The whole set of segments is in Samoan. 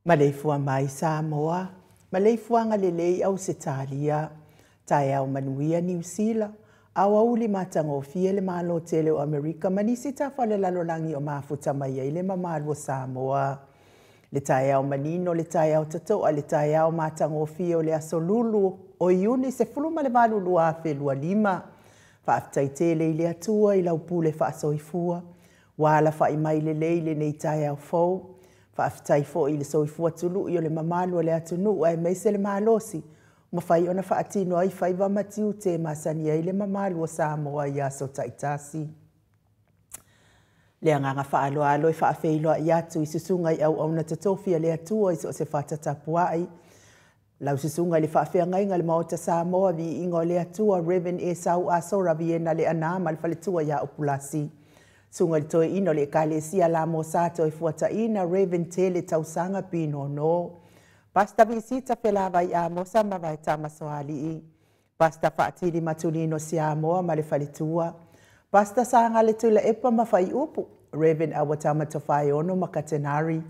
Maleifua mai Samoa, maleifuaga lelei Ausetalia, taeao manuia Niu Sila, aoauli matagofie le Malo tele o Amerika ma nisi tafa o le lalolagi o mafuta mai ai le mamalu o Samoa. Le taeao manino, le taeao totoa, le taeao matagofie o le aso Lulu o Iuni 18 2025. Faafetai tele i le Atua i lau pule faasoifua, ua alafai mai lelei lenei taeao fou. Faafetai foi i le soifua tului o le mamalu o le atunuu aemaise le malosi, mafai ona faatino ai faiva ma tiute e masani ai le mamalu o Samoa i aso taitasi. Le agaga faaaloalo e faafeiloai atu i susuga i auauna totofi a le Atua i so o se fata tapuai. Lau susuga i le faafeagaiga le Maota Samoa, viiga o le Atua, Reverend Esau Asora Viena Leana ma le faletua ia Upulasi. Susuga i le toeaina o le Ekalesia Lamosa Toefuataina, Reverend Tele Tausaga Pinono. Pastor Visita Felavai Amosa ma Vaetama Soalii. Pastor Faatili Matulino Siamoa ma le faletua. Pastor Sangale Tuilaepa ma Faiupu, Reverend Awatama Tofaeono ma Katenari.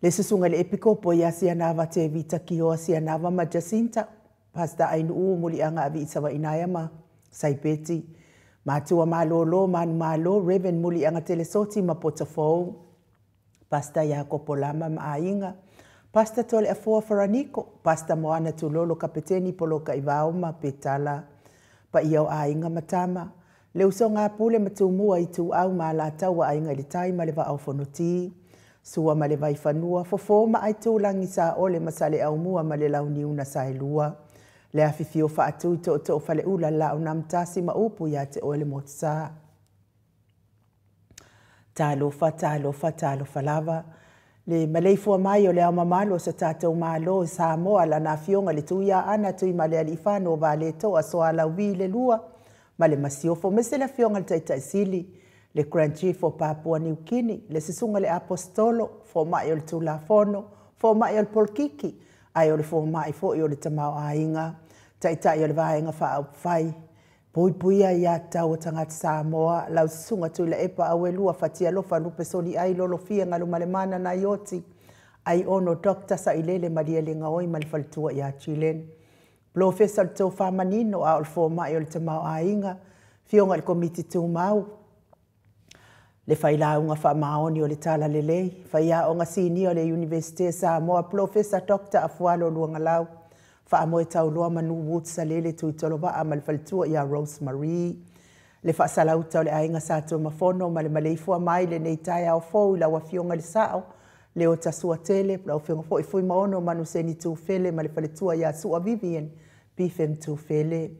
Le susuga i le Epikopo ia Sianava Tevita Kioa Sianava ma Jacinta, Pastor Ainuu Muliaga Aviisavainaia ma Saipeti. Matua Malolo Manumalo, Reverend Muliaga Telesoti ma Potofou. Pastor Iakopo Lama ma Aiga, Pastor Toleafoa Faraniko, Pastor Moana Tulolo Kapeteni Poloka Ivao ma Petala. Paia o aiga ma tama, le usoga a Pule ma Tumua, Ituau ma Alataua, Aiga i le Tai ma le Vaa o Fonoti, Sua ma le Vaifanua, Fofo ma Aitulagi, Saole ma Saleaaumua ma le Launiu na Saelua, le afifio Faatui, Tootoo Faleula, le Laau na Amotasi ma upu ia te oe le Motusa. Talofa, talofa, talofa lava. Le maleifua mai o le ao mamalu o so tatou Malo i Samoa, lana afioga i le Tuiaana Tuimalealiifano Valetoa Soalauvi le lua ma le Masiofo, aemaise le afioga i le Taitai Sili, le Grand Chief o Papua New Guinea, le susuga i le Aposetolo, fomai o le Tulafono, fomai o le Polokiki, ae o le fomai foi o le tamaoaiga, taitai o le Vaega Faaupufai, Puipuia ia tatau a tagata Samoa, lau susuga Tuilaepa Auelua Fatialofa Lupesoliai Lolofia Galumalemana Naioti, Aiono Dr. Sailele Malielegaoi ma le faletua ia Chilen. Polofesa o le Tofa Manino a o le fomai o le tamaoaiga, afioga i le Komiti Tumau, le failauga faamaoni o le Talalelei, faiaoga sinia o le Iunivesite Samoa, Polofesa Dr. Afualo Luagalau, Faamoe Tauloa Manu Woods Salele Tuitolovaa ma le faletua ia Rose Marie. Le faasalauta o le aiga Sa Tuamafono ma le maleifua mai lenei taeao fou i lau afioga i le Sao, Leota Suatele, lau afioga foi Fuimaono Manuseni Tufele ma le faletua ia Sua Vivian Bifem Tufele.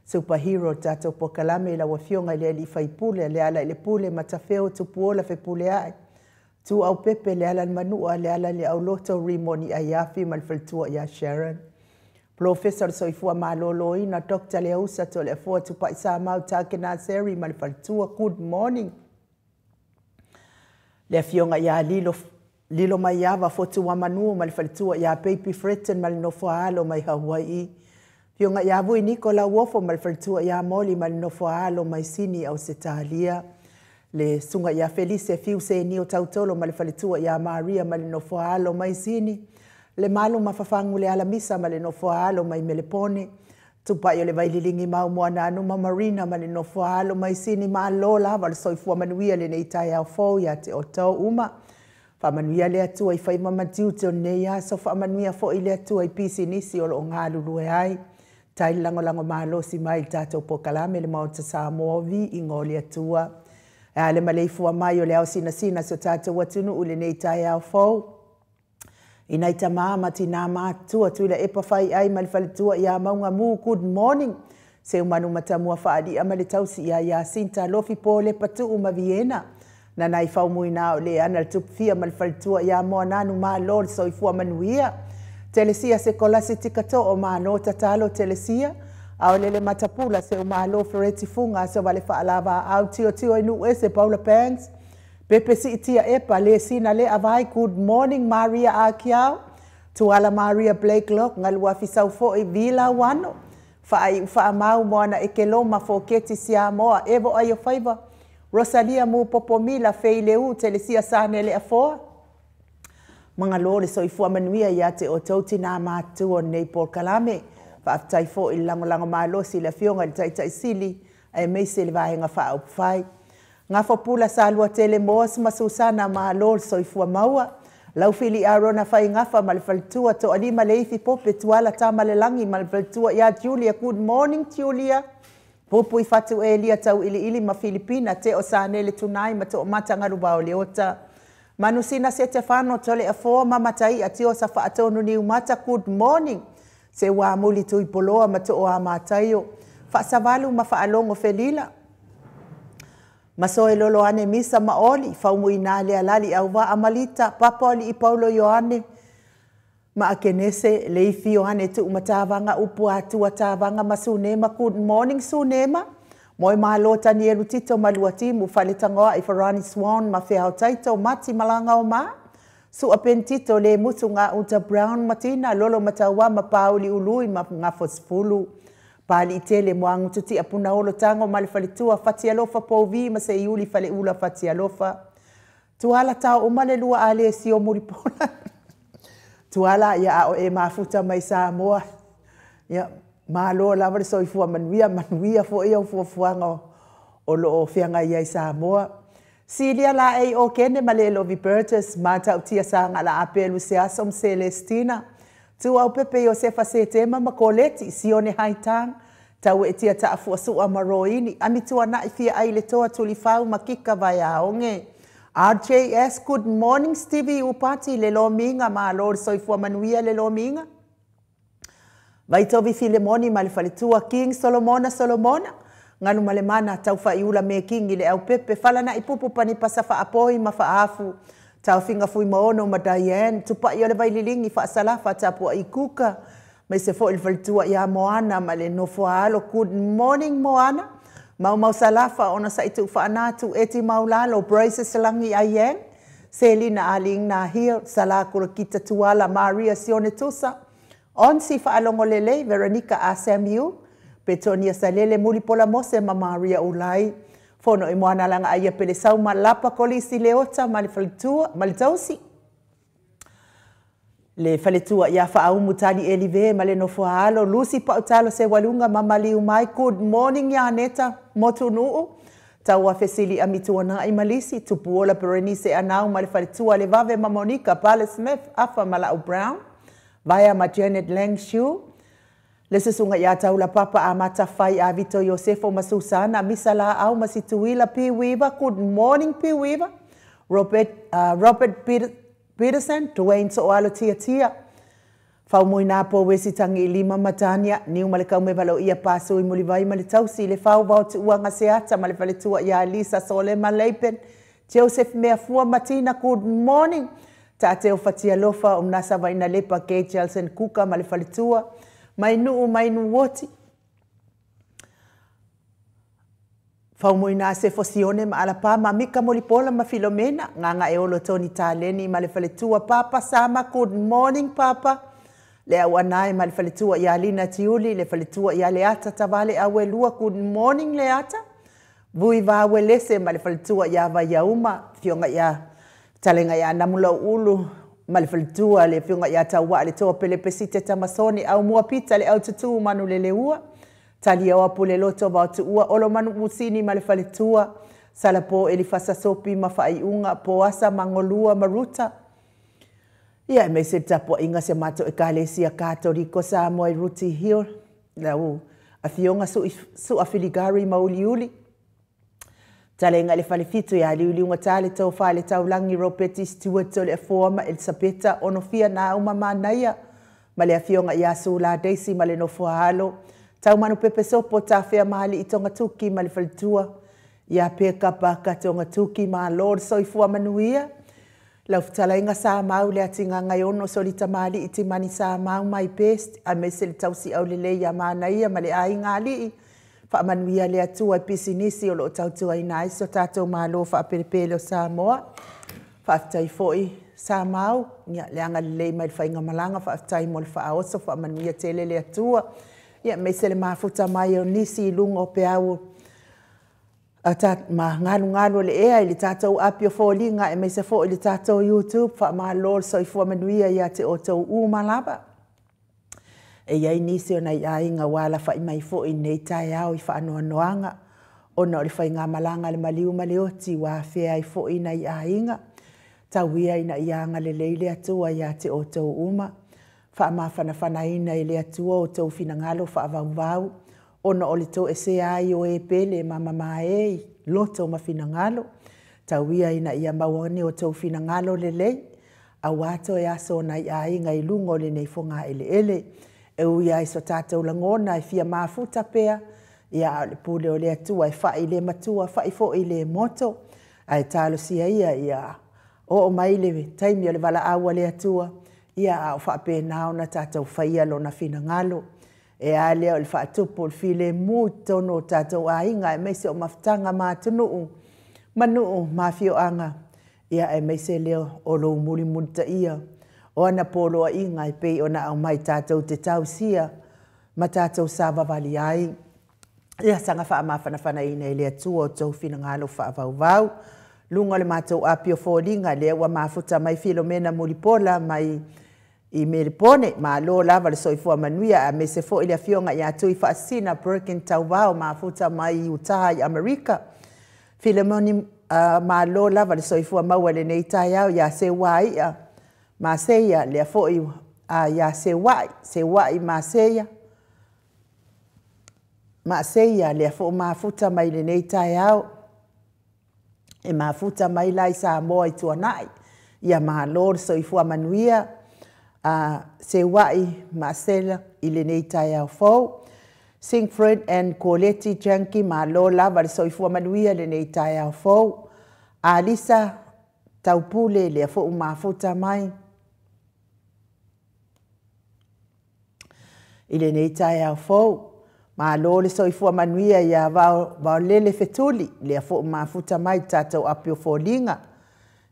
Superhero o le tatou polokalame i lau afioga i le alii faipule, Leala i le Pule Matafeo Tupuola Fepuleai, Tuaupepe Leala le Manua, Leala le Auloto Rimoni Aiafi ma le faletua ia Sharon. Polofesa o le Soifua Maloloina, Dr. Leausa Toleafoa Tupai Samau Takenaseri ma le faletua, good morning. Le afioga ia Lilo Lilo Maiava Fotuamanu ma le faletua ia Baby Fretton ma le nofoaalo mai Hawaii. Afioga ia Vui Niko Lauofo ma le faletua ia Moli ma le nofoaalo mai Sini, Ausetalia. Le susuga ia Felise Fiuseni o Tautolo ma le faletua ia Maria ma le nofoaalo mai Sini. Le malu mafafagu le alamisa ma le nofoaalo mai Melepone. Tupai o le Vaililigi Maumoana ma Marina ma le nofoaalo mai Sini. Malo lava le soifua manuia lenei taeao fou ia te outou uma. Faamanuia le Atua i faiva ma tiute o lenei aso, faamanuia foi le Atua i pisinisi o lo o galulue ai. Tai lagolago malosi mai i le tatou polokalame le Maota Samoa, viiga o le Atua. E a le maleifua mai o le ao sinasina so tatou atunuu i lenei taeao fou. I nai tamā ma tinā matutua, Tuilaepa Faiai ma le faletua ia Mauga Mu, good morning. Seumanu Matamua Faalia ma le tausi ia Iasinta Lofi Pole Patuu ma Viena. Nanai Faumuina o le ana le Tupufia ma le faletua ia Moananu, malo le soifua manuia. Telesia Sekolasi Tikato'o, malo tatalo Telesia. Aolele Matapula Seumalo Fereti Fuga aso vale faalava au tio tio i nuu ese Paula Banks. Pepe Siitia Epa le Sina le Avai, good morning Maria Akiau. Tuala Maria Blake Locke Galuafi Saufo'i Vila Wano. Faaiu faamau Moana Ekeloma Foketi Siamoa Evo Aio Faiva. Rosalia Mu Popomila Feileu Telesia Sanele Afoa. Magalo le soifua manuia ia te outou tinā matutua o lenei polokalame. Faafetai foi i le lagolago malosi i le Afioga i le Taitai Sili aemaise le Vaega Faaupufai. Gafopula Saluatele Moas ma Susana, malo le soifua maua. Laufili Arona Faigafa ma le faletua, Toalima Leifi Pope Tuala Tamalelagi ma le faletua ia Julia. Good morning Julia. Pupui Fatu Elia Tauiliili ma Filipina, Teo Sanele Tunai ma Toomata Galuvao Leota. Manusina Setefano Toleafoa ma Mataia Tiosa Faatonu Niumata. Good morning. Seuamuli Tuipoloa ma Tooa Mataio. Faasavalu ma Faalogo Felila. Masoe Loloane Misa ma Oli, Faumuina le Alali Auvaa Malita, Papa o Alii Paulo Ioane, ma Akenese, Leifi Ioane Tuumatavaga, Upu Atua Tavaga ma Sunema. Good morning Sunema. Moe Malo Tanielu Tito Maluatimu, Faletangoa i Farani Swan ma Feao Taito, Mati Malanga o Ma, Sua Pentito Le Mutu Ngā Uta Brown Matina, Lolo Mataua ma Pauli Ului ma Ngafosifulu. Pali Tele Moangututi Apuna Olo Tango ma le faletua, Fatialofa Pouvi ma Seiuli Faleula Fatialofa. Tuala tau uma le lua ale sio mulipola. Tuala ia ao e mafuta mai Samoa. Ia malo lava le soifua manuia, manuia foi au fuafuaga o loo feagai ai Samoa. Silia la ei o kene ma le Lovi Burgess, Matautia Saga la Apelu Seaso ma Celestina. Tuau Pepe Iosefa Setema ma Koleti, Sione Haitang, Tau e tia taafuasua ma Roini, Amituanai fia ai le toa tulifau ma Kika Vaiaoge. RJS, good morning Stevie Upati, le lomiga, malo le soifua manuia le lomiga. Vaitovi Filemoni ma le faletua, King Solomona Solomona, Galumalemana Taufaiula me King le aupepe, Falana ipupu panipasa faapoi ma faafu, Taufinga fui maono ma Diane, Tupai o le vaililingi faasalafa tapua i kuka, mai se foi le faletua ia Moana ma le nofoa alo. Good morning Moana. Mau mau salafa ona sa itu whaanatu eti maulalo Braces langi ayen Selina Aling na hio Salakura kita tuala Maria Sione Tusa Onsi whaalongo lelei Veronica A. Samuel Petonia Salele Mulipola Mose ma Maria Ulai Fono i moana langa aia pele sauma lapa kolisi leota ma le faletua ma le tausi Le faletua ia whaaumu tali elive ma le nofoa alo Lucy Pautalo se walunga mamaliu mai. Good morning ia Aneta Motunuu Taua Fesili Amituana i Malisi Tupuola Berenice Anau ma le faletua le Vave ma Monica Pale Smith Afa Malau Brown Vaea ma Janet Langshu Le susunga ia taula papa a Matafai a Vito Iosefo ma Susana Misala au ma Situila P. Weaver. Good morning P. Weaver. Robert Peterson, Dwayne So'oalo Tia Tia, Faumuina po wesi tangi lima matania, niu malekau me valo ia paso i mulivai ma le tausi, le fau vau tuuanga seata ma le faletua ia Lisa Sole ma Leipen, Joseph Meafua Matina, good morning. Ta'ateo Fatialofa, Umnasa Vaina Lepa, Kate Jelsen Kuka ma le faletua, Mainuu Mainuoti, Faumuina se fosione ma alapa ma Mika Molipola ma Filomena, Nganga e olo Tony Taleni ma le faletua Papa Sama, good morning Papa. Le auanai ma le faletua ia Lina Tiuli, le faletua ia Leata Tavale Awelua, good morning Leata. Vui Vawelese ma le faletua ia Vaiauma, fionga ia talenga ia Namula Ulu, ma le faletua le fionga ia Taua le toa Pelepesite Tamasone, au Muapita le au tutu manu le leua. Talia o apule loto vau tuua, olo manu musini ma le faletua, salapo elifasa sopi ma faaiunga, poasa mangolua maruta. Ia e meise tapua inga se mato e kalesia Katoliko Samoa i Ruti Hill, lau afionga su afiligari mauliuli. Talenga le falefitu ia liuliunga tale tau whale taulangi Robert Stewart o le afoa ma Elisabeta onofia na uma manaia, ma le afionga ia Sula Daisy ma le nofoa alo. Tau manu pepe sopo tawhea mahali i tonga tuki ma le faletua. Ia peka paka tonga tuki ma Lord soifua manuia. Lau futalainga sa mau le atinga ngai ono solita mahali i timani sa mau my best. A mese le tausi au lele ia manaia ma le ainga alii. Wha manuia le atua pisinisi o lo tautua ina iso tātou malo whaapelepele o Samoa. Whaaftai foi sa mau. Ia le anga lelei mai le whainga malanga. Whaaftai mo le whaaoso wha manuia tele le atua. Ia me se le mafuta mai o nisi i lunga o pe au Ma galugalu o le ea i le tatou api o foliga aemaise foi i le tatou YouTube, faamalo le soifua manuia ia te outou uma lava. E i ai nisi o nai aiga ua alafai mai foi i lenei taeao i faanoanoaga ona o le faigamalaga a le maliu ma le oti ua afea ai foi nai aiga. Tau ia ina ia agalelei le Atua ia te outou uma, faamafanafanaina e le Atua outou finagalo faavauvau ona o le toesea ai o e pele ma mamae i loto ma finagalo. Tau ia ina ia maua ane outou finagalo lelei, aua toe aso o nai aiga i luga o lenei fogaeleele. E ui lava i so tatou lagona e fia mafuta pea, ia a o le pule o le Atua e fai i le matua, fai foi i le moto, ae talosia ia ia oo mai le taimi o le valaau a le Atua, ia a o faapena ona tatou faia Lona finagalo. E a lea o le faatupu o le filemu i totonu o tatou aiga, aemaise o mafutaga ma atunuu, ma nuu ma afioaga, ia aemaise lea o lou mulimulitaia o ana poloaiga e pei ona aumai tatou te tausia ma tatou savavali ai. Ia saga faamafanafanaina e le Atua outou finagalo faavauvau. Luga o le matou api o foliga, lea ua mafuta mai Filomena Mulipola mai i Melepone, malo lava le soifua manuia, aemaise foi le afioga ia Tuifaasisina Birkin Tauvao, mafuta mai i Utah i Amerika. Filemoni, malo lava le soifua maua i lenei taeao ia Seuaia Maseia, lea foi ia Seuai, Seuai Maseia, Maaseia, lea foi mafuta mai lenei taeao, e mafuta mai la i Samoa i Tuanai. Ia malo le soifua manuia, Seuai Maasela i lenei taeao fou. Siegfried and Coleti Janki, malo lava le soifua manuia i lenei taeao fou. Alisa Taupule, lea foi mafuta mai i lenei taeao fou. Malo le soifua manuia ia Vaolele Fetuli, lea foi mafuta mai tatou api o foliga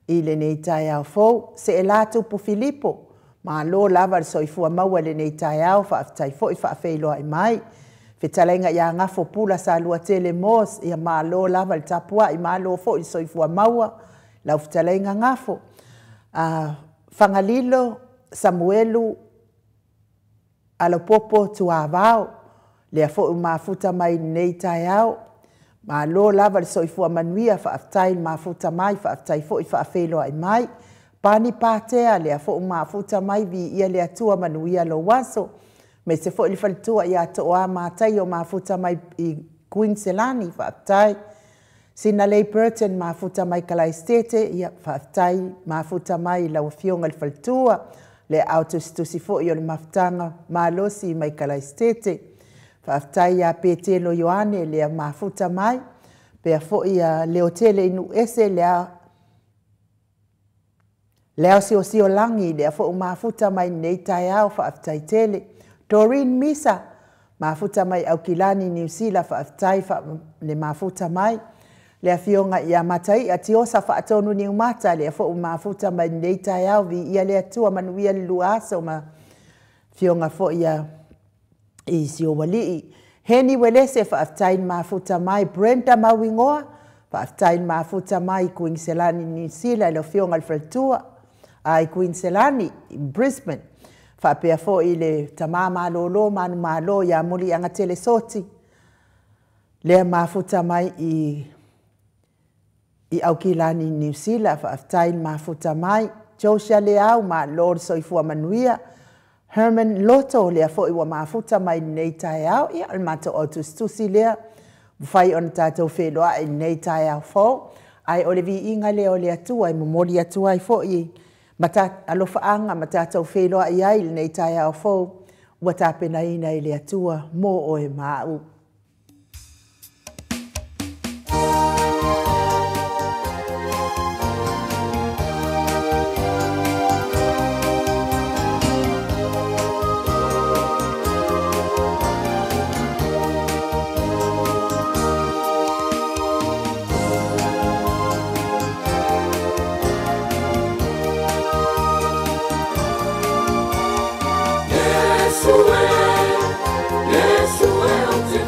i lenei taeao fou. Seela Tupu Filipo, malo lava le soifua maua i lenei taeao, faafetai foi faafeiloai mai. Fetalaiga ia Gafo Pula Saluatele Moss, ia malo lava le tapuai, malo foi le soifua maua, lau fetalaiga Gafo. Fagalilo Samuelu Alapopo Tuavao, lea foi mafuta mai lenei taeao. Malo lava le soifua manuia, faafetai le mafuta mai, faafetai foi faafeiloai mai. Pani Patea, lea foi mafuta mai, viia le Atua, manuia lou aso. Aemaise foi le faletua ia Toa Mataio, mafuta mai i Queensland, faafetai. Sinalei Burton, mafuta mai Kalaistete, ia faafetai mafuta mai lau afioga i le faletua, le au tusitusi foi o le mafutaga malosi mai Kalaistete. Faafetai ia Petelo Ioane, lea mafuta mai, pea foi ia Leotele Inuese, lea Leo Siosiolangi, lea foi mafuta mai nei taeao, faafetai tele. Doreen Misa, mafuta mai Aukilani, Niu Sila, faafetai le mafuta mai. Le afioga ia Mataia Tiosa Faatonu Niumata, lea foi mafuta mai nei taeao, viia le Atua, manuia le lua aso ma afioga foi ia i si ou alii. Heni Welese, faafetai le mafuta mai. Brenda Mauigoa, faafetai le mafuta mai Queensland, Niu Sila, le afioga i le faletua i Queensland, i Brisbane. Faapea foi le tama malolo manumalo ia Muliagatele Soti, lea mafuta mai i Aukilani, Niu Sila, faafetai le mafuta mai. Josia Leau, malo le soifua manuia. Herman Loto, lea foi ua mafuta mai lenei taeao. Ia, o le matou autusitusi lea, mafai ona tatou feiloai lenei taeao fou. Ae o le viiga lea o le Atua e momoli atu ai foi ma alofaaga ma tatou feiloai ai lenei taeao fou, ua tapenaina e le Atua mo oe ma au. Yesu e, Yesu e, ou te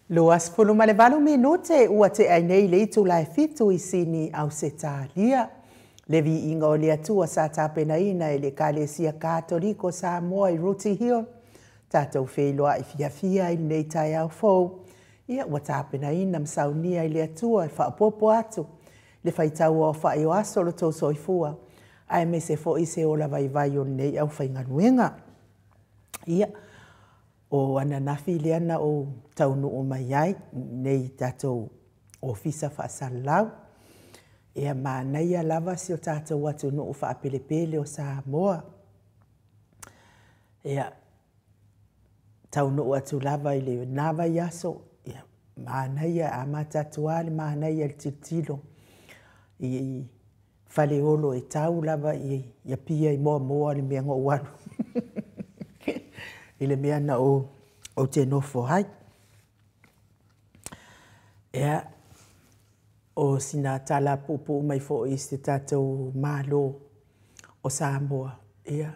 28 minute ua tea nei le itula e 7 i Sini, Ausetalia. Le viiga o le Atua sa tapenaina e le Ekalesia Katoliko o Samoa i Rooty Hill. Tatou feiloai fiafia i lenei taeao fou. Ia ua tapenaina ma saunia i le Atua e faaopoopo atu le faitau aofai o aso o lo outou soifua, aemaise foi se ola vaivai o lenei aufaigaluega. Ia, o ananafi lea na ou taunuu mai ai nei tatou ofisa faasalalau. Ia manaia lava si o tatou atunuu faapelepele o Samoa. Ia, taunuu atu lava i lena vaiaso, ia manaia, amata atu lava le manaia i le tilotilo i Faleolo e tau lava i Apia i Moamoa le mea na ou alu i le mea na ou te nofo ai. Ia, o sina tala puupuu mai foi i se tatou Malo o Samoa, ia,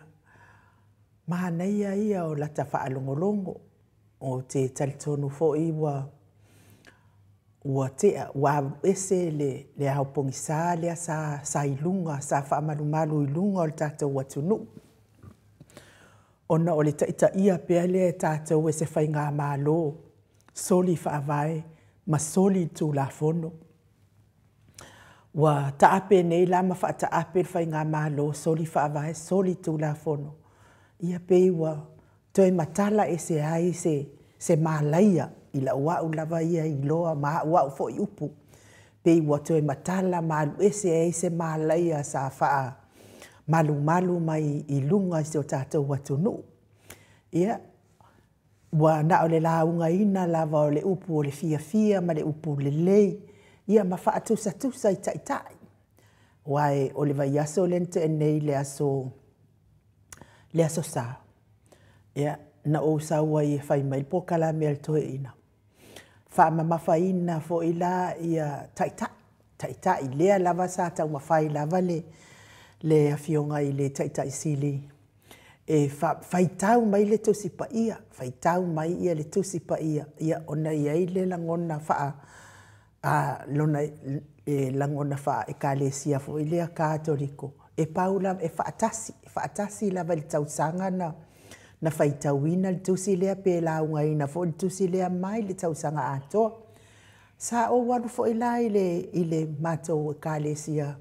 manaia ia o lata faalogologo. Ou te talitonu foi ua tea, ua aluese le ao pogisa lea sa i luga, sa faamalumalu i luga o le tatou atunuu, ona o le taitaia pea lea e tatou e se faigamalo soli faavae ma soli Tulafono. Ua taape nei la ma faataape le faigamalo soli faavae, soli Tulafono. Ia pei ua toe matala ese ai se malaia i lau au lava ia iloa ma au foi upu. Pei ua toe matala ma alu ese ai se malaia sa faamalumalu mai i luga i si o tatou atunuu. Ia, ua na o le laugaina lava o le upu o le fiafia ma le upu lelei, ia ma faatusatusa i taitai. Aua o le vaiaso lea na tea nei le aso Sa, ia, na ou sau ai e fai mai le polokalame a le toeaina, faamamafaina foi la ia taitai, taitai lea lava sa taumafai lava le afioga i le Taitai Sili e faitau mai le Tusi Paia, faitau mai ia le Tusi Paia, ia ona i ai le lagona lagona faa-ekalesia foi lea Katoliko, e pau lava, e faatasi, e faatasi lava i le tausaga na faitauina le tusi lea pe laugaina foi le tusi lea mai le tausaga atoa. Sa ou alu foi la i le matou ekalesia,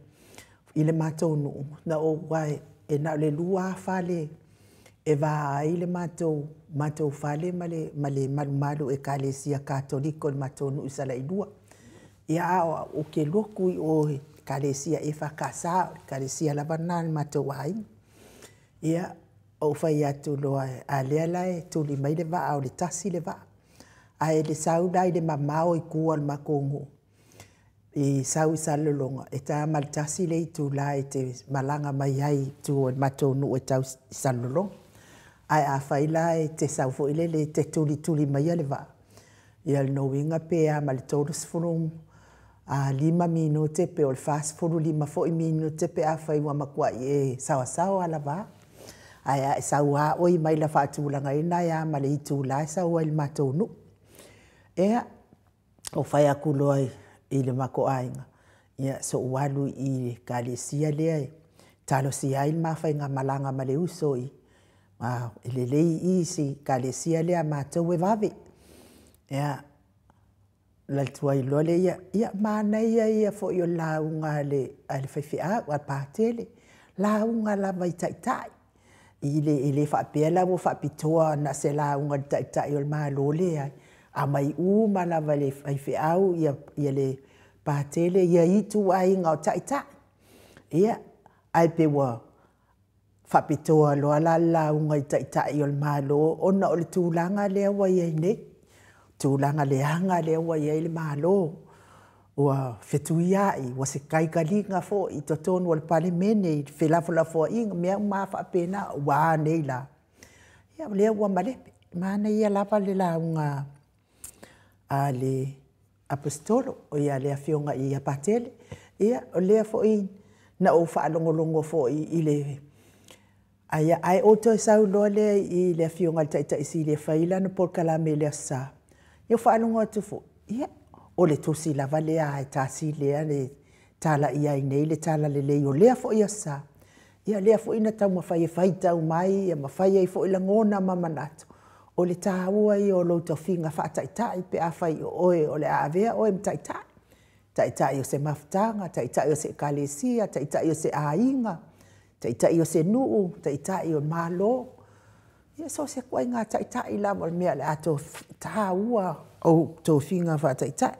i le matou nuu, na ou ae, e na o le 2 fale e va ai le matou fale ma le malumalu ekalesia Katoliko i le matou nuu i Salailua. Ia a ou te lotu i o i ekalesia EFKS, o le ekalesia lava lena a le matou aiga. Ia, ou fai atu loa, a lea la e tuli mai le vaa o le 1 le vaa. Ae le sau la i le mamao i tua o le matou nuu, i sau i Salelologa, e ta ma le 1 le itula e te malaga mai ai i tua o le matou nuu e tau i Salelologa. Ae a fai la e te sau foi lele e te tulituli maia le vaa, ia le uiga pe a ma le 35 minute pe o le 45 foi minute pe a fai ua matuai e saoasaoa lava. Ae a e sau lava oe mai la faatulagaina e a ma le itula e sau ai i le matou nuu. Ia, ou fai atu loa i le matou aiga, ia so'u alu i le ekalesia lea e talosia ai le mafaigamalaga ma le uso i lelei i si ekalesia lea a matou e vave. Ia, alu atu loa lea, ia manaia ia foi o le lauga a le faifeau, a le patele, lauga lava i taitai. E le faapea la ua faapitoa na o se lauga i le taitai o le Malo, leai. Aumai uma lava le faifeau, ia le patele, ia ituaiga o taitai. Ia, ae pe ua faapitoa loa la le lauga i taitai o le Malo, ona o le tulaga lea ua i ai nei, tulaga leaga lea ua i ai le Malo, ua fetuiai, ua se taitaliga foi i totonu o le Palemene i felafolafoaiga, mea uma lava faapena, ua a nei la? Ia o lea ua malepe, manaia lava le lauga a le Aposetolo, o le afioga ia Patele. Ia, o lea foi na ou faalogologo foi i le ae ou toe sau loa lea i le afioga i le Taitai Sili e fai lana polokalame i le Aso Sa. Ia faalogo atu foi, ia, o le tusi lava lea e tasi lea le talaia ai nei le talalelei o lea foi aso Sa, ia lea foi na taumafai e faitau mai ia ma fai ai foi lagona ma manatu, o le taua ia o lou tofiga faataitai pe afai o oe o le a avea oe ma taitai, taitai o se mafutaga, taitai o se ekalesia, taitai o se aiga, taitai o se nuu, taitai o le Malo, ia so o se ituaiga taitai lava o le mea o le a taua ou tofiga faataitai.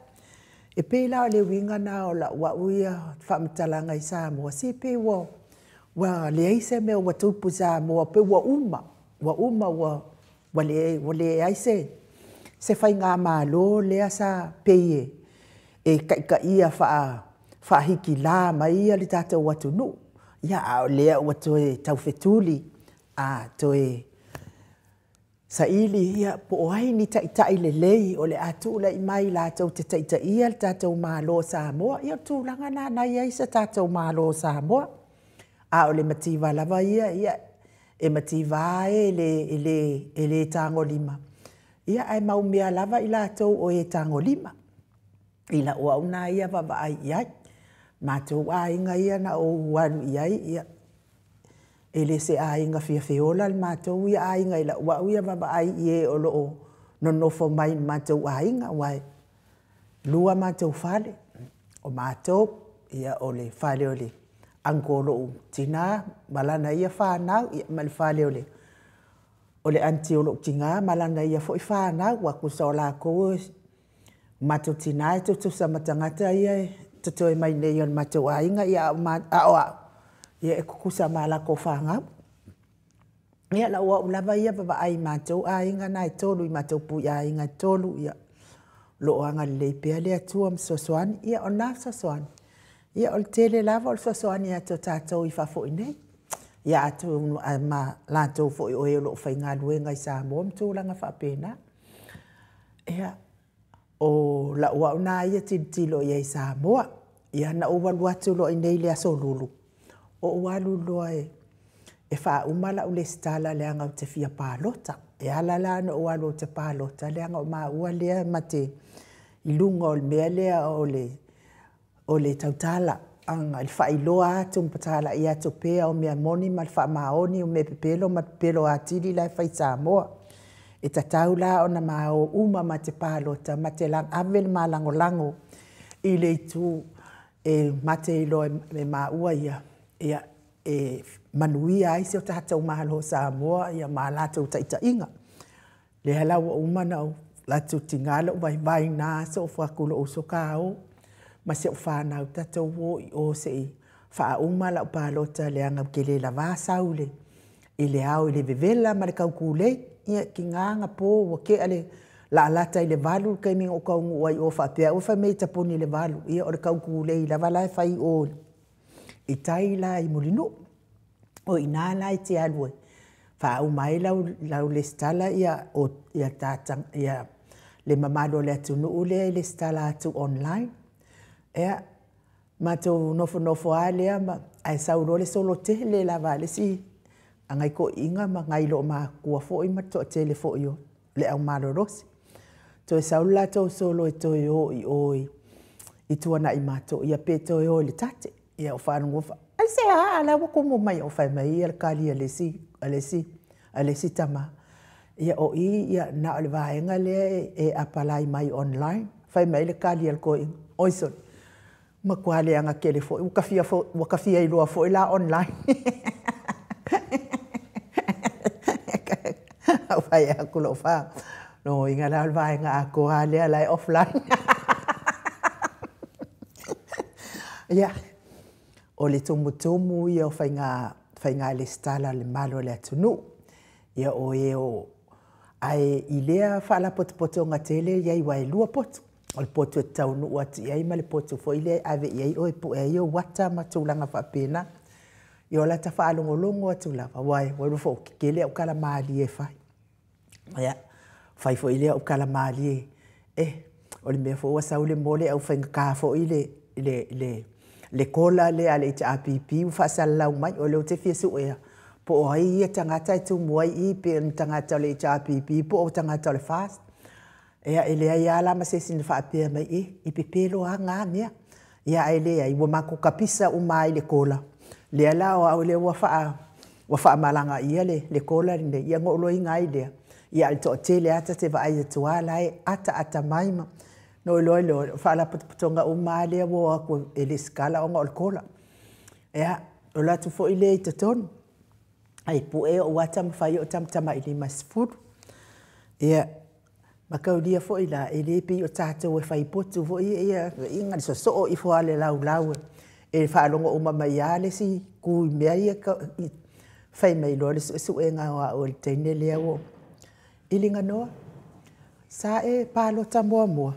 E pei la o le uiga lena o lau au ia faamatalaga i Samoa, se pei ua leai se mea ua tupu i Samoa, pei ua uma, ua leai se faigamalo lea sa pei e taitaia faahikila mai le tatou atunuu. Ia, a o lea ua toe taufetuli, toe saili po o ai ni taitai lelei o le a tulai mai latou te taitaia le tatou Malo o Samoa. Ia o le tulaga lena na i ai se tatou Malo o Samoa. A o le mativa lava ia, e mativa lava e le tagolima, ia ae maumea lava i latou o e tagolima, i lau au lena ia vaavaai i ai. Matou aiga ia na ou alu i ai, ia, e le se aiga fia feola le matou ia aiga i lau au ia vaavaai i e o lo o nonofo mai i le matou aiga, aua e 2 matou fale, o matou, ia o le fale o le uncle o lou tina ma lana ia fanau, ia ma le fale o le aunty o lou tina ma lana ia foi fanau, aua tusa o latou o matou tina e tutusa ma tagata ia e totoe mai nei o le matou aiga, ia a o au, ia e tutusa ma latou fanau. Ia lau au lava ia vaavaai i matou aiga na e 3 i matou puiaiga e 3, ia, o lo o agalelei pea le Atua ma fesoasoani. Ia o na fesoasoani, ia o le tele lava o le fesoasoani atu a tatou i fafo i nei. Ia atonu ma latou foi o e o lo o faigaluega i Samoa ma tulaga faapena. Ia, o lau au na ia tilotilo i ai i Samoa. Ia na ou alu atu loa i inei i le Aso Lulu, ou alu loa e faauma lau resitala leaga ou te fia palota. E ala la ona ou alu ou te palota, leaga o maua lea ma te i luga o le mea lea o le tautala, le faailoa atu ma talai atu pea o mea moni ma le faamaoni, o mea pepelo ma le pepelo atili la e fai i Samoa. E tatau la ona ma o uma ma te palota, ma te ave le malagolago i le itu e mate iloa e maua ia, ia e manuia ai si o tatou Malo o Samoa ia ma latou taitaiga. Lea la ua uma ona ou alu atu, tiga lou vaivai i na aso ou fai atu i lou uso, ta o ma si au fanau, tatou o i o se i faauma lau palota leaga ou te le lavā sau i le ao i le vevela ma le taukulei. Ia, tiga ona po ua tea le laalata i le 8 le taimi na ou taunuu ai i o faapea ai fai mai e tapuni i le 8, ia o le taukulei lava la e fai i o i tai la i Mulinuu. O i ina la e te alu e faauma ai lau resitala ia, ia le mamalu o le atunuu lea e resitala atu online. Ia, matou nofonofo lava lea ae sau loa le solo tele lava a le isi a nai toeaiina ma nai loomatutua foi ma le toatele foi o le au malolosi. Toe sau le latou solo e toe o i o i Tuanaimato, ia pe toe o i le TATTE. Ia ou faalogo aisea a o la e ua tumu mai? Fai mai le tali a le isi tama, ia o i ia na o le vaega lea e apalai mai online. Fai mai le tali a le toeaina, oi sole, matua leaga tele foi, ua ta fia iloa foi la online. Ou fai atu i lou fa, lona uiga la o le vaega atoa lava lea la e offline. Ia, o le tumutumu ia o faiga resitala a le mamalu o le atunuu. Ia o e o ae i lea faalapotopotoga tele i ai, aua e 2 potu. O le potu e taunuu atu i ai ma le potu foi lea e ave i ai oe e pue ai ou ata ma tulaga faapena. Ia o lata faalogologo atu lava, aua ua iloa foi ou te tele au tala malie e fai. Ia, fai foi lea o tala malie, o le mea foi ua sau le mole au faigata foi le kola lea a le HRPP ua faasalalau mai, o lea ou te fia suea, po o ai ia tagata e tumu ai i, pe o ni tagata o le HRPP po o tagata o le FAST. Ia, e leai lava la ma se isi na faapea mai, e, e pepelo lava na mea. Ia ae leai, ua matou kapisa uma lava i le kola, lea la o au lea ua faamalagaia le kola lenei, ia ona ou iloaina ai lea, ia ae o le toatele lava ta te vaai atu lava o la e ataata mai ma ona ou iloa ai lea, o faalapotopotoga uma lava lea ua o atu e resitala ona o le kola. Ia, o alu atu foi lea i totonu, ae pue ou lava taumafai ia ou tamatamailima e 10. Ia, mataulia foi la, e le pei o tatou e fai potu foi ia na o le sosoo ifo lava o le laulau e faalogo uma mai lava le isi itu i mea ia e fai mai loa le suesuega o au e le teine lea ua i Liganoa, sa e palota muamua?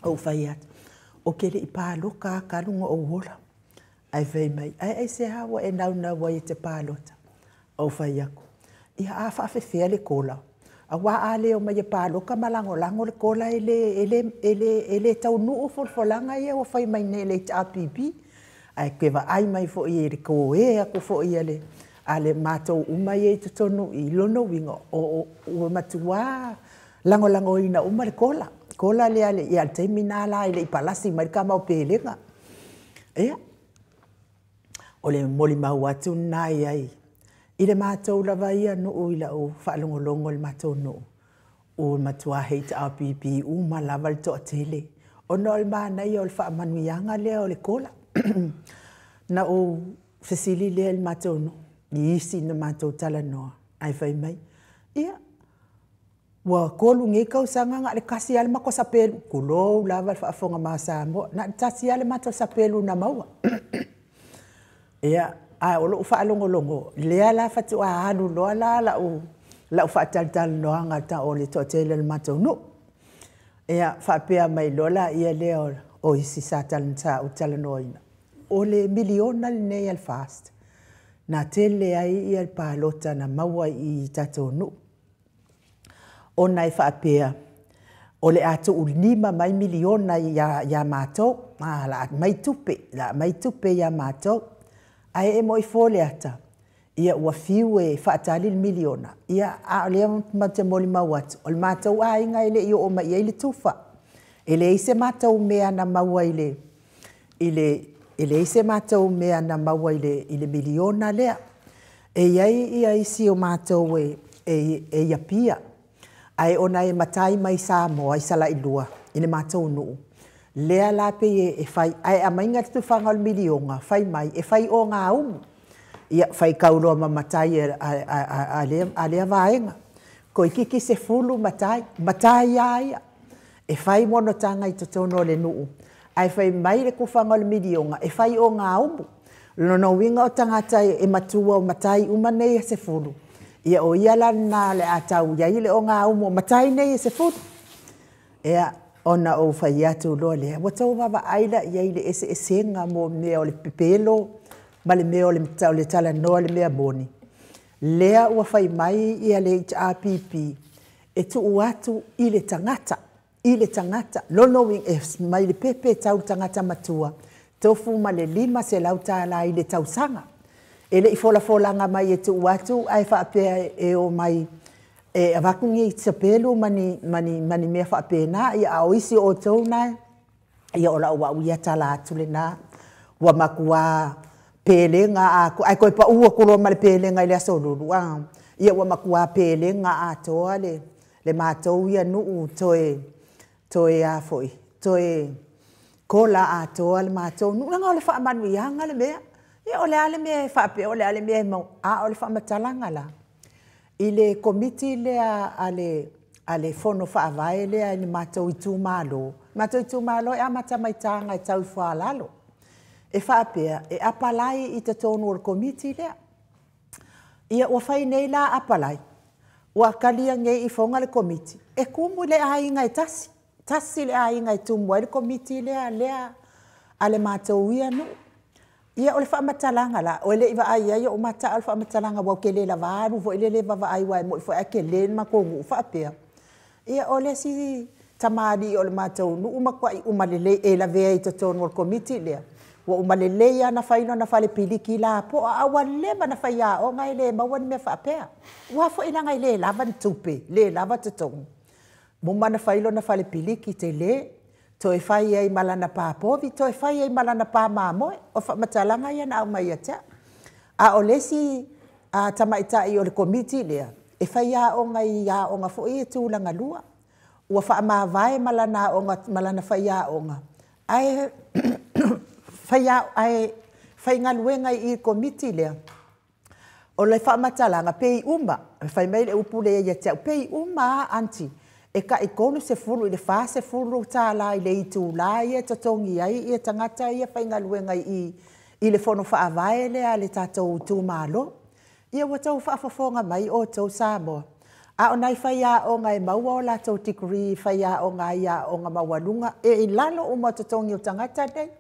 Ou fai atu, ou te le i palota lava talu ona ou ola. Ae fai mai, ae aisea ua e naunau ai e te palota? Ou fai atu, ia a faapefea le kola? Aua a le omai e palota ma lagolago le kola e le taunuu folafolaga ia ua fai mai nei e le HRPP. Ae ou te vaai mai foi i le toe atu foi a le matou uma ia i totonu i i, lona uiga, ua matua lagolagoina uma le kola, kola lea, a o le taimi lena la e le i palasi mai le tama o Pelega. Ia, o le molimau atu lena i ai i le matou lava ia nuu i lau faalogologo i le matou nuu, ua matua HRPP uma lava le toatele, ona o le manaia o le faamanuiaga lea o le kola. Na ou fesili lea i le matou nuu i isi na matou talanoa, ae fai mai, ia, ua 3 nei tausaga na o le tasi lava le matou sapelu, tulou lava le faafofoga mai a Samoa, na o le tasi lava le matou sapelu na maua. Ia, a o lou faalogologo, lea la faatoa alu loa la lau faatalatalanoaga o le toatele o le matou nuu. Ia, faapea mai loa lea o isi sa ou talanoaina, o le miliona lenei a le FAST na tele ai le palota na maua i tatou nuu, ona e faapea o le a tuulima mai miliona ia matou, o le a aumai tupe, o le a aumai tupe ia matou. Ae ee mai fua i le ata, ia ua fiu e faatali le miliona, a o lea matou te molimau atu, o le matou aiga e le i oo mai i ai le tufa. E leai se matou mea na maua i le e leai se matou mea na maua i le miliona lea. E i ai ia isi o matou e i Apia, ae ona e matai mai Samoa i Salailua i le matou nuu, lea la pei e fai, ae aumai tufaga o le miliona, fai mai e fai ogaumu. Ia faitau loa ma matai a lea vaega, toeitiiti 10 matai, matai lava ia, e fai monotaga i totonu o le nuu, ae fai mai le tufaga o le miliona, e fai ogaumu. Lona uiga o tagata e matua o matai uma nei e 10, ia o ia la lena o le a tau i ai le ogaumu o matai nei e 10. Ia, ona ou fai atu loa lea, ua outou vaavaai la i ai i le eseesega mo mea o le pepelo ma le mea o le talanoa i le mea moni? Lea ua fai mai le HRPP e tuu atu i le tagata, i le tagata. Lona uiga, e mai le pepe e tau i le tagata matua, tofu ma le $500 i le tausaga. E le i folafolaga mai e tuu atu ae faapea e omai e avatu ni sapelu ma ni mea faapena. Ia, a o isi o outou na, ia o lau au ia tala atu lena, ua matua pelega atoa, ae toe pau atu loa ma le pelega i le Aso Lulu, a, ia ua matua pelega atoa le matou ia nuu, toe a foi, toe kola atoa le matou nuu, leaga o le faamanuiaga le mea. Ia o le a le mea e faapea, o le a le mea e maua, a o le faamatalaga la, i le komiti lea a le Fono Faavae lea i le matou itumalo, matou itumalo e amata mai Taga e tau i Foalalo, e faapea, e apalai i totonu o le komiti lea. Ia ua fai nei la apalai, ua talia nei i Foga le komiti, e tumu i le aiga e tasi, tasi le aiga e tumu ai le komiti lea a le matou ia nuu. Ia o le faamatalaga la, o le i vaai ai ou mata o le faamatalaga ua ou le lava alu foi lele vaavaai aua e moni foi ae tele le matou nuu faapea. Ia o le isi tamalii o le matou nuu matuai uma lelei e lavea i totonu o le komiti lea, Ua uma lelei lava ona fai lona fale piliki lapoa, a ua leva ona faiaoga e le maua ni mea faapea. Aua foi leaga e le lava ni tupe, le lava totogi. Ua uma ona fai lona fale piliki tele, toe fai ai ma lana pa povi, toe fai ai ma lana pa mamoe. O faamatalaga ia na aumai ia te au. A o le isi tamaitai o le Komiti lea, e faiaoga i aoga foi ia tulagalua. Ua faamavae ma lana aoga ma lana faiaoga, ae faigaluega i i le Komiti lea. O le faamatalaga, pei uma, fai mai le upu lea ia te au, pei uma lava aunty, e tai $30 i le $40 i le itula ia e totogi ai tagata ia faigaluega i i i le Fono Faavae lea a le tatou itumalo. Ia ua outou faafofoga mai outou Samoa, a o nai faiaoga e maua o latou degree e faiaoga ai i aoga maualuga, e i lalo uma o totogi o tagata nei.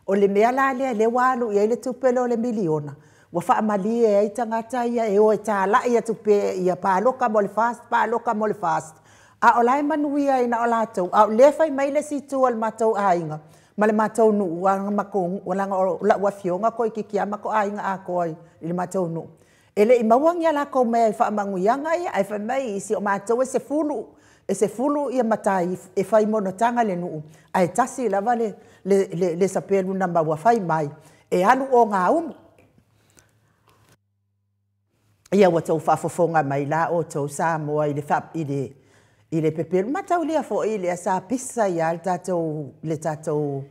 O le mea la lea o lea ua alu i ai le tupe lea o le miliona, ua faamalie ai tagata ia e o e talai atu pea ia palota mo le FAST, palota mo le FAST, a o la e manuia ai na o latou. A o lea e fai mai le isi itu o le matou aiga ma le matou nuu, leaga o lau afioga toeitiiti lava matou aiga atoa i le matou nuu, e le i maua ni a latou mea i faamanuiaga ia, ae fai mai si o matou e 10, e 10 matai e fai monotaga i le nuu, ae tasi lava le sapelu na maua, fai mai e alu ogaumu. Ia ua outou faafofoga mai la outou Samoa i le pepelo. Mataulia foi lea sa pisa ai lava le tatou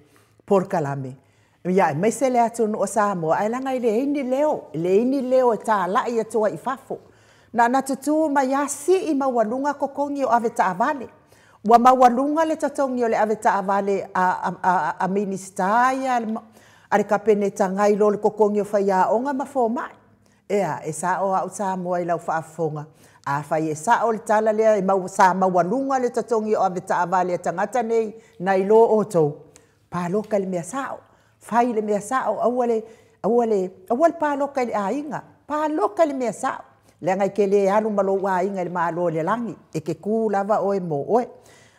polokalame, ia aemaise le atunuu o Samoa, ae leaga e leai ni leo, e leai ni leo e talai atu ai i fafo. Na ona tutu mai lava sii maualuga totogi o avetaavale. Ua maualuga le totogi o le avetaavale a Minisita ia a le Kapeneta nai lo le totogi o faiaoga ma fomai. Ea, e sao au Samoa i lau faafofoga, afai e sao le tala lea sa maualuga le totogi o avetaavale a tagata nei nai lo outou, palota i le mea sao, fai le mea sao, aua le palota i le aiga, palota i le mea sao, leaga e te le alu ma lou aiga i le Malo o le lagi, e te tu lava oe mo oe.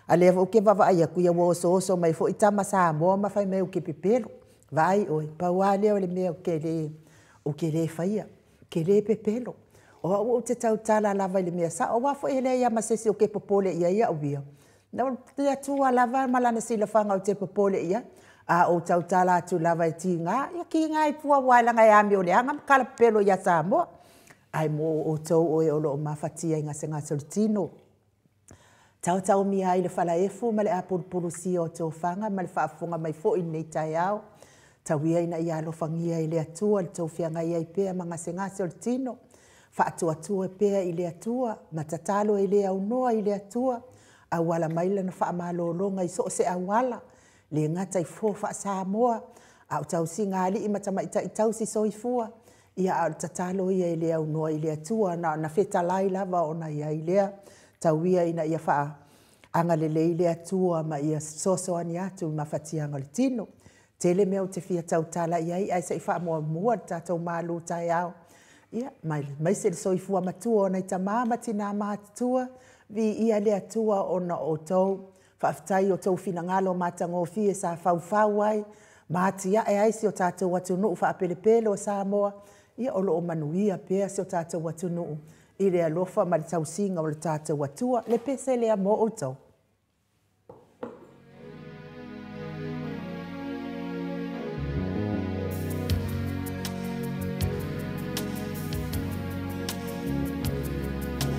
A o lea foi ou te vaavaai atu, ia ua osooso mai foi tama Samoa ma fai mai ou te pepelo. Vaai oe, pau lava lea o le mea ou te le faia, ou te le pepelo. O au ou te tautala lava i le mea sao, aua foi e leai lava ma se isi ou te popole i ai au ia, o le Atua lava ma Lana silafaga ou te popole i ai. A ou tautala atu lava e tiga, ia tiga ai fua, aua leaga e amioleaga ma talapepelo ia Samoa. Ae mo outou o e o lo o mafatia i gasegase o le tino, taotaomia ai le falaefu ma le apulupulusia o tofaga ma le faafofoga mai foi i lenei taeao, tau ia ina ia alofagia e le Atua le tou feagai ai pea ma gasegase o le tino, faatuatua pea i le Atua ma tatalo e le aunoa i le Atua, auala mai lana faamalologa i so o se auala, le gata i fofo faa-Samoa, a o tausiga a alii ma tamaitai tausi soifua, ia a o le tatalo ia e le aunoa i le Atua, na ona fetalai lava ona i ai lea. Tau ia ina ia faagalelei le Atua ma ia fesoasoani atu i mafatiaga o le tino. Tele mea ou te fia tautala i ai, ae se i faamuamua le tatou malu taeao, ia, aemaise le soifua matua o nai tama ma tina matutua, viia le Atua ona o outou. Faafetai i o outou finagalo matagofie sa faufau ai ma atiae ai si o tatou atunuu faapelepele o Samoa, ia o lo o manuia pea si o tatou atunuu i le alofa ma le tausiga o le tatou Atua. Le pese lea mo outou.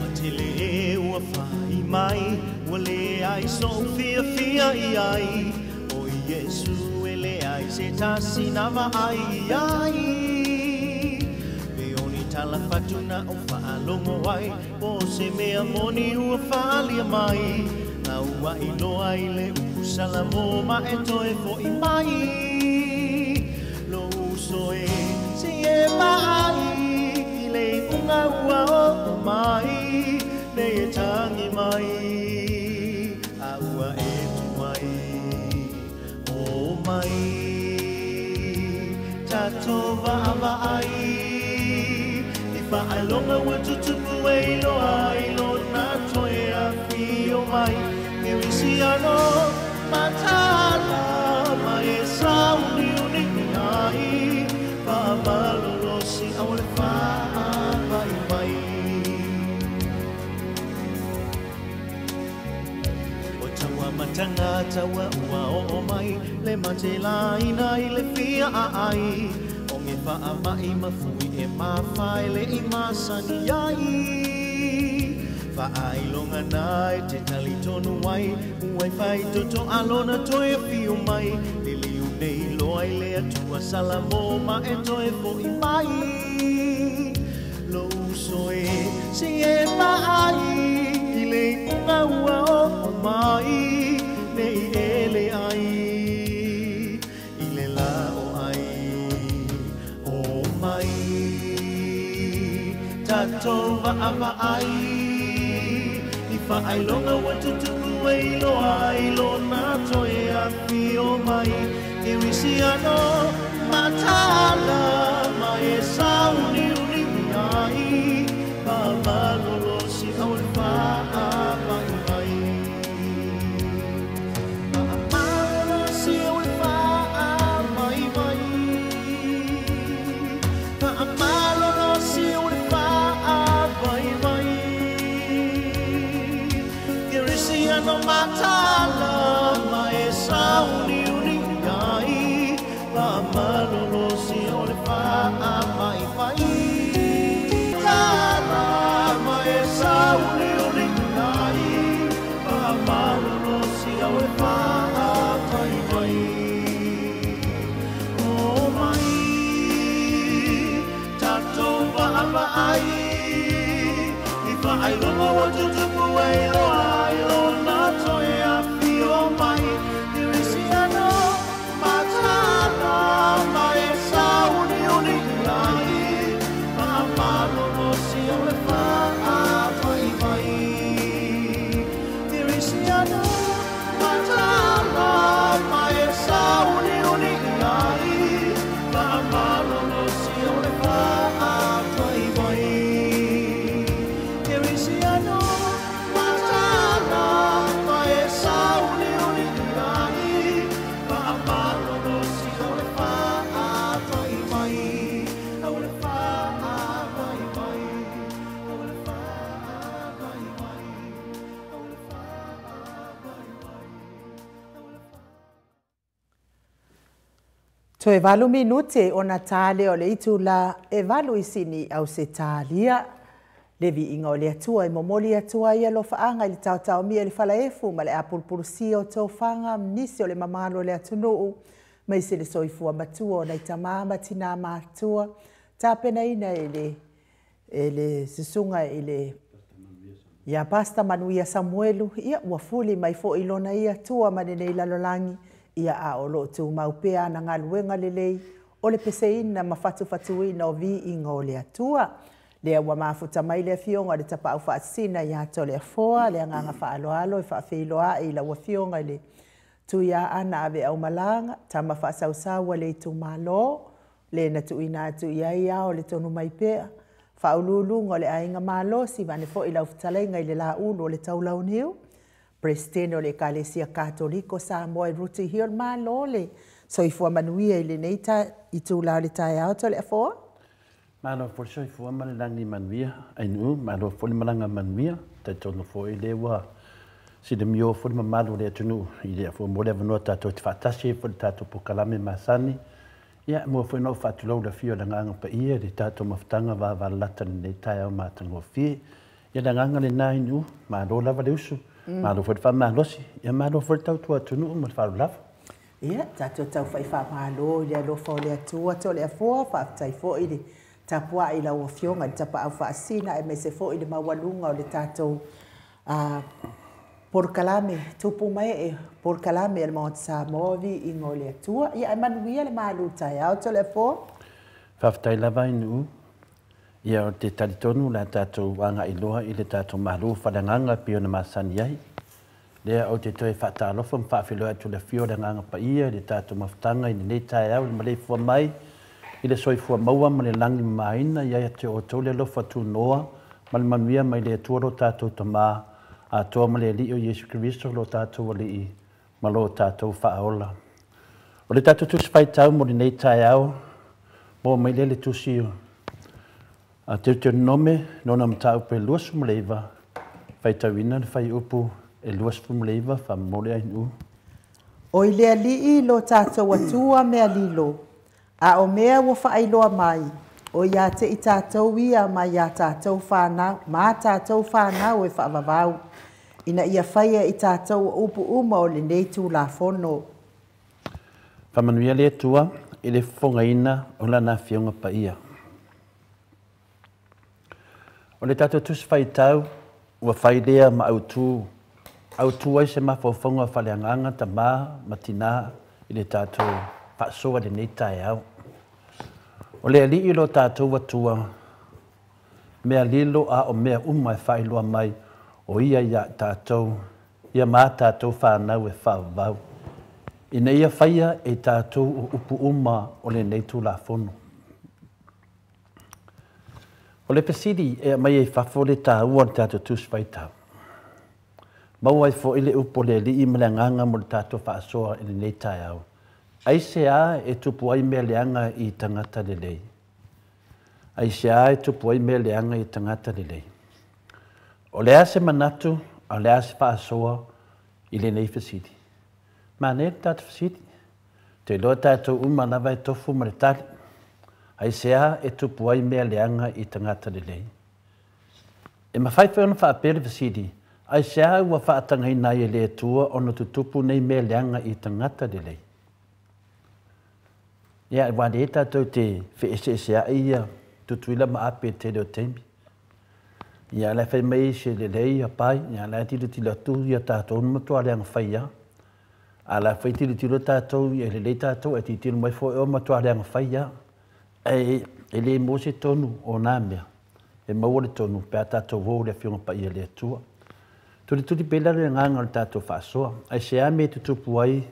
Ua tele ua fai mai, ua leai so'u fiafia i ai, o Iesu e leai se tasi na vaai i ai. Pe o ni tala fatu na ou faalogo ai, po o se mea moni ua faaalia mai, a ua iloa i le upu Salamo ma e toe fo'i mai. Lou uso e, se i e maali i le iuga ua oo mai, nei e tagi mai, a ua e tuai. O mai, tatou vaavaai i faailoga ua tutupu e iloa ai lona toe afio mai. Kerisiano mataala ma e sauniuni. tagata ua ua oo mai le matelaina i le fia aai o ge faamaʻi mafui e mafae leʻi masani ai faailoga e te talitonu ai ua e faitotoa lona toe afio mai liliu nei loa i le Atua Salamo ma e toe foʻi mai lou uso e se e maai i le iuga ua oo mai nei e leai i le la o ai o mai tatou vaavaai i faailoga ua tutupu ai loa i lona toe afio mai Kerisiano mataala ma e sauniuni ai faamalolosi au le faamaimai faamalolosi au le faamaimai faamalolosi au le faamaimai Kerisiano mataala ma e sauniuni ai faamalolosi au le faamaimai Tala ma e sauniuni ai faamalolosi au le faamaimai O mai tatou vaavaai i faailoga ua tutupu ai loa i lona toe afio mai Kerisiano mataala ma e sauniuni ai faamalolosi au le faamaimai Kerisiano mataala ma e sauniuni ai faamalolosi au le faamaimai Kerisiano mataala ma e sauniuni ai faamalolosi au le faamaimai au le faamaimai au le faamaimai au le faamaimai au le Toe 8 minute ona tale o le itula e 8 i Sini Ausetalia. Le viiga o le Atua e momoli atua ai alofaaga i le taotaomia i le falaefu ma le apulupulusia o tofaga nisi o le mamalo o le atunuu mai se le soifua matua o nai tamā ma tinā matua tapenaina e le susuga i le ia Pasta Manuia Samuelu ia ua fuli mai foʻi lona ia tua ma lenei lalolagi ia a o loo tumau pea ana galuega lelei o le peseina ma fatufatuina o viiga o le Atua. Lea ua mafuta mai le afioga o le Tapaau Faasisina ia Toleafoa, le agaga faaaloalo e faafeiloai i lau afioga i le Tuiaana ave aumalaga, tama faasausau a le itumalo, le na tuuina atu i ai ao le tonu mai pea, faauluuluga o le aiga malosi, vaeane foʻi lau fetalaiga i le laulu o le taulauniu, Presidente o le Ekalesia Katoliko Samoa i Rooty Hill, malo le soifua manuia i lenei itula o le taeao Toleafoa. Malo foi le soifua ma le lagi manuia, ainuu, malo foi le malaga manuia, talitonu foi lea ua silamio foi le mamalu o le atunuu i le afua mo le avanoa tatou te faatasi ai foi le tatou polokalame masani. Ia, mua foi ona ou faatulou le afio o le Agaga Paia i le tatou mafutaga vavalalata i lenei taeao matagofie. Ia le agaga lena ainuu, malo lava le usu, malo foi le faamalosi, ia malo foi le tautua atunuu ma le faaaloalo. Ia, tatou taufai faamalo i le alofa o le Atua Toleafoa, faafetai foi le tapuai i lau afioga i le Tapaau Faasisina aemaise foi le maualuga o le tatou polokalame tupu mai e polokalame a le Maota Samoa viiga o le Atua. Ia, ae manuia le malu taeao Toleafoa. Faafetai lava ainuu. Ia o te talitonu le a tatou agai loa i le tatou malu faaleagaga e pei ona masani ai. Lea ou te toe faatalofa ma faafeiloai atu le afio o le Agaga Paia i le tatou mafutaga i lenei taeao i le maleifua mai i le soifua maua ma le lagi mamaina ia ia te outou le alofa tunoa ma le manuia mai le Atua lo tatou Tamā atoa ma le Alii o Iesu Keriso lo tatou Alii ma lo tatou Faaola. O le tatou tusi faitau mo lenei taeao mo mai lea le tusi a Teuteronome nona mataupu e 29 faitauina le fuaiupu e 29 faamolemole Ainuu. O i le Alii lo tatou Atua mea lilo, a o mea ua faailoa mai, o ia te i tatou ia ma ia tatou whanau, ma tatou whanau e whaavavau, ina ia whaia i tatou upu uma o lenei tulafono. Faamanuia le Atua i le fofogaina o Lana Afioga Paia. O le tatou Tusi Faitau ua fai lea ma autu, autu ai se mafaufauga faaleagaga tamā ma tinā i le tatou faasoa i lenei taeao. O le Alii lo tatou Atua, mea lilo a o mea uma e faailoa mai o ia iā tatou, ia ma tatou whānau e whaavau. Ina ia whaia e tatou o upu uma o lenei tulafono. O le fesili e aumai ai fafo le taua o le tatou Tusi Faitau. Maua ai foʻi le upu o le Alii ma le agaga mo le tatou faasoa i lenei taeao. Aisea e tupu ai mea leaga i tagata lelei? Aisea e tupu ai mea leaga i tagata lelei? O le a se manatu, a o le a se faasoa i lenei fesili? Manaia le tatou fesili. Te iloa tatou uma lava e tofu ma le tali. Aisea e tupu ai mea leaga i tagata lelei? E mafai foi ona faapea le fesili, aisea ua faatagaina ai e le Atua ona tutupu nei mea leaga i tagata lelei? Ia, aua lea tatou te feeseeseai ia Tutuila ma Ape i le tele o taimi. Ia, la e fai mai se lelei ia pai, ia la e tilotilo atu ia tatou na matua leaga fai lava. A la foi tilotilo tatou ia lelei tatou, ae tilotilo mai foi o matua leaga fai lava. Ae e le maua se tonu o nā mea. E maua le tonu pe a tatou o i le Afioga Paia a le Atua. Tulituli pea i lalo le agaga o le tatou faasoa. Aisea mea e tutupu ai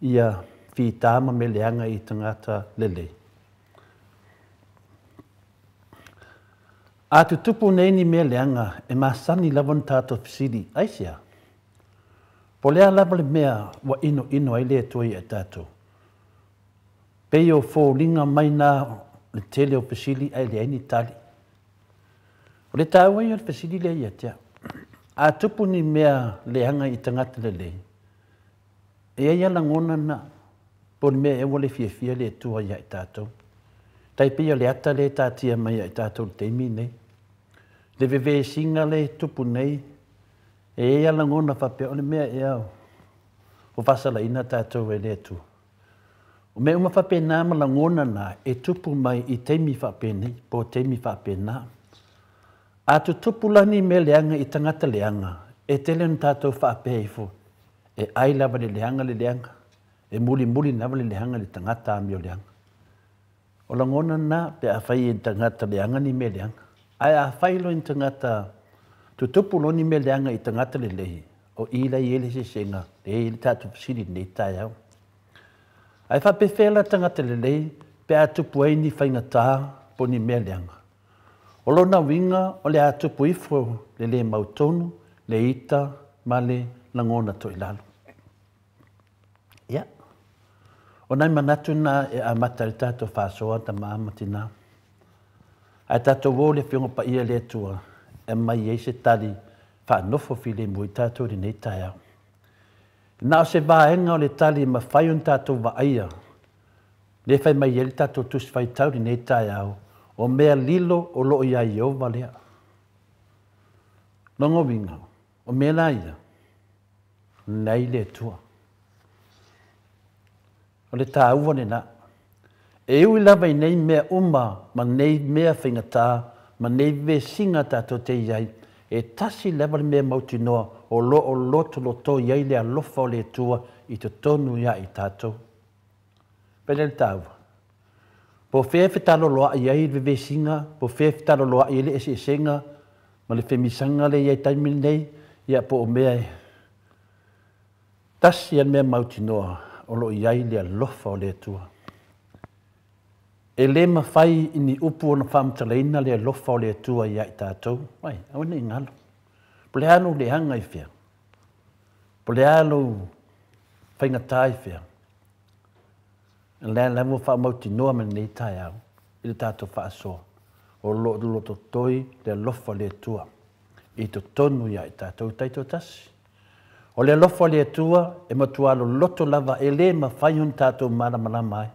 ia fita ma mea leaga i tagata lelei? A tutupu nei ni mea leaga, e masani lava ona tatou fesili, aisea? Po o le a lava le mea ua inoino ai le Atua ia i tatou? Pei o foliga mai na le tele o fesili ae leai ni tali. O le taua ia o le fesili lea ia te au. A tupu ni mea leaga i tagata lelei, e i ai lava lagona na, po o le mea ea ua le fiafia le Atua ia i tatou. Tai pei o le ata lea e taatia mai ia i tatou i le taimi lenei. Le vevesiga lea e tupu nei, e i ai lava lagona faapea o le mea ea ua faasalaina tatou e le Atua. O mea uma faapena ma lagona na e tupu mai i taimi faapenei po o taimi faapena. A tutupu la ni mea leaga i tagata leaga, e tele ona tatou faapea ifo, e ai lava le leaga le leaga, e mulimuli lava le leaga i le tagata amio leaga. O lagona na pe afai i tagata leaga ni mea leaga. Ae afai loa i tagata tutupu loa ni mea leaga i tagata lelei, o i la e i ai le eseesega, lea e i ai le tatou fesili i lenei taeao. Ae faapefea la tagata lelei pe a tupu ai ni faigata po o ni mea leaga? O lona uiga o le a tupu ifo le le mautonu, le ita ma le lagona toilalo. Ia, o nai manatu na e amata ai le tatou faasoa tamā ma tinā. Ae tatou o i le Afioga Paia i le Atua e aumai ai se tali faanofo filemu i tatou i lenei taeao. Na o se vaega o le tali e mafai ona tatou vaaia, lea e fai mai ai le tatou Tusi Faitau i lenei taeao, o mea lilo o lo o iā Ieova lea. Lona uiga, o mea la ia, leai le Atua. O le taua lena. E ui lava i nei mea uma ma nei mea faigata ma nei vesiga tatou te i ai, e tasi lava le mea mautinoa o lo o lotolotoi ai le alofa o le Atua i totonu ia i tatou. Pele le taua. Po o fea e fetaloloai ai le vevesiga, po o fea e fetaloloai ai le eseesega ma le femisaga lea e i ai i taimi lenei, ia po o mea e tasi lava le mea mautinoa o lo o i ai le alofa o le Atua. E le mafai i ni upu ona faamatalaina le alofa o le Atua ia i tatou. Ai, aua ne i galo. Po o le a lou leaga i fea? Po o le a lou faigata i fea? O lea lava ua faamautinoa mai lenei taeao i le tatou faasoa, o lo o lototoi le alofa o le Atua i totonu ia i tatou taitoatasi. O le alofa o le Atua e matua loloto lava e lē mafai ona tatou malamalama ai.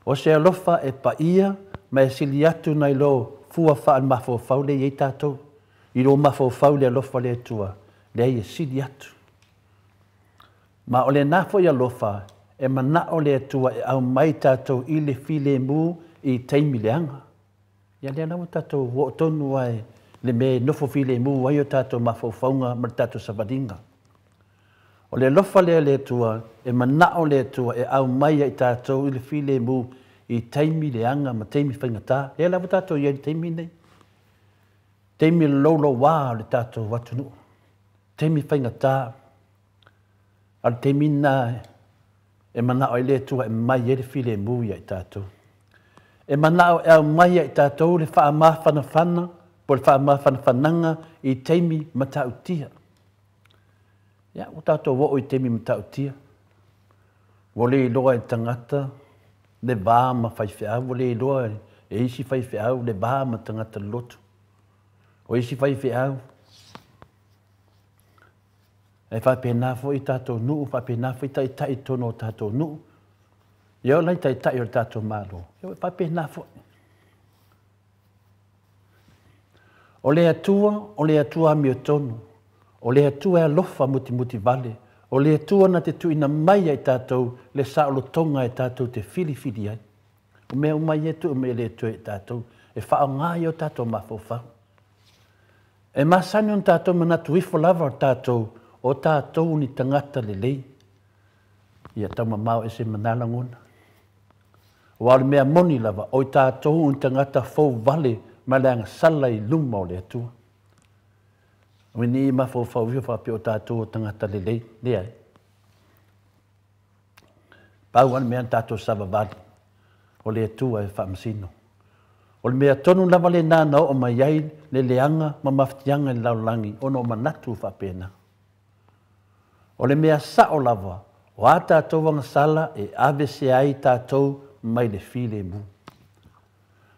O se alofa e paia ma e sili atu nai lo fua faalemafaufau lea e i ai tatou. I lou mafaufau i le alofa o le Atua, leai e sili atu. Ma o lena foi alofa e manao le Atua e aumai tatou i le filemu i taimi leaga. Ia lea la ua tatou oo tonu lava i le mea e nofo filemu ai o tatou mafaufauga ma le tatou savaliga. O le alofa lea o le Atua, e manao le Atua e aumai ia i tatou i le filemu i taimi leaga ma taimi faigata. Lea la ua tatou i ai i le taimi lenei. Taimi o le louloua o le tatou atunuu. Taimi faigata. A o le taimi lena e manao ai le Atua e aumai ai le filemu ia i tatou. E manao e aumai ia i tatou le faamafanafana po o le faamafanafanaga i taimi matautia. Ia, ua tatou oo i taimi matautia. Ua le iloa e tagata le va ma faifeau, ua le iloa e isi faifeau le va ma tagata lotu. O isi faifeau, E faapena foi tatou nuu, faapena foi taitai i totonu o tatou nuu. Ia o nai taitai o le tatou Malo, ia e faapena foi. O le Atua, o le Atua amiotonu, o le Atua e alofa mutimuti vale, o le Atua na te tuuina mai ia i tatou le saolotoga e tatou te filifili ai. O mea uma ia e tuu mai e le Atua ia i tatou, e faaaoga ai o tatou mafaufau. E masani ona tatou manatu ifo lava o tatou, o tatou ni tagata lelei. Ia taumamao ese ma na lagona. Aua o le mea moni lava, o i tatou ni tagata fou vale ma le agasala i luma o le Atua. Aua ne i mafaufau ifo faapea o tatou o tagata lelei. Leai. Pau lava le mea na tatou savavali, o le Atua e faamasino. O le mea tonu lava lena na oo mai ai le leaga ma mafatiaga i le lalolagi ona o manatu faapena. O le mea sao lava, o a tatou agasala e aveesea ai tatou mai le filemu.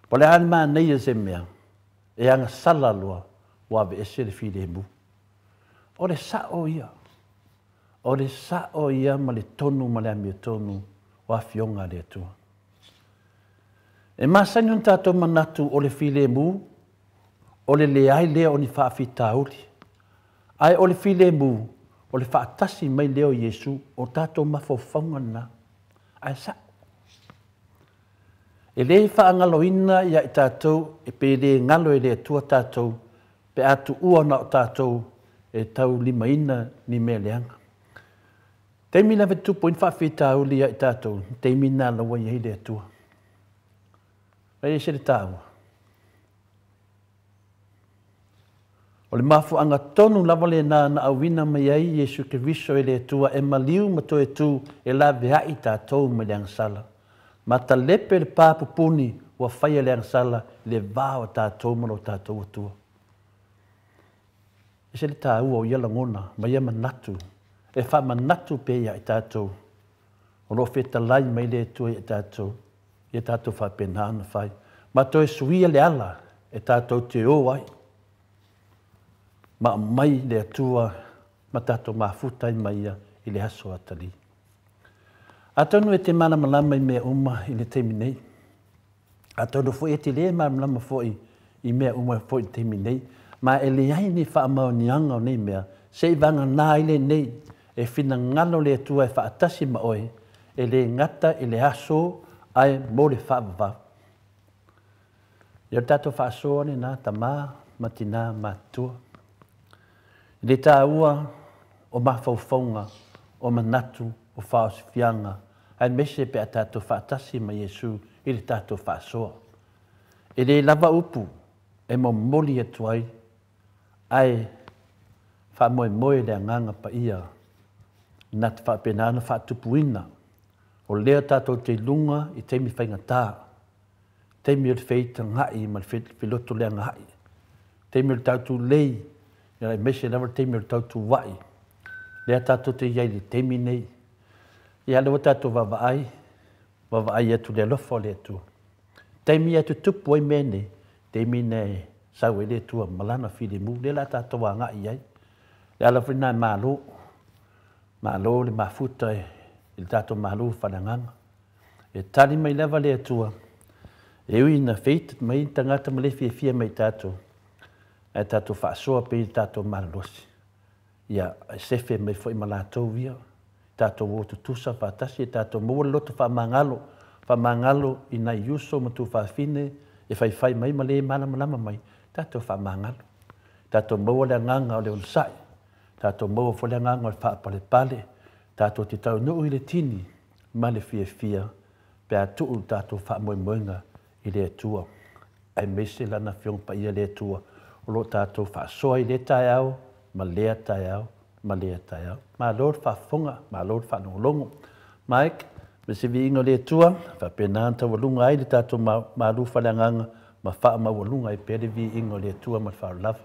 Po o le a le manaia o se mea, e agasala loa ua aveese le filemu. O le sao ia. O le sao ia ma le tonu ma le amiotonu o Afioga a le Atua. E masani ona tatou manatu o le filemu, o le leai lea o ni faafitauli. Ae o le filemu, o le faatasi mai lea o Iesu, o tatou mafaufauga lena. Ae sao. E le faagaloina ia i tatou, e pe le galo e le Atua tatou, pe a tuua na o tatou e taulimaina ni mea leaga. Taimi lava e tupu ai ni faafitauli ia i tatou, taimi lena la ua i ai le Atua. E ese le taua. O le mafuaaga tonu lava lena na auina mai ai Iesu Keriso e le Atua e maliu ma toe tu e laveai tatou mai le agasala. Ma talepe le pa pupuni ua faia le agasala i le va o tatou ma lo tatou Atua. Ese le taua o ia lagona ma ia manatu e faamanatu pea ia i tatou o lo o fetalai mai le Atua ia i tatou, ia tatou faapena ona fai, ma toe suia le ala e tatou te o ai, ma aumai le Atua ma tatou mafuta ai ma Ia i le aso atalii. Atonu e te malamalama i mea uma i le taimi nei. Atonu foi e te lē malamalama foi i mea uma foi i le taimi nei, ma e leai ni faamaoniaga o nei mea, se i vagana ai lenei, e finagalo le Atua e faatasi ma oe, e lē gata i le aso ae mo le faavavau. Ia o le tatou faasoa lena, tama ma tinā matutua. I le taua o mafaufauga, o manatu, o faaosifiaga, aemaise pe a tatou faatasi ma Iesu i le tatou faasoa. E le lava upu e momoli atu ai, ae faamoemoe le Agaga Paia na te faapena ona faatupuina, o lea tatou te i luga i taimi faigata, taimi o le feitaga'i ma le felotoleaga'i, taimi o le tautulei, aemaise lava le taimi o le tautua'i, lea tatou te i ai i le taimi nei. Ia, lea ua tatou vaavaai, vaavaai atu i le alofa o le Atua. Taimi e tutupu ai mea nei, taimi na e sau ai le Atua ma Lana filemu, lea o le a tatou agai i ai. Le ala foi lena e malo, malo le mafuta i le tatou Malo faaleagaga. E tali mai lava le Atua, e ui ina feita mai tagata ma le fiafia mai tatou, ae tatou faasoa pea i le tatou malolosi. Ia, e sefe mai foi ma latou ia, tatou o tutusa faatasi, e tatou maua le loto faamagalo, faamagalo i nai uso ma tuafafine e faifai mai ma le malamalama mai, tatou faamagalo. Tatou maua le agaga o le onosai, tatou maua foi le agaga o le faapalepale, tatou te taunuu i le tini ma le fiafia pe a tuu le tatou faamoemoega i le Atua, aemaise Lana Afioga Paia le Atua o lo o tatou faasoa i lea taeao ma lea taeao ma lea taeao. Malo le faafofoga, malo le faalogologo. Mike, ma se viiga o le Atua, faapena ona taualuga ai le tatou malu faaleagaga ma faamaualuga ai pea le viiga o le Atua ma le faaaloalo lava.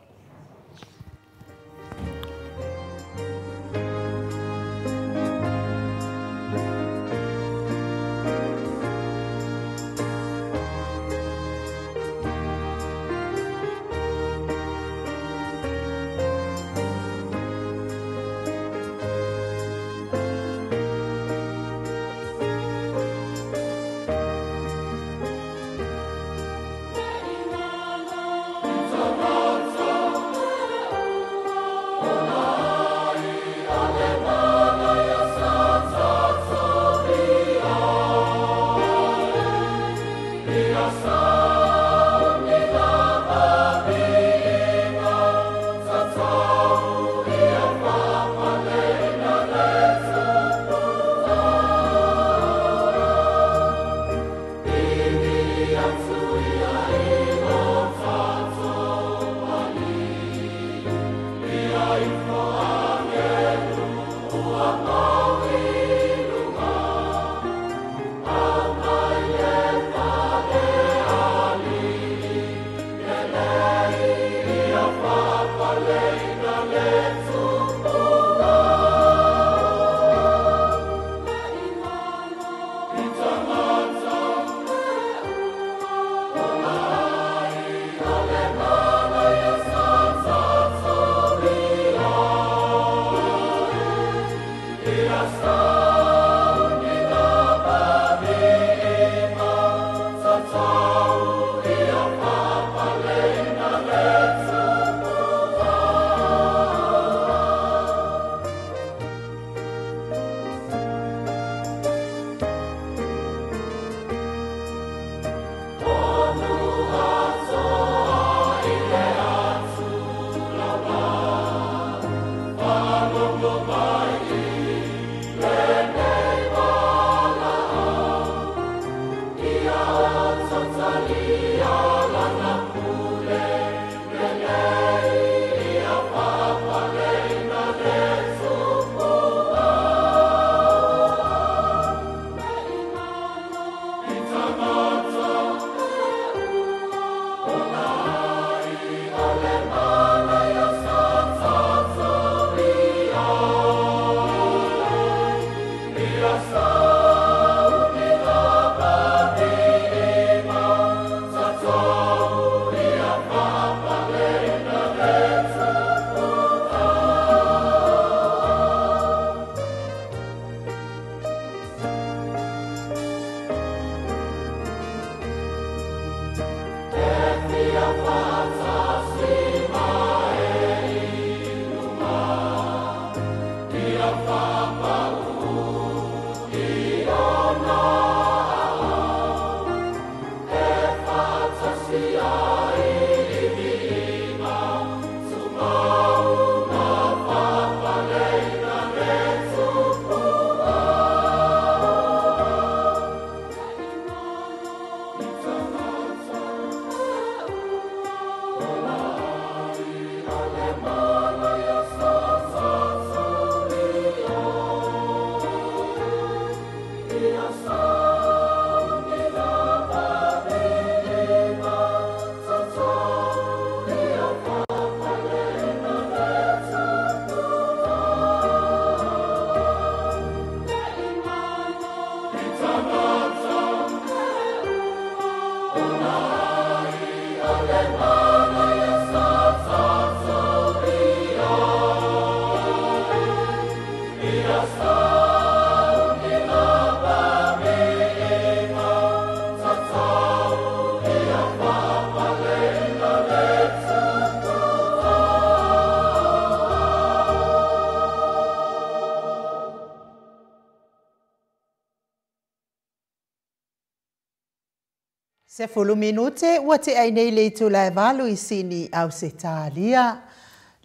10 minute ua te ai nei le itula e 8 i Sini Ausetalia.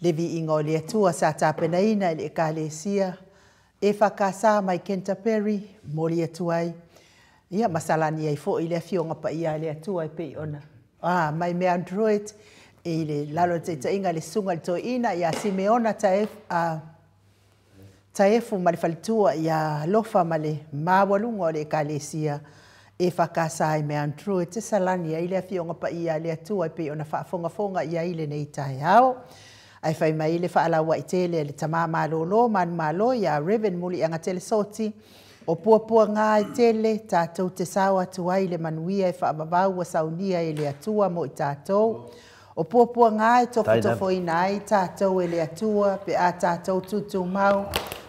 Le viiga o le Atua sa tapenaina i le Ekalesia e whakasa mai Canterbury, moli atu ai. Ia, masalani ai foi le afioga paia a le Atua e pei ona. Mai mea Android, e le lalo te tainga le sunga le toeina ia Simeona Taefu ma le faletua ia Alofa ma le maualuga o le Ekalesia e whakasa ai me Andrew te salani ai le afioga paia a le Atua e pei ona faafogafoga i ai lenei taeao. Ai fai mai le faalaua i tele le tamā malōlō manumalo ia Reverend Muliaga Telesoti o puapuaga e tele tatou te sao atu ai le manuia e faavavau ua saunia e le Atua mo i tatou. O puapuaga e tofotofoina ai tatou e le Atua pe a tatou tutumau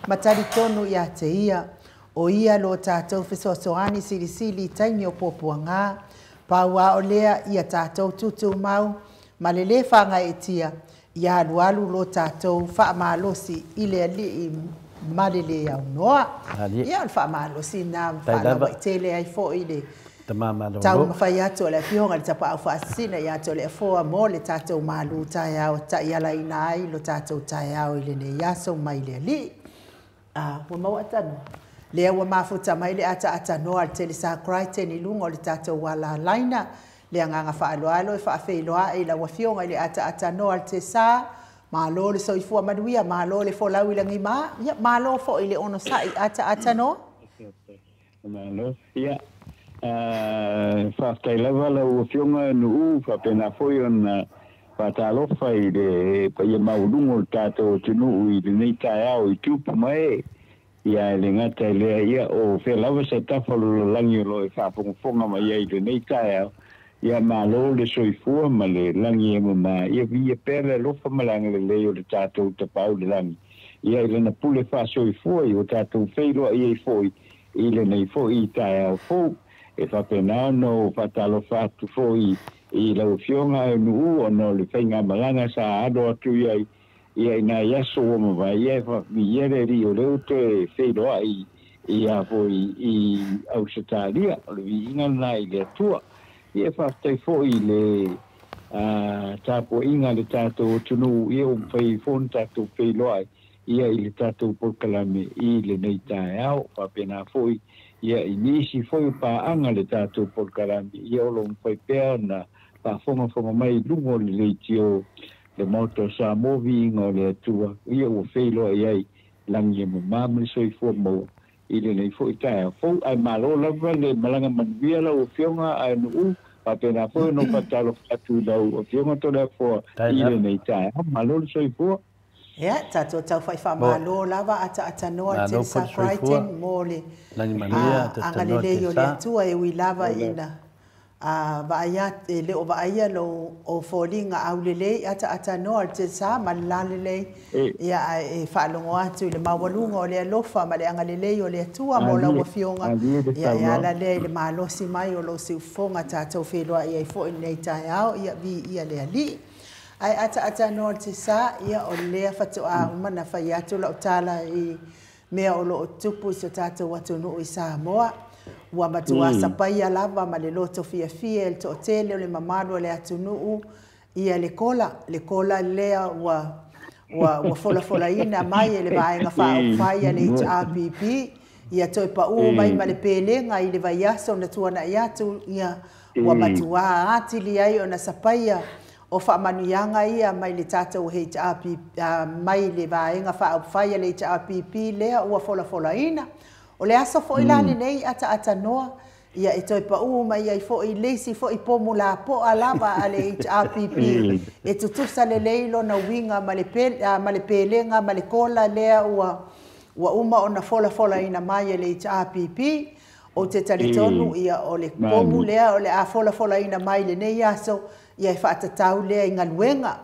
ma talitonu ia te ia. O ia lo tatou fesoasoani silisili i taimi o puapuaga. Pau a o lea ia tatou tutumau ma le lē fagaeetia ia alualu lo tatou faamalosi i le Alii ma le lē aunoa. Ia o le faamalosi na faalaua ai foi le taumafai atu o le afioga i le tapaau faasisina ia te o le afoa mo le tatou malu taeao ta'ialaina ai lo tatou taeao i lenei aso mai le Alii. Ua maua atanoa. Lea ua mafuta mai le ataatanoa le Telesa Crichton i luga o le tatou alalaina. Le agaga faaaloalo e faafeiloai i lau afioga i le ataatanoa le Tesa. Malo le soifua manuia, malo le folau i lagima. Ia, malo foi le onosa'i ataatanoa. Malo. Ia, faafetai lava lau afioga Nu'u, faapena foi ona faatalofa i le paia maualuga o le tatou atunuu i lenei taeao i tupu ma e. Ia e le gata i lea, ia o fea lava se tafa o le lalolagi o loo e faafogafoga mai ai i lenei taeao. Ia malo le soifua ma le lagi e mamā. Ia viia pea le alofa ma le agalelei o le tatou Tapaau i le lagi. Ia i lana pule faasoifua i o tatou feiloai ai foi i lenei foi taeao fou. E faapena ona ou faatalofa atu foi i lau afioga e Nu'u ona o le faigamalaga sa alo atu i ai ia i nai aso ua mavae. Ia e faaviia le Alii o lea ua toe feiloai ia foi i Ausetalia. O le viiga lena i le Atua. Ia e faafetai foi i le tapuaiga a le tatou atunuu, ia ua mafai ai foi ona tatou feiloai ia i le tatou polokalame i lenei taeao. Faapena foi ia i nisi foi o paaga le tatou polokalame, ia o lo o mafai pea ona faafogafoga mai i luga o le leitio le Maota o Samoa. Viiga o le Atua, ia ua feiloai ai lagi e mamā ma le soifua maua i lenei foi taeao fou. Ae malo lava le malaga manuia lau afioga ae Nu'u, faapena foi ona ou faatalofa atu i lau afioga Toleafoa i lenei taeao. Malo le soifua. Ia, tatou taufai faamalo lava ataatanoa le Telesa Crichton mo le agalelei o le Atua e ui lava ina vaaia e le o vaaia lou o foliga aulelei ataatanoa le Telesa ma le lalelei. Ia, ae e faalogo atu i le maualuga o le alofa ma le agalelei o le Atua mo lau afioga. Ia, e ala lea i le malosi mai o lou siufofoga tatou feiloai ai foi lenei taeao. Ia, viia le Alii. Ae ataatanoa le Tesa, ia o lea faatoa uma na fai atu lau tala i mea o loo tupu i so tatou atunuu i Samoa. Ua matuā sapaia lava ma le loto fiafia e le toatele o le mamalu o le atunuu ia le kola, le kola lea ua folafolaina mai e le Vaega Faaupufai a le HRPP, ia toe paū mai ma le pelega i le vaiaso na tuana'i atu. Ia ua matuā atili ai ona sapaia o faamanuiaga ia mai le tatou HRPP, mai le Vaega Faaupufai a le HRPP lea ua folafolaina. O le aso foi la lenei ataatanoa, ia e toe paū mai ai foi le isi foi pomu lapoa lava a le HRPP e tutusa lelei lona uiga ma le pelega ma le kola lea ua uma ona folafolaina mai e le HRPP. Ou te talitonu ia o le pomu lea o le a folafolaina mai lenei aso, ia e faatatau lea i galuega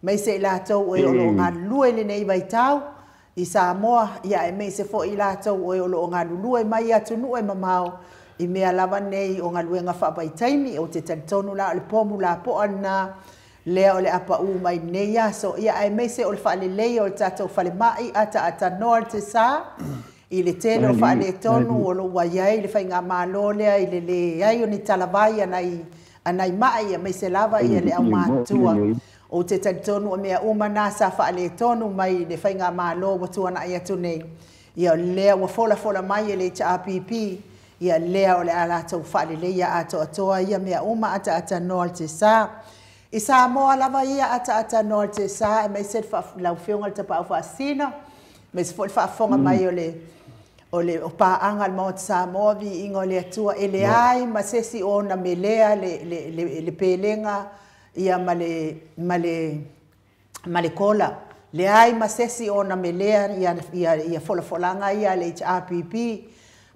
maise i latou e o loo galulue i lenei vaitau i Samoa, ia e maise foi i latou e o loo galulue mai atunuu e mamao i mea lava nei o galuega faavaitaimi. Ou te talitonu la o le pomu lapoa lena lea o le a paū mai lenei aso, ia aemaise o le faaleleia o le tatou falemai ataatanoa le Tesa i le tele o faaletonu o loo ua i ai le faigamalo lea i le leai o ni talavai ana i A nai ma'i aemaise lava le aumatutua. Ou te talitonu o mea uma na sa faaletonu mai i le faigamalo ua tuanai atu nei, ia o lea ua folafola mai e le HRPP, ia lea o le a latou faaleleia atoatoa ia mea uma ataatanoa le tesa. I Samoa lava ia ataatanoa le tesa, aemaise lau Afioga i le Tapaau Faasisina, aemaise foi le faafofoga mai o le o paaga a le Maota Samoa, viiga o le Atua, e leai ma se isi o ona melea le pelega ia ma le kola. Leai ma se isi o ona melea ia folafolaga ia a le HRPP.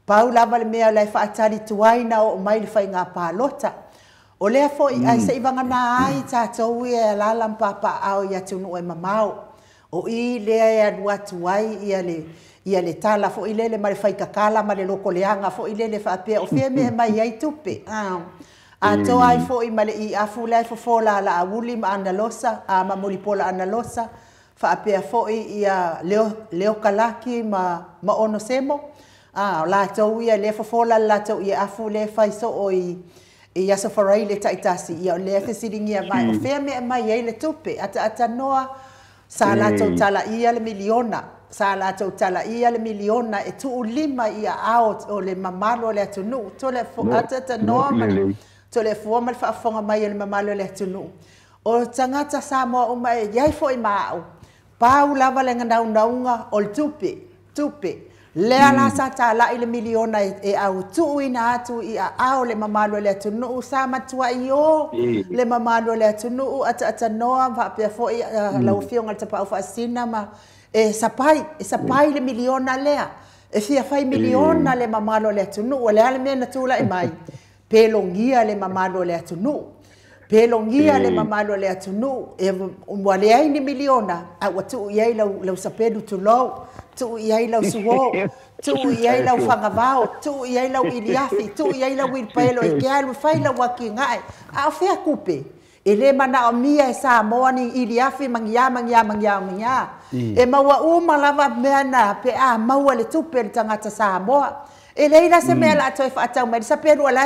Pau lava le mea o la e faatali tuai na oo mai le faiga palota. O lea foi ae se i vagana ai tatou ia e alaala ma papaaao i atunuu e mamao. O i lea e alu atu ai ia le tala foi lele ma le faikakala ma le lokoleaga foi lele faapea o fea mea e mai ai tupe. Atoa ai foi ma le iafu lea e fofo laalauli ma Analosa, ma Mulipola Analosa, faapea foi ia Leo Kalaki ma Ono Semo. O latou ia lea fofo la latou iafu lea fai soo i Aso Faraile taitasi, ia o lea fesiligia mai o fea mea e mai ai le tupe. Ataatanoa sa latou talaia le miliona, sa latou talaia le miliona e tuulima i aao o le mamalu o le atunuu. Ataatanoa ma Toleafoa ma le faafofoga mai o le mamalu o le atunuu. O tagata Samoa uma e iai foi ma au, pau lava le naunauga o le tupe, tupe. Lea la sa talai le miliona e au tuuina atu i aao le mamalu o le atunuu, sa matuai o le mamalu o le atunuu ataatanoa faapea foi lau Afioga i le Tapaau Faasisina ma e sapai le miliona lea. E fia fai miliona le mamalu o le atunuu, o le a le mea na tulai mai, pelogia le mamalu o le atunuu. Pelogia le mamalu o le atunuu, e ua leai ni miliona, a ua tuu i ai lau sapelu tulou, tuu i ai lau suo, tuu i ai lau fagavao, tuu i ai lau iliafi, tuu i ai lau uilipaelo e te alu fai lau atinae. A o fea tupe? E le manaomia e Samoa ni iliafi ma ni a ma ni a ma ni a ma ni a. E maua uma lava mea na pe a maua le tupe le tagata Samoa. E leai la se mea la toe faatau mai le sapelu o la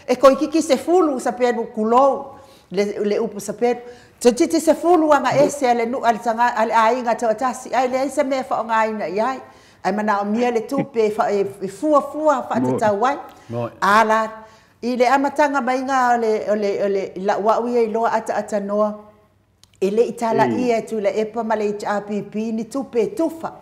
e toeitiiti 10 sapelu kulou le upu sapelu. Toeitiiti 10 aga ese a le nuu a le aiga toatasi, ai leai se mea faaaogaina i ai. Ai manaomia le tupe e fuafua faatatau ai. Ala i le amataga maiga o le lau au ia iloa ataatanoa, e le i talaia e Tuilaepa ma le HRPP ni tupe e tufa.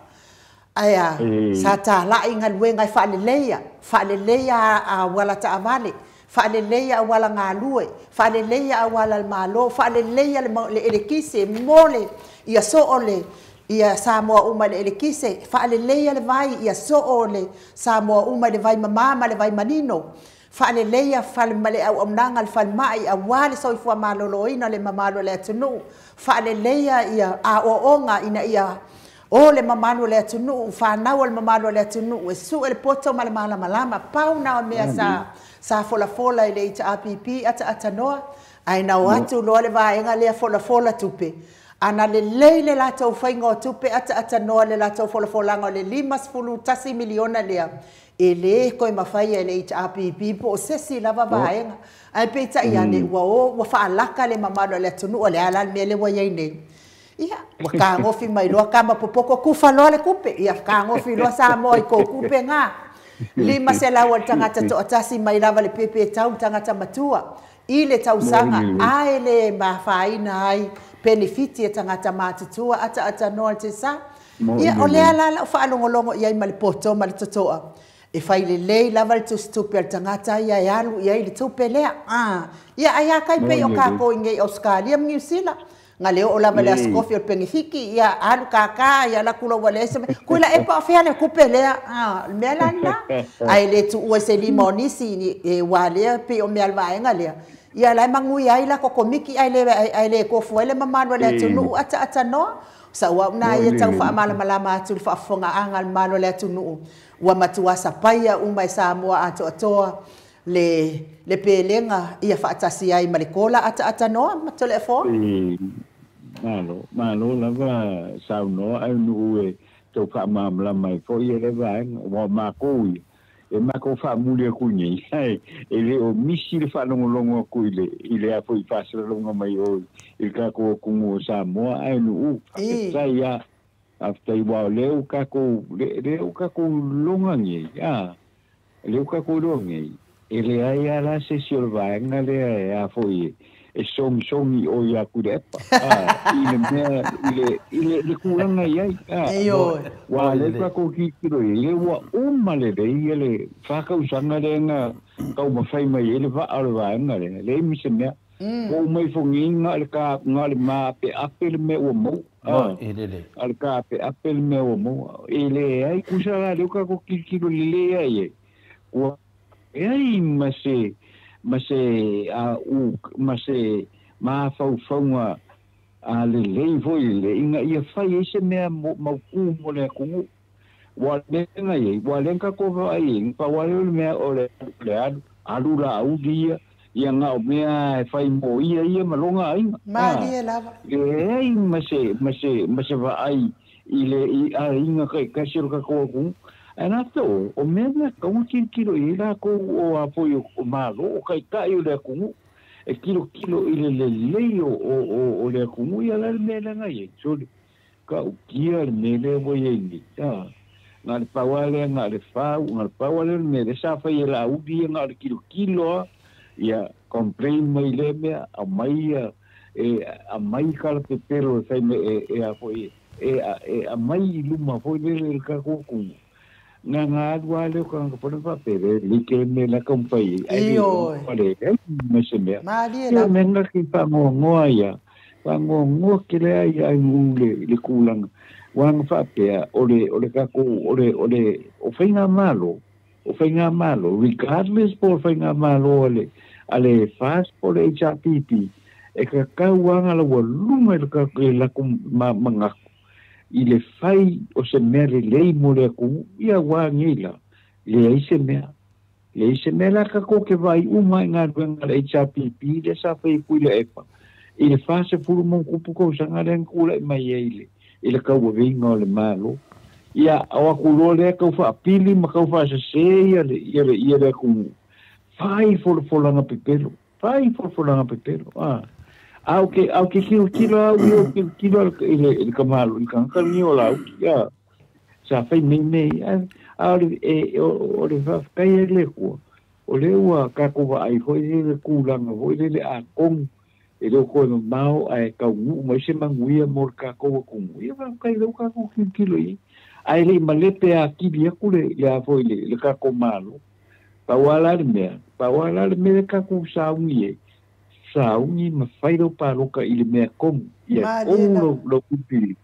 Ae sa talai galuega e faaleleia, faaleleia auala taavale, faaleleia auala galue, faaleleia auala le malo, faaleleia le elekise mo le ia soo le ia Samoa uma le elekise, faaleleia le vai ia soo le Samoa uma le vai mamā ma le vai manino, faaleleia fale ma le auaunaga le falemai aua le soifua maloloina le mamalu o le atunuu, faaleleia ia aoaoga ina ia o le mamalu o le atunuu, whanau o le mamalu o le atunuu, e sue le poto ma le malamalama, pau na o mea sa folafola i le HRPP ataatanoa, ai na o atu loa le vaega lea folafola tupe. Ana le lei le latou faiga o tupe ataatanoa le latou folafolaga o le 51 miliona lea, e le koe mawhai e le HRPP po o sesi lava vaega. Ai peitai ane ua o, ua whaalaka le mamalu o le atunuu, o le ala le mea le ua iai nei. Ia, ua kagofi mai loa kama popoko kufa loa le kupe. Ia, kagofi loa Samoa i kou kupe ngā. 500 o le tagata toatasi mai lava le pepe tau tagata matua. I le tausaga, ae le mafaina ai penefiti e tagata matutua ataatanoa le tesa. Ia, o lea la lau faalogologo i ai ma le poto ma le totoa. E fai lelei lava le tusitupe a le tagata ia e alu i ai le tupe lea. Ia, ai a kai pei o kākou i nei Australia ma New Zealand. Nga leo o lava le askofi o le pengifiki, ia alu kaka, ia la kula wale ese. Kui la epa o fea le kupe lea, le mea la na. Ai le tuua se lima o nisi, e wā lea, pe o mea alvaenga lea. Ia lai mangui ai la kokomiki, ai le kofu ai le mamalu le atunuu ataatanoa. Sa ua una ia tau faamalamalama atu le faafofogaaga le malo le atunuu. Ua matua sapaia uma e Samoa atoatoa le pelega ia faatasi ai ma le kola ataatanoa ma Toleafoa. Malo, malo lava saunoa ai nuu e tau faamalamalama ai foi e le vaega, ua makou ia. E makou faamuli aku nei ae e lē o misi le faalogologo aku i le afoi faasalalauga mai o i le kakou akugu o Samoa ae nuu faafetai a faafetai ua o lea ua kakou lea ua kakou logagi a lea ua kakou logagi e leai a la se isi o le vaega lea e afoi e sogisogi o ia aku le epa i le mea i le kulaga i ai ua le kakou tilotilo i le ua uma lelei le fakausaga lea na taumafai mai ai le vaa o le vaega lea leai ma se mea ua mai fogiga le ka ga le maapeape le mea ua maua a le kaapeape le mea ua maua e leai kusa la lea ua kakou tilotilo lelei ai ai ua ai ma se a u ma se mafaufauga a lelei foi le ina ia fai ai se mea mautū mo le atunuu ua le mea i ai ua le kakou vaai ai pau lea o le mea o le alu alu laauli ia ia na o mea e fai mo ia ia ma loga aiga malie lava leai ma se vaai i le i aiga taitasi o le kakou atunuu ae latou o mea na taua tilotilo i ai lakou o afoi o malo o taitai o le atunuu e tilotilo i le lelei o le atunuu ia la le mea lea na i ai sole kautia le mea lea ua i ai nei a na le pau lava lea na le fau na le pau lava lea o le mea lea sa fai e laauli ia na o le tilotilo a ia complain mai lea mea aumai ia e aumai kalapepelo e fai mai e afoi e aumai i luma foi lele le kakou atunuu na nga alu a lea o tagata fona faapea le like le mea la taumafai ai Ioe. le ma se mea Malie ia lava. Mea na ki faagoagoa ia faagoagoa kele ai ai gu le kulaga ua aga faapea o le kakou o le o faigamalo o faigamalo regardless po o faigamalo a le FAST po o le HRPP e kakau aga laua luga i le kakou i lakou manatu i le fai o se mea lelei mo le atunuu ia ua agei la leai se mea leai se mea la kakou ke vaai uma i galuega a le HRPP lea sa fai kui le epa i le 40 ma tupu tausaga lea na tula'i mai ai i le tauaveiga o le malo ia o aku loa lea tau faapili ma tau faasasē ia le atunuu fai folafolaga pepelo fai folafolaga pepelo a au ke tilotilo au ia tilotilo i le kamalo i le tagata lenei o lauki ia sa fai mei mei a o le e o le faafetai ai le Atua o lea ua kakou vaai foi le kulaga foi lele atonu e le o toe mamao ae taunuu mai se manuia mo le kakou atunuu ia faafetai lea ua kakou tilotilo i ai ae le'i malepe atili aku le a foi le kakou malo pau a la le mea pau a la le mea le kakou saugi ai saugi ma fai lau paloka i le mea komu ia Malie komu lava. Lau filifili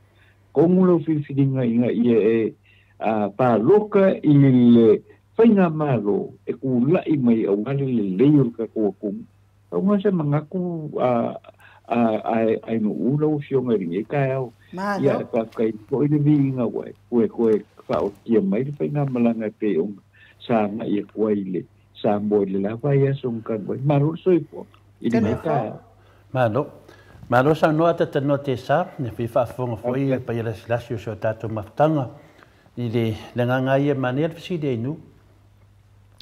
komu lau filifiliga ina ia e a paloka i le faiga malo e kula'i mai auā le lelei o le kakou atunuu auga se manatu a a ai nuu lau afioga i lenei taeao ia Malo. e faafetai foi le viiga ua e koe koe faaotia mai le faigamalaga e pei ona sa aga'i atu ai le Samoa i le lava ai aso ma talu ai malo le soifua i lenei Telefo. Taeao. Malo. Malo saunoa tatanoa te sa, ne fi faafofoga foi le Faafetai. paia lasilasi o si o tatou mafutaga. I le agaga ia manaia le fesili ai nu.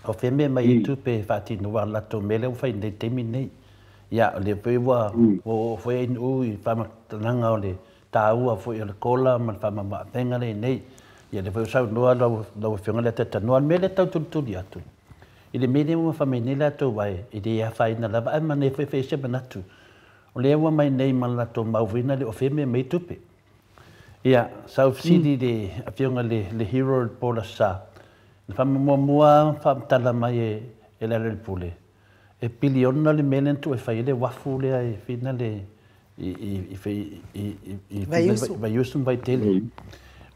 O fea mea mai ai tupe faatinoa a latou mea lea ua fai nei taimi nei. Ia, o lea foi ua ua oo foi ai nuu i faamatalaga o le taua foi o le kola ma le faamamaavega lenei. Ia lea foi ua saunoa lau afioga le tatanoa. Le mea lea tau tulituli atu. I le mea lea ua fai mai nei latou ai, i le afaina lava ae manaia foi fai se manatu. O lea ua mai nei ma le latou mauina le o fea mea mai tupe. Ia, sa ou fesili i le afioga le Hero Paula Sa. Na faamuamua faamatala mai e le ala pule. E piliona le mea lea na tuu e fai ai le uafu lea e fina le i Vaiusu. Vaiusu ma Vaitele.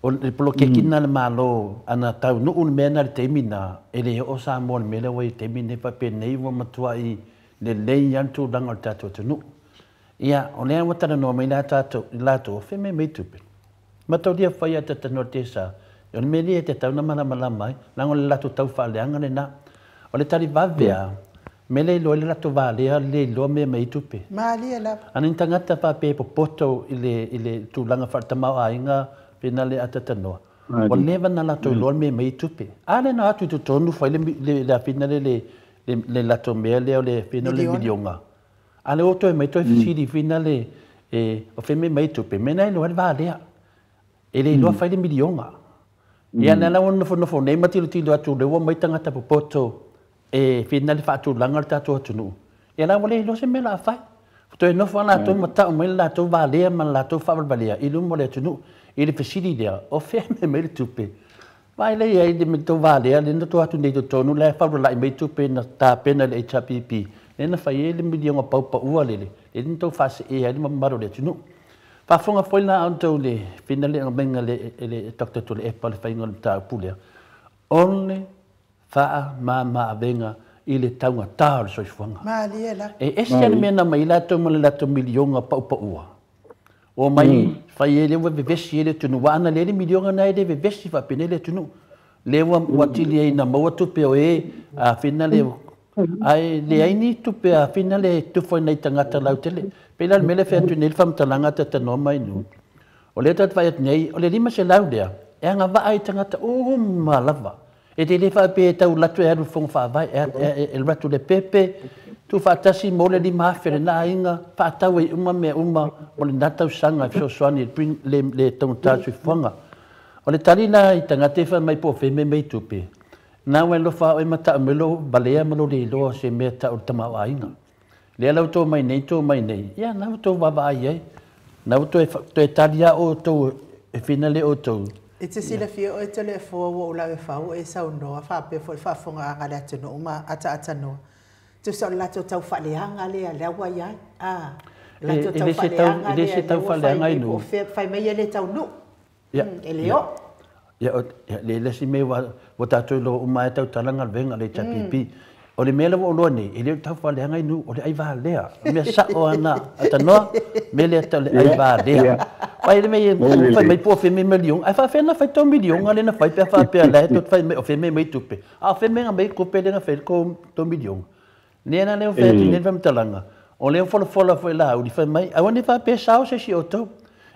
O le poloketi na le malo ana taunuu le mea na le taimi na e le oo Samoa le mea lea ua i taimi nei faapenei ua matuai lelei lava le tulaga o le tatou atunuu. Ia, o lea ua talanoa mai la tatou i latou o fea mea mai tupe. Mataulia fai a tatanoa te sa. O le mea lea e tatau na malamalama ai, leaga o le latou tau faaleaga lena. O le tali vave a, me le iloa i le latou valea le iloa mea mai tupe. Malie lava. Ana ni tagata faapea e popoto i le tulaga faaletamaoaiga pena le atatanoa. Ua leva ona latou iloa le mea e aumai ai tupe. A lea na o atu i totonu fai le le afina lea le le latou mea lea o le afina o le miliona. A lea ua toe aumai toe fesili fina le e o fea le mea e aumai ai tupe. Mea na e iloa ai le va lea. E le iloa fai le miliona. Ia lea la ua nofonofo nei ma tilotilo atu lea ua omai tagata popoto e fina le faatulaga o le tatou atunuu, ia la ua le iloa se mea o le a fai. Toe nofo lava latou ma tau mai le latou valea ma le latou faavalevalea i luma o le atunuu i le fesili lea, o fea e aumai mai le tupe? Vaai la i ai i le tou valea lea na tuu atu nei i totonu la e faulalai mai tupe na tapena e le HRPP lea na fai ai le miliona paupaua lele, lea na tou faasee ai le mamalu o le atunuu. Faafofoga foi la outou i le fina le aumaiga e le Doctor Tuilaepa le faiga o le mataupu lea, o le faamama-avega i le taugata o le soifuaga. Malie lava. E ese lava le mea na aumai ai latou ma le latou miliona paupaua. Omai fai ai lea ua vevesi ai le atunuu, aua ana leai le miliona lena e le vevesi faapenei le atunuu. Lea ua atili ai ina maua tupe o e a fina le ae leai ni tupe a fina le tufa i nai tagata lautele. Pei la o le mea lea e fai atu nei le faamatalaga a talanoa mai nu. O lea tatou te vaai atu nei, o le 500 lea, e agavaa i tagata uma lava. E te le faapea e tau alu atu e alu i le Fono Faavae, e alu atu i le pepe, tuufaatasi mo le 5,000 a lena aiga, faatau ai uma mea uma mo lena tausaga e fesoasoani i le taugata o le soifuaga. O le tali la i tagata ia fai mai po o fea e mea mai tupe, na ua e alofa lava oe ma tau mai lou valea ma lou le iloa o se mea tau o le tamaoaiga. Lea la ua tou mai nei, tou mai nei, ia na ua tou vaavaai ai. Na ua toe, toe tali lava outou e finale outou. E te silafia oe Toleafoa ua ou lavefau ua e saunoa faapea foi le faafofogaaga a le atunuu ma ataatanoa. Tusa o le latou tau faaleaga lea lea ua i ai. A, le latou tau faaleaga lea lea ua fai nei po o fea, fai mai e le taunuu. E le oo. Ia, le le isi mea ua tatou iloa uma lava e tautala galuega a le HRPP. O le mea lea ua ou iloa nei, e le o le taufaaleaga i nuu, o le aivalea. O le mea sao lava lena, Tanoa, mea lea tau le aivalea. Vai le mea fai mai po o fea mea miliona, ae faafefea ona fai tou miliona lea na fai pe a faapea la e tou te fai mai o fea mea mai tupe. A o fea mea na aumai ai tupe lea na fai ai le tou miliona. Lea la lea ua fai atu nei le faamatalaga, o lea ua folafola foi Laauli fai mai, aua ne i faapea e sao se isi o outou.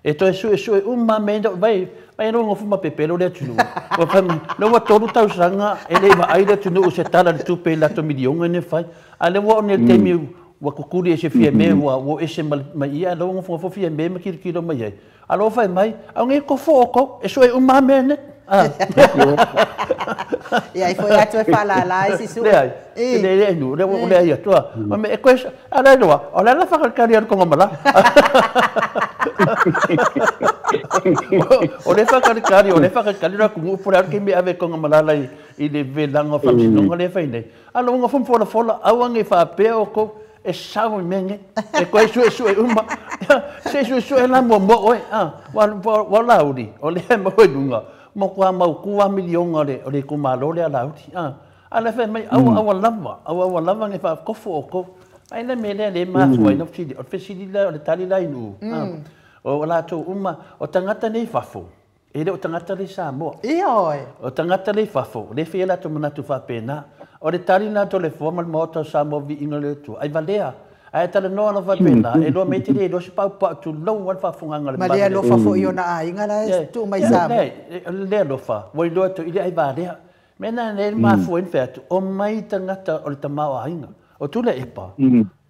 E toe suesue uma lava mea ia, vai, vai lou nofo ma pepelo le atunuu. Ua fai mai, lea ua 3 tausaga e le i vaai le atunuu i se Tala o le Tupe i latou miliona nei e fai. A o lea ua oo nei i le taimi ua tutuli ese Fiame, ua o ese ma ia, a o lea ua nofonofo Fiame ma tilotilo mai ai. A o lea ua fai mai, au nei tofo outou, e sue uma lava mea nei. Ia ai foi atu e faalala ai si sue. Leai, le le nu, le ua leai atu a. Ma me e koe, a le loa, o le ala whakakari aru konga mala. O le whakarikari, o le whakakari ra kungu pore aru ke me ave konga malala i le velanga o whamsinonga le whai nei. A lo unga fum fola fola, aua nge whaapea o kou, e sao i mea nei, e koe suesue uma, se suesue la muamua oe, wa Laauli, o lea e maua i luga, matua mautu lava miliona o le itumalo lea a Laauli. A o lea fai mai, aua aua lava, aua aua lava ne i faatofo outou. Ai le mea lea e mafua ai na fesili, o le fesili lea, o le tali la i Nuu, o latou uma, o tagata nei i fafo, E le o tagata lea i Samoa. Ioe. O tagata lea i fafo, lea e fai ai latou manatu faapena. O le tali lena a Toleafoa ma le Maota o Samoa Viiga o le Atua, ai valea. Ae talanoa lava faapena, e iloa mai e te le iloa se paupau, tulou lava le faafofogaaga a le Ma le alofa foi i ona aiga la e tuu mai i Samoa. Leai, o le alofa, ua iloa atu i le ai valea. Mea lena e mafua ai ona fai atu, omai tagata o le tamaoaiga. O Tuilaepa,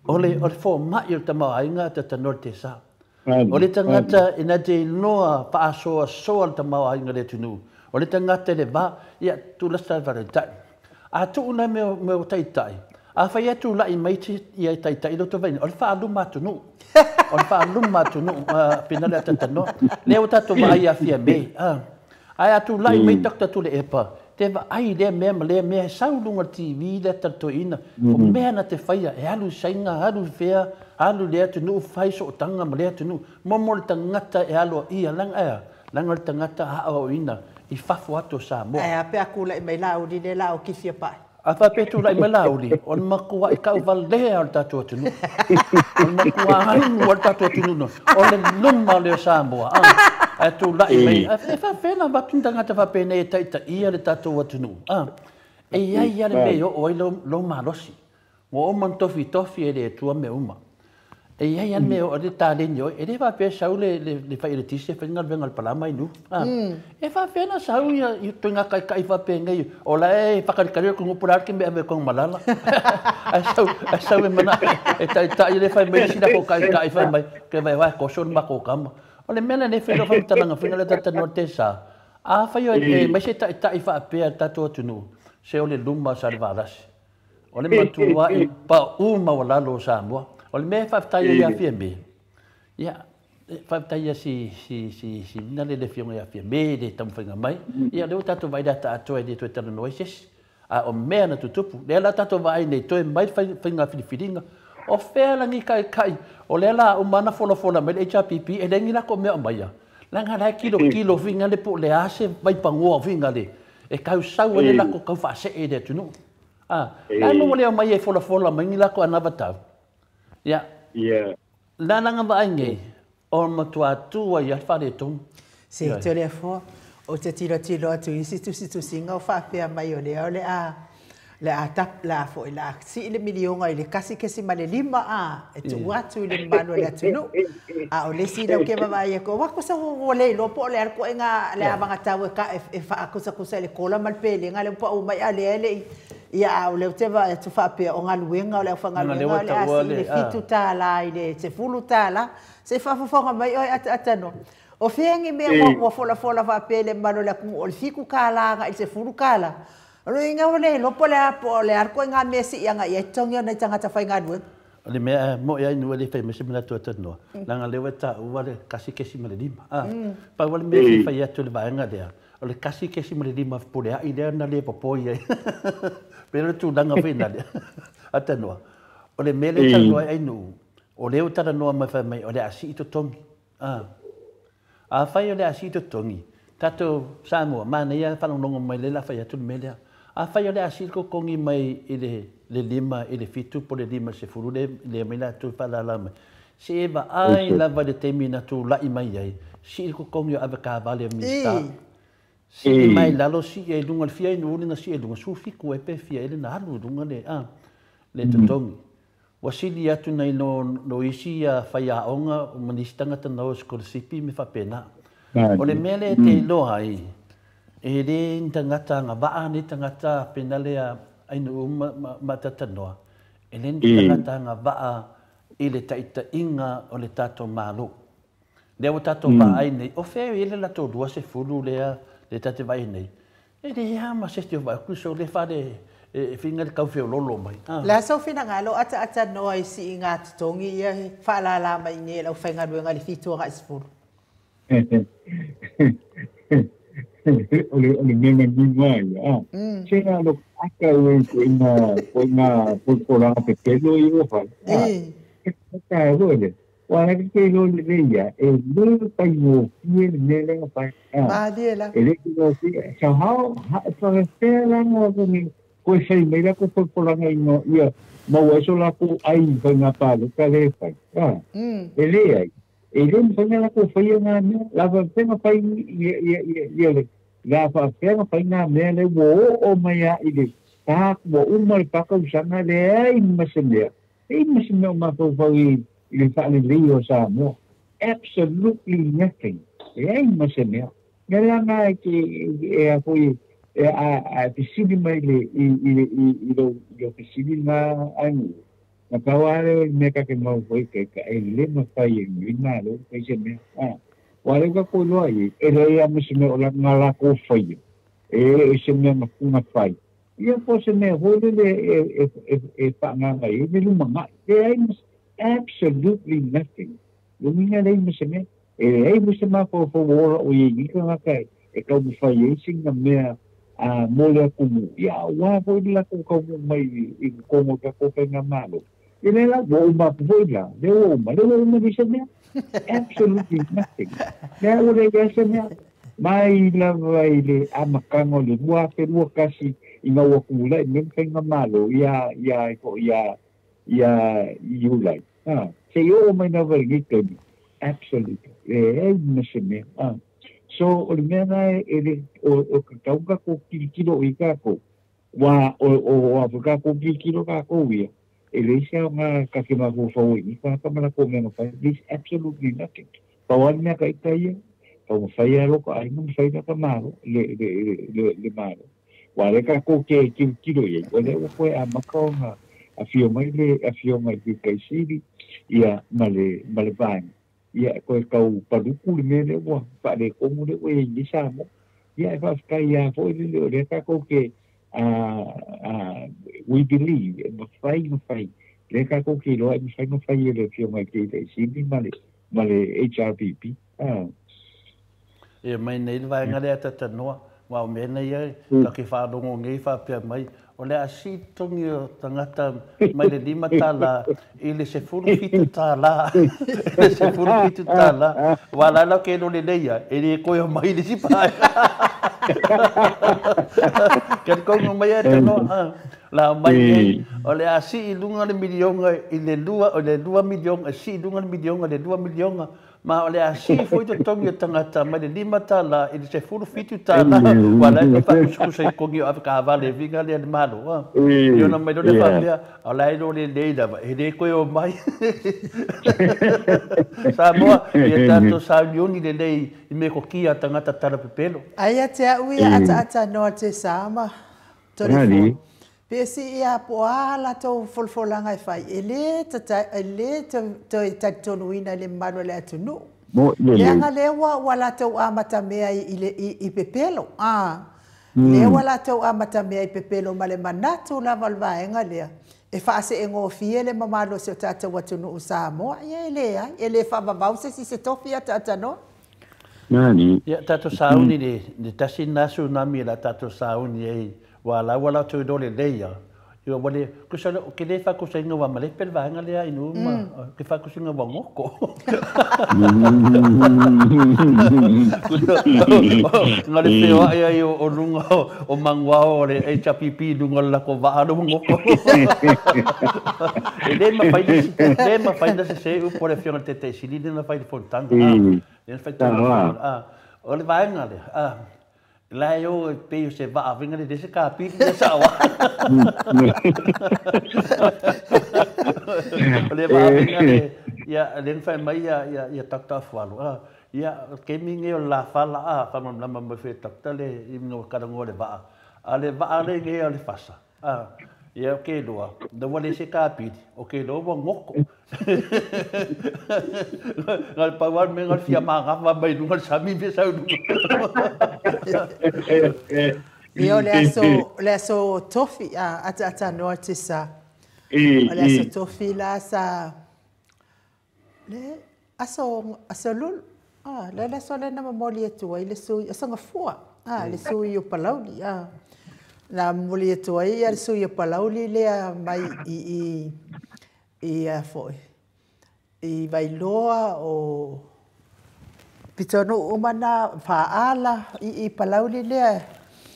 o le fomai o le tamaoaiga a Tatanoa le Tesa. O le tagata e na te iloa faasoasoa le tamaoaiga o le atunuu, o le tagata i le va, ia, tulasa le faataitai. A tuu la mea o taitai, afai e tulai mai ia taitai loto vaina, o le faaluma atunuu. O le faaluma atunuu, pena le atatanoa. Lea ua tatou vaai ia Fiame, ae a tulai mai Doctor Tuilaepa, te vaai lea mea ma lea mea, e sau i luga o le TV lea talitoina, o mea na te faia, e alu i Saina, alu i fea, alu i lea atunuu, fai sootaga ma lea atunuu. Momo le tagata e aloaia, leaga e a? Leaga o le tagata aoaoina i fafo atu o Samoa. Ae a pe a tulai mai Laauli lea la o Kisi Apae? A faapea e tulai mai Laauli, o le matuai tauvalea o le tatou atunuu. O le matua ainu o le tatou atunuu, o le luma lea o Samoa. Ae tulai mai, e faapefea ona avatu ni tagata faapenei e taitaia le tatou atunuu. E i ai lava le mea e oo ai lou malosi. Ua uma ona tofitofi e le Atua mea uma. E iai a le mea e oo ai le taleni o oe, e le faapea e sau le fai eletise e fai le galuega a le palama i Nu'u. E faapea ona sau ia ituaiga taitai faapenei, o la e faakalikali le atunuu po o le a le mea e ave ai i Tanumalala. Ae sau, ae sau e manao e taitai lea fai mai le isi latou taitai fai mai, ou te vaai e toso le matou tama. O le mea lenei fai lau faamatalaga foi lea talatalanoa le Tesa, afai e aumai se taitai faapea i le tatou atunuu, se o le luma o Salevalasi. O le matuai pau maualalo o Samoa. O le mea e faafetai ai ia Fiame, ia, faafetai ia si, si, si, si na le le afioga ia Fiame i le taumafaiga mai. Ia, o lea ua tatou vaai i le ata atoa e le toe talanoa ai se isi. A o mea na tutupu, lea la tatou vaai nei, toe mai le faiga filifiliga. O fea lagi taitai, o lea la uma ona folafola mai le HRPP, e leai ni latou mea o aumaia. Leaga la e tilotilo figa le po o le a se vaipagoa figa le, e tausau ai le latou tau faasee i le atunuu. A, la e maua le aumai e folafola mai ni latou anavatau. Ia, la laga vaai nei, o matua tu ai lava le faaletonu. Se i te afua, ou te tilotilo atu i isi tusitusiga o faapea mai o lea o le a le a tap le a foi le a sii le miliona i le 1.5 a e tuu atu i le mamalu o le atunuu. A o le isi lea ou te vaavaai atu, aua kusa ua le iloa po o le a le ituaiga le avagatau e ka e faakusakusa i le kola ma le pelega lea ua pau mai a lea e le i ia a o lea ou te vaai atu faapea o galuega o le aufaigaluega o le a sii i le $7 i le $10 se i faafofoga mai oe ataatanoa. O fea ni mea ua folafola faapea i le mamalu o le atunuu o le $7 agai i le $10. O le uiga ua le iloa po o le a po o le a le ituaiga mea e sii agai i ai totogi o nai tagata faigaluega. O le mea mo'i ai nu e le fai mai se manatu talanoa, leaga lea ua taua le 1.5. A, pau lava le mea e fia fai atu i le vaega lea, o le 1.5 fepuleai lea na le popoi ai. Pei o le tulaga foi lea. Talanoa. O le mea lea e talanoa ai Nu'u, o lea ua talanoa mai fai mai o le a sii totogi. A, afai o le a sii totogi, tatou Samoa, manaia faalogologo mai lea o le a fai atu le mea lea. Afai o le a sii le totogi mai i le 5 i le 7 po o le 5 i le 10 lea lea mai latou faalala mai, se e vaai lava i le taimi na tulai mai ai, sii le totogi o avekavale o Minisita. Sii mai lalo, sii ai luga le fia inu uli na sii ai luga, 17 ai pe fia ele na alu i luga le, a, le totogi. Ua sili atu nai lo isi faiaoga ma nisi tagata na o sikolasipi me faapena. O le mea lea e te iloa ai, e le ni tagata agavaa nei tagata pena lea Ainu'u ma Tatanoa, e le ni tagata agavaa i le taitaiga o le tatou Malo. Lea ua tatou vaai nei, o fea e i ai le latou 20 lea le tatou vaai nei, e leai lava ma se isi o vaai atu, so le fale e whiga le tau feololo mai. O le a sou finagalo ataatanoa i siiga totogi ia e faalālā mai nei e le aufaigaluega i le 7 agai 10. O le o le mea manino a ia a se na lo aka ue ko ina ko ina polopolaga pepelo i ua fai a e ka e foi le ua le ke lo le le ia e le faigofie le mea lea fai a Malie lava. E le faigofie so how faapefea la na ni koe fai mai la ko polopolaga ina ia maua ai so lakou ai faiga palota le fai a e leai e le mafai ona latou faia na mea la faapefea ona fai ia ia ia ia le la faapefea ona fai na mea lea ua oo mai a i le pa ua uma le pa tausaga leai ma se mea leai ma se mea o mafaufau i le faalelei o Samoa. Absolutely nothing, leai ma se mea. Mea la na e te e a foi e a a fesili mai le i i i i lou i lou fesili na ai na pau lava lea o le mea ta te mau foi kai ka e le mafai e lenei Malo ona fai se mea. A ua lea ua tatou iloa i ai, e leai lava ma se mea o na latou faia e o se mea na fai ia po o se mea foi lele e e e faaagaga i ai le lumanai. Leai ma absolutely nothing. Lona uiga e leai ma se mea. E leai foi se mafaufau ua ola o i ai nei tagata e taumafai ai sina mea a mo le atunuu, ia aua foi le latou taunuu mai i totonu o le tatou faigamalo. Ia lea la, ua uma atu foi la, lea ua uma, lea ua uma nei se mea. Absolutely nothing. Lea ua leai se mea. Mai lava i le amataga o le 2021 ina ua tulai mai le faigamalo ia ia ia ia Iulai, a, seia oo mai lava i lenei taimi, absolutely, leai ma se mea. A. So, o le mea lena e le o tatau ona tatou tilotilo i ai tatou, aua o a foi tatou tilotilo tatou ia, E leai se aoga ka te mafaufau ai i tagata ma latou mea na fai. There's absolutely nothing. Pau lava le mea ka ita ia, taumafai lava lota aiga ma fai lata Malo, le, le, le, le Malo. Aua o lea tatou te tilotilo i ai, o lea ua toe amata ona afio mai le Afioga i le Taitai Sili, ia, ma le, ma le vaega, ia, e toe tau paluku le mea lea ua faaletonu lea ua i ai nei Samoa. Ia, e faafetai lava foi lele o lea tatou te we believe e mafai ona fai, lea tatou te iloa e mafai ona fai e le Afioga i le Taitai Sili ma le, ma le HRPP. Ia mai nei le vaega lea Tatanoa, aua o mea nei e ta te faalogo nei faapea mai, o le a sii totogi o tagata mai le $5 i le $17, i le $17, aua la la ke lole lei ai, e le toe omai i le isi vaega. Talitonu mai e Tanoa, la omai nei, o le a sii i luga le miliona i le lua, o le $2 miliona, e sii i luga le miliona i le $2 miliona, ma o le a sii foi totogi o tagata mai le $5 i le $17, ua la e faakusikusa i totogi o avekaavale e viga lea le Malo. A. Ia ona mai loa lea faapea, o la e iloa lelei lava, e le toe omai. Samoa, ia tatou sauniuni lelei i metotia a tagata talapepelo. Ai ia te a'u ia ataatanoa te sa ma Toleafoa. Pe sii a po o a latou folafolaga e fai, e lē tata e lē toe talitonuina i le mamalu o le atunuu. Leaga lea ua ua latou amatamea i le i pepelo, a. Lea ua latou amatamea i pepelo ma le manatu lava o le vaega lea, e faaseegofie le mamalu o si o tatou atunuu Samoa. Ia e leai, e lē faavavau se isi se tofi ataatanoa. Nani. Ia tatou sauni le le tasi lena tsunami o le a tatou sauni ai, ua la ua latou iloa lelei a. Ia ua le, tusa ou te le faakusaina ua malepe le vaega lea i nuu ma, ou te faakusaina ua goto. Na le feoai ai o luga o manuao o le HRPP i luga o le latou vaa lea ua goto. E le mafai le mafai ona sese upu a le Afioga i le Taitaisili lea na fai i le fonotaga. Lea na fai tonu. O le vaega lea, la e o e pei o se vaa faiga le se kapili le sao. O le vaa faiga le ia le na fai mai ia ia ia Dr. Afualo. Ia kemi nei o le lafala a faamalamalama mai foi e Dr. le i no talanoa le vaa. A le vaa le nei o le fasa. Ia ke loa, na ua le se kapili, o ke loa ua goto. Na le pau lava le mea na o le fia magafa mai luga o le sami me sau luga. Ia o le aso le aso tofi a ataatanoa te sa. O le aso tofi la sa le aso aso lulu. Ah, le le aso lea na momoli atu ai le sui aso gafua. Ah, le sui o Palauli. Ah. Na momoli atu ai ia le sui o Palauli lea mai i i i a foi. I Vailoa o pitonuu uma na Faaala i i Palauli lea.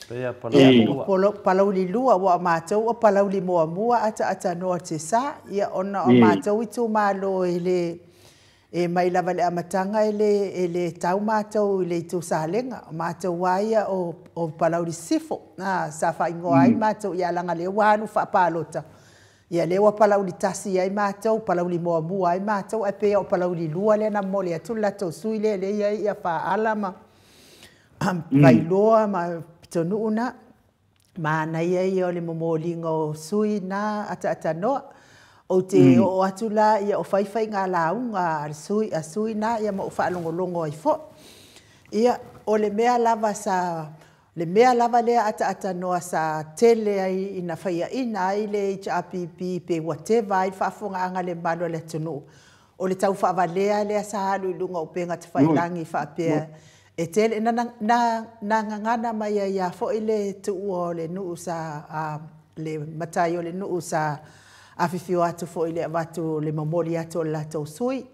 Pea Palauli lua. Palauli lua ua o matou o Palauli muamua ataatanoa te sa. Ia ona o matou itumalo e le e mai lava i le amataga e le e le tau matou i le itu Salega. O matou lava ia o o Palauli Sisifo. A sa faaigoa ai matou ia leaga lea ua alu faapalota. Ia lea ua Palauli tasi ai matou, Palauli muamua ai matou, ae pei o Palauli lua lea na momoli atu le latou sui lea lea e i ai ia Faaala ma Vailoa ma pitonuu na. Manaia ia o le momoliga o sui na ataatanoa. Ou te oo atu la ia o fai faiga lauga a le sui a sui na ia ma ou faalogologo ai foi. Ia o le mea lava sa le mea lava lea ataatanoa sa tele ai ina faiaina ai le HRPP pe whatever ai le faafofogaaga a le mamalu o le atunuu. O le tau faavalea lea sa alu i luga o upega tafailagi faapea e tele na na na gagana mai ai lava foi le tuua o le nuu sa le matai o le nuu sa afifio atu foi i le avatu le momoli atu o le latou sui.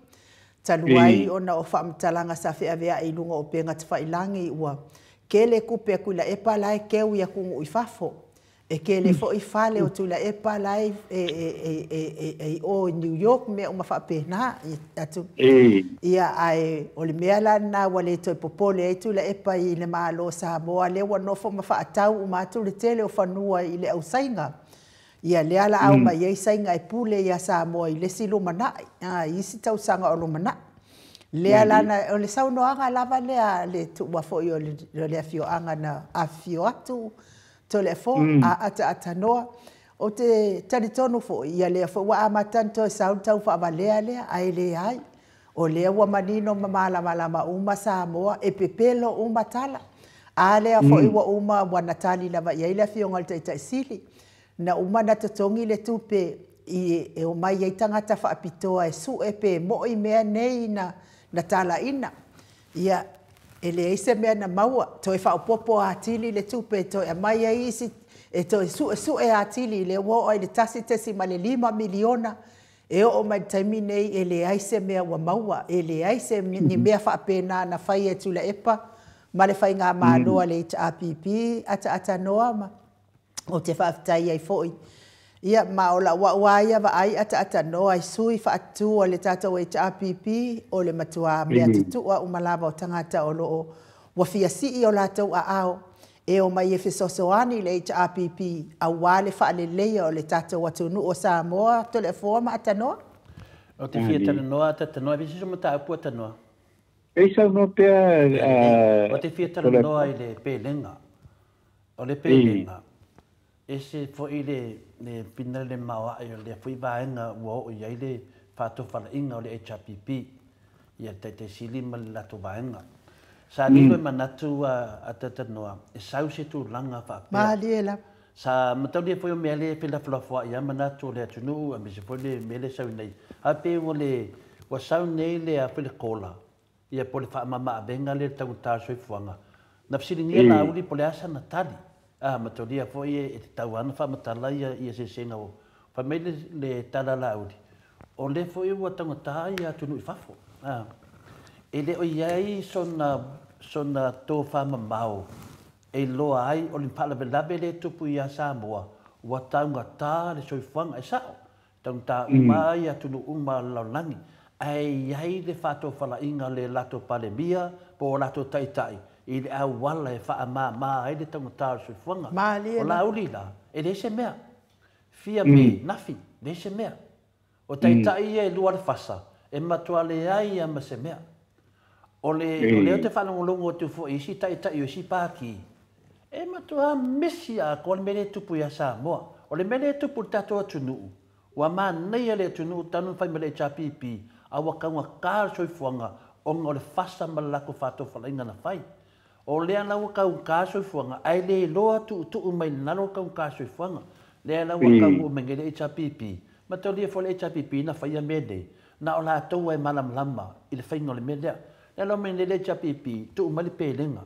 Talu ai ona o faamatalaga sa feaveai i luga o upega tafailagi ua tele tupe a Tuilaepa la e keu i atunuu i fafo. E tele foi fale o Tuilaepa la e e e e i o i New York mea uma faapena atu. Ia ae o le mea la lena ua le toe popole ai Tuilaepa i le Malo o Samoa lea ua nofo ma faatau uma atu le tele o fanua i le ausaiga. Ia lea la au mai ai saiga e pule ia Samoa i le isi lumanai, i isi tausaga o lumanai. Lea la na, o le saunoaga lava lea le tuua foi o le afioaga na afifio atu Toleafoa a ataatanoa. O te talitonu foi, ia lea foi ua amata ona toe sau le tau faavalea lea, ae leai. O lea ua manino ma malamalama uma Samoa, e pepelo uma tala. A lea foi ua uma ua na tali lava i ai le afioga i le Taitaisili. Na uma na totogi le tupe i e omai ai tagata faapitoa e sue pe moi mea nei na talaina. Ia, e leai se mea na maua, toe faaopoopo atili le tupe e toe aumai ai isi, e toe suesue atili, lea ua oo i le $1.5 miliona, e oo mai le taimi nei e leai se mea ua maua, e leai se ni mea faapena na fai e Tuilaepa ma le faigamalo a le HRPP ataatanoa ma o te faafetai ai foi. Ia, ma o lau au lava ia vaai ataatanoa i sui faatutu o le tatou HRPP, o le matua mea tutua uma lava o tagata o loo ua fia sii o latou aao e o mai e fesoasoani i le HRPP aua le faaleleia o le tatou atunuu o Samoa, Toleafoa ma Atanoa. O te fia talanoa atatanoa, e visi so mataupu atanoa. E saunoa pea. O te fia talanoa i le pelega. O le pelega, e se foi le pina le maoae o lea foi vaega ua oo i ai le faatofalaiga o le HRPP, ia le Taitaisili ma le latou vaega. Sa lilo e manatu atatanoa, e sau se tulaga faapea. Malie lava. Sa mataulia foi o mea le felafolafoai ia manatu o le atunuu, aemaise foi le mea le sau nei. A pe ua le ua sau nei le a foi le kola, ia po le faamamaavega le taugata o le soifuaga. Na fesiligia Laauli po o le a sana tali. A mataulia foi e tatau lava ona faamatala ia sesega o fai mai le tala a Laauli, o lea foi ua taugata ia atunuu i fafo. A e le o i ai sona tofamamao e iloa ai o le faalavelave lea e tupu ia Samoa, ua taugata le soifuaga. E sao, taugata uma ia atunuu uma o le lalolagi, ae i ai le faatofalaiga a le latou Palemia po o latou taitai i le auala e faamama ai le taugata o le soifuaga. Malie O Laauli la, e leai se mea. Fia me nafi, leai se mea. O taitai ia e lua le fasa, e matua leai lava ma se mea. O le o lea ou te faalogologo atu foi i isi taitai o isi Pati, e matua misi atoa le mea lea e tupu ia Samoa. O le mea lea e tupu i le tatou atunuu, ua manaia le atunuu talu ona fai mai le HRPP, a ua taugata le soifuaga ona o le fasa ma le latou faatofalaiga na fai. O lea la ua taugata le soifuaga, ae le iloa tuutuu mai i lalo le taugata le soifuaga. Lea la ua taunuu mai nei le HRPP, mataulia foi le HRPP na faia mea nei, na o latou lava e malamalama i le faiga o le mea lea. Lea la ua omai nei le HRPP, tuu mai le pelega,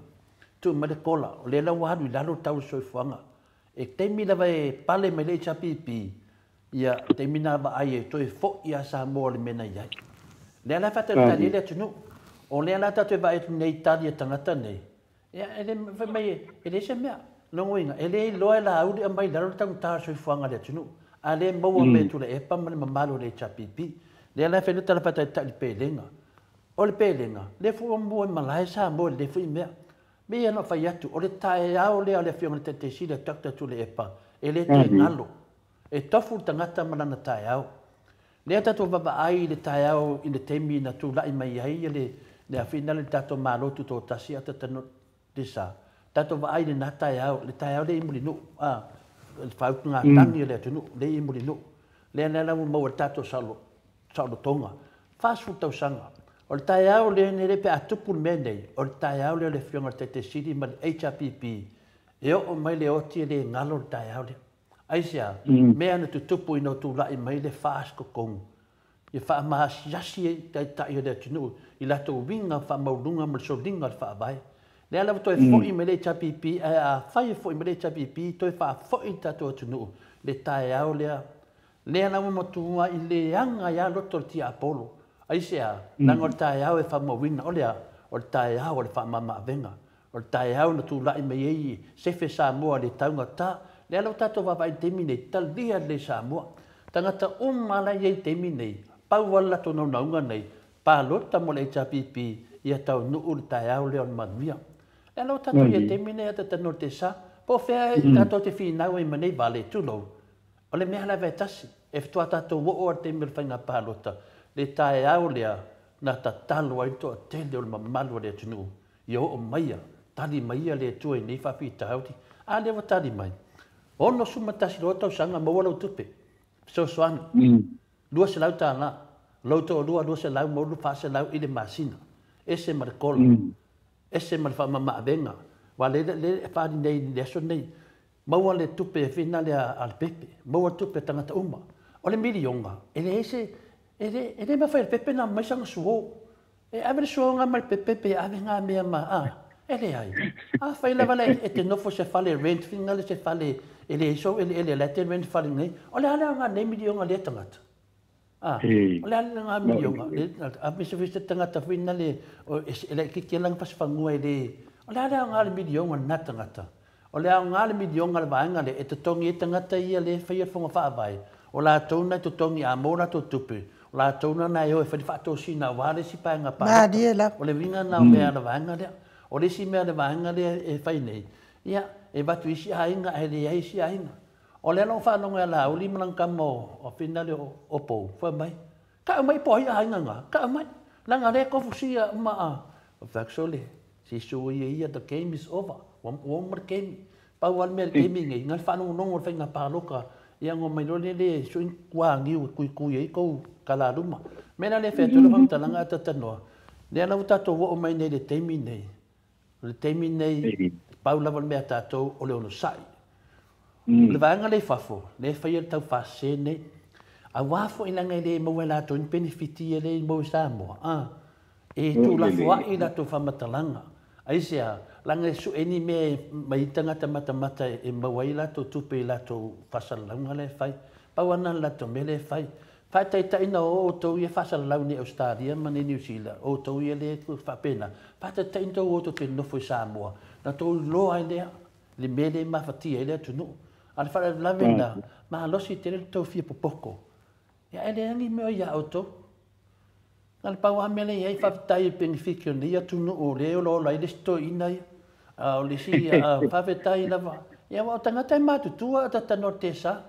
tuu mai le kola, o lea la ua alu i lalo le tau o le soifuaga. E taimi lava e pale mai le HRPP, ia taimi na vaai e toe foi ia Samoa i le mea na i ai. Lea la e faatalitali ai le atunuu. O lea la tatou te vaai atu nei i tali a tagata nei, ia e le fai mai e leai se mea. Lona uiga, e le iloa e Laauli aumai i lalo le taugata o le soifuaga a le atunuu, a le maua mai e Tuilaepa ma le mamalu o le HRPP. Lea la e fai le tala faataitai i le pelega. O le pelega, lea foi ua mua i malae Samoa i lenei foi mea. Me ia na fai atu, o le taeao lea o le afioga i le Taitaisili a Doctor Tuilaepa, e le toe galo. E tofu le tagata ma lana taeao. Lea tatou vaavaai i le taeao i le taimi na tulai mai ai le afina le tatou Malo Tutoatasi a Tatanolesa. Tatou vaai i lena taeao, le taeao lea i Mulinuu, a, le faautugatagi o le atunuu lea i Mulinuu. Lea la ua maua e le tatou saolotoga, 40 tausaga. O le taeao lea nei pe a tupu le mea nei, o le taeao lea o le afioga i le Taitaisili ma le HRPP, e oo mai le oti e le galo le taeao lea. Aisea? Mea na tutupu ina ua tulai mai le FAST totonu, ia faamaasiasi ai taitai o le atunuu i latou uiga faamaualuga ma le soliga o le Faavae. Lea lava toe foi mai le HRPP, ae afai e foi mai le HRPP, toe faafoi le tatou atunuu le taeao lea. Lea la ua matua i leaga ai lava loto o le tiapolo. Aisea? Leaga o le taeao e faamauina, o le a? O le taeao o le faamamaavega. O le taeao na tulai mai ai sefe Samoa i le taugata, lea la ua tatou vaavaai i le taimi nei, talia lelei Samoa. Tagata uma la e i ai i le taimi nei, pau lava le latou naunauga nei, palota mo le HRPP ia taunuu le taeao lea o le manuia. Lea la ua tatou i ai i le taimi nei, atatanoa i le tesa, po o fea tatou te finau ai ma nei vale, tulou. O le mea lava e tasi, e faatoa tatou oo lava i le taimi o le faiga palota, le taeao lea na tatalo ai le toatele o le mamalu o le atunuu, ia oo maia, tali maia le Atua i nei faafitauli. A lea ua tali mai. 61 loa tausaga maua lau tupe, fesoasoani, $200, lou toalua 200 maua le 400 i le masina, ese ma le kola, ese ma le faamamaavega, aua lea e faaali nei i le aso lenei, maua le tupe finale a le pepe, maua le tupe a tagata uma. O le miliona, e leai se, e le mafai e le pepe ona aumai sana suo. E ave le suo ma le pepe pe ave ngā mea ma, e leai. Afai lava le e te nofo se fale rent, finale se fale, e le so ele ele la te rent fale nei, o le ale ngā nei miliona le tagata. O le ale ngā miliona, a me se tagata finale, o e le ki lang pas fangua e le, o le ale ngā le miliona na tagata. O le ngā le miliona le vaenga le, e te tongi e tagata ia le whaia whonga whaavai. O la tōna e te tongi a mō rātou tupe. O la tōna nā e oe whai whaatōsina wā le si paenga pā. O le winga nā o mea le vaenga lea. O le si mea le vaenga lea e whai nei. Ia, e watu isi ainga, e le isi ainga. O le anō whanonga e la, o lima lang kama o finale o pō. Whai mai. Ka mai po hi ainga ngā. Ka mai. Langa le kofusia ma a. O whaksole, si sui ia, the game is over. One more game. Pau al mea le game ngai. Ngai whanonga nongo whainga pāloka. Ia ngō mai lole le sui kua ngiu kui kui ei kou kalaluma. Mena le whea tōla whantalanga atatanoa. Le ana utato wo o mai nei le teimi nei. O le teimi nei, pau lava le mea tātou o le ono sai. Le vaenga le fafo, le whai el tau whase nei. A wafo i langa le maua lātou ni benefiti e le maua Samoa. E tū lafo ai lātou whamatalanga. Aisea, langa su eni me mai tangata matamata e maua i lātou tupe i lātou whasalalaunga le whai. Pau ana lātou me le whai. Whaitaita ina o tau ia whasalalau ni Australia ma ni New Zealand. O tau ia le whapena. Whaitaita ina o tau te nofo i Samoa. Na tau loa i lea, le mele mawhatia i lea tunu. A le whalalave na, maha losi te le tau fia popoko. Ia ele angi mea ia o tau. Nā le pau mele ia i whawhetai e penifiki o nei atu o le o lola i le sto ina ia. O le si whawhetai lava. Ia wa o tangata e mātutua a tatano te sa.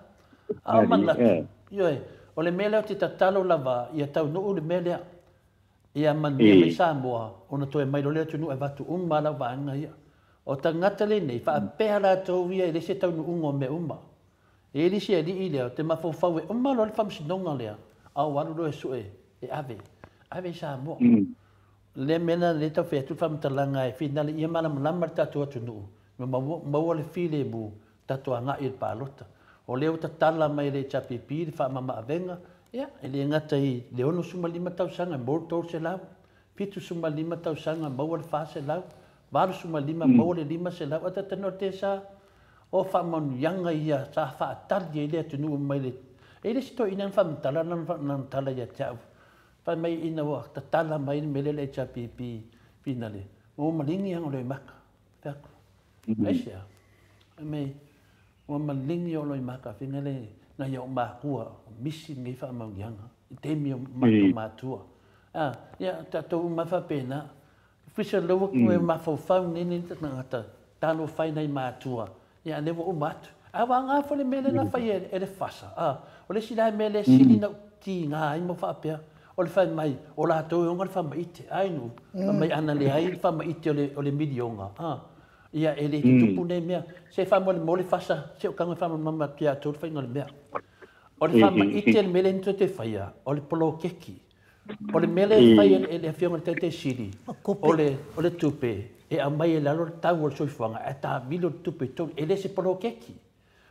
A o manatu. Ioe, o le mele o te tatalo lava ia tau nuu le mele ia manuia mai Samoa ona toe mai lo le atu nuu e watu uma lau vaanga ia. O tangata le nei, whaapea rātou ia e le se tau nuungo me uma. E le se ali i lea, te mawhauwhau e uma lo le whamsinonga lea. A o alu lo e sue, e ave. Ave Samoa. Le mena le tau whea tu whamatalanga e whinale ia mana malama tātou atu nuu. Me maua le file mu tātou anga i le pālota. O leo tatala mai le chapipi, le whaamama avenga, ia, e le ngata i le 65 tausaga, maua 300, 75 tausaga, maua le 400, 85 maua le 500, a tatano te sa, o whaamanuianga ia, sa whaatali e le atunuu mai le, e le sito ina whamatala, nang tala ia te au. Whai mai ina wa tatala mai mele le chapipi, finale. O malingi ang o le maka, wheako. Aisea, me, o malingi o loi maka, finale, na ia o mākua, misi ngai whaamanuianga, i te mi o mātou mātua. Ia, tātou mawhapena, whisa lawa koe mawhauwhau nene tangata, tālo whai nei mātua. Ia, ane wa o mātu. A wā ngā whale mele na whai e le whasa. O le sila mele sili na ti ngā ai mo whaapea. O le whai mai, o lātou e onga le whamaite. Ai nu, whamai ana le ai le whamaite o le milionga. Ia, e le tupu nei mea. Se whamole mo le whasa, se o kanga whamole mama ki a tōru whainga le mea. O le whamaite le mele nito te whaia, o le polokeki. O le mele e whai e le awhionga le tete sili. O le tupe, e au mai e lalo le tau o le soifuanga, e tā milo le tupe tōru, e le se polokeki.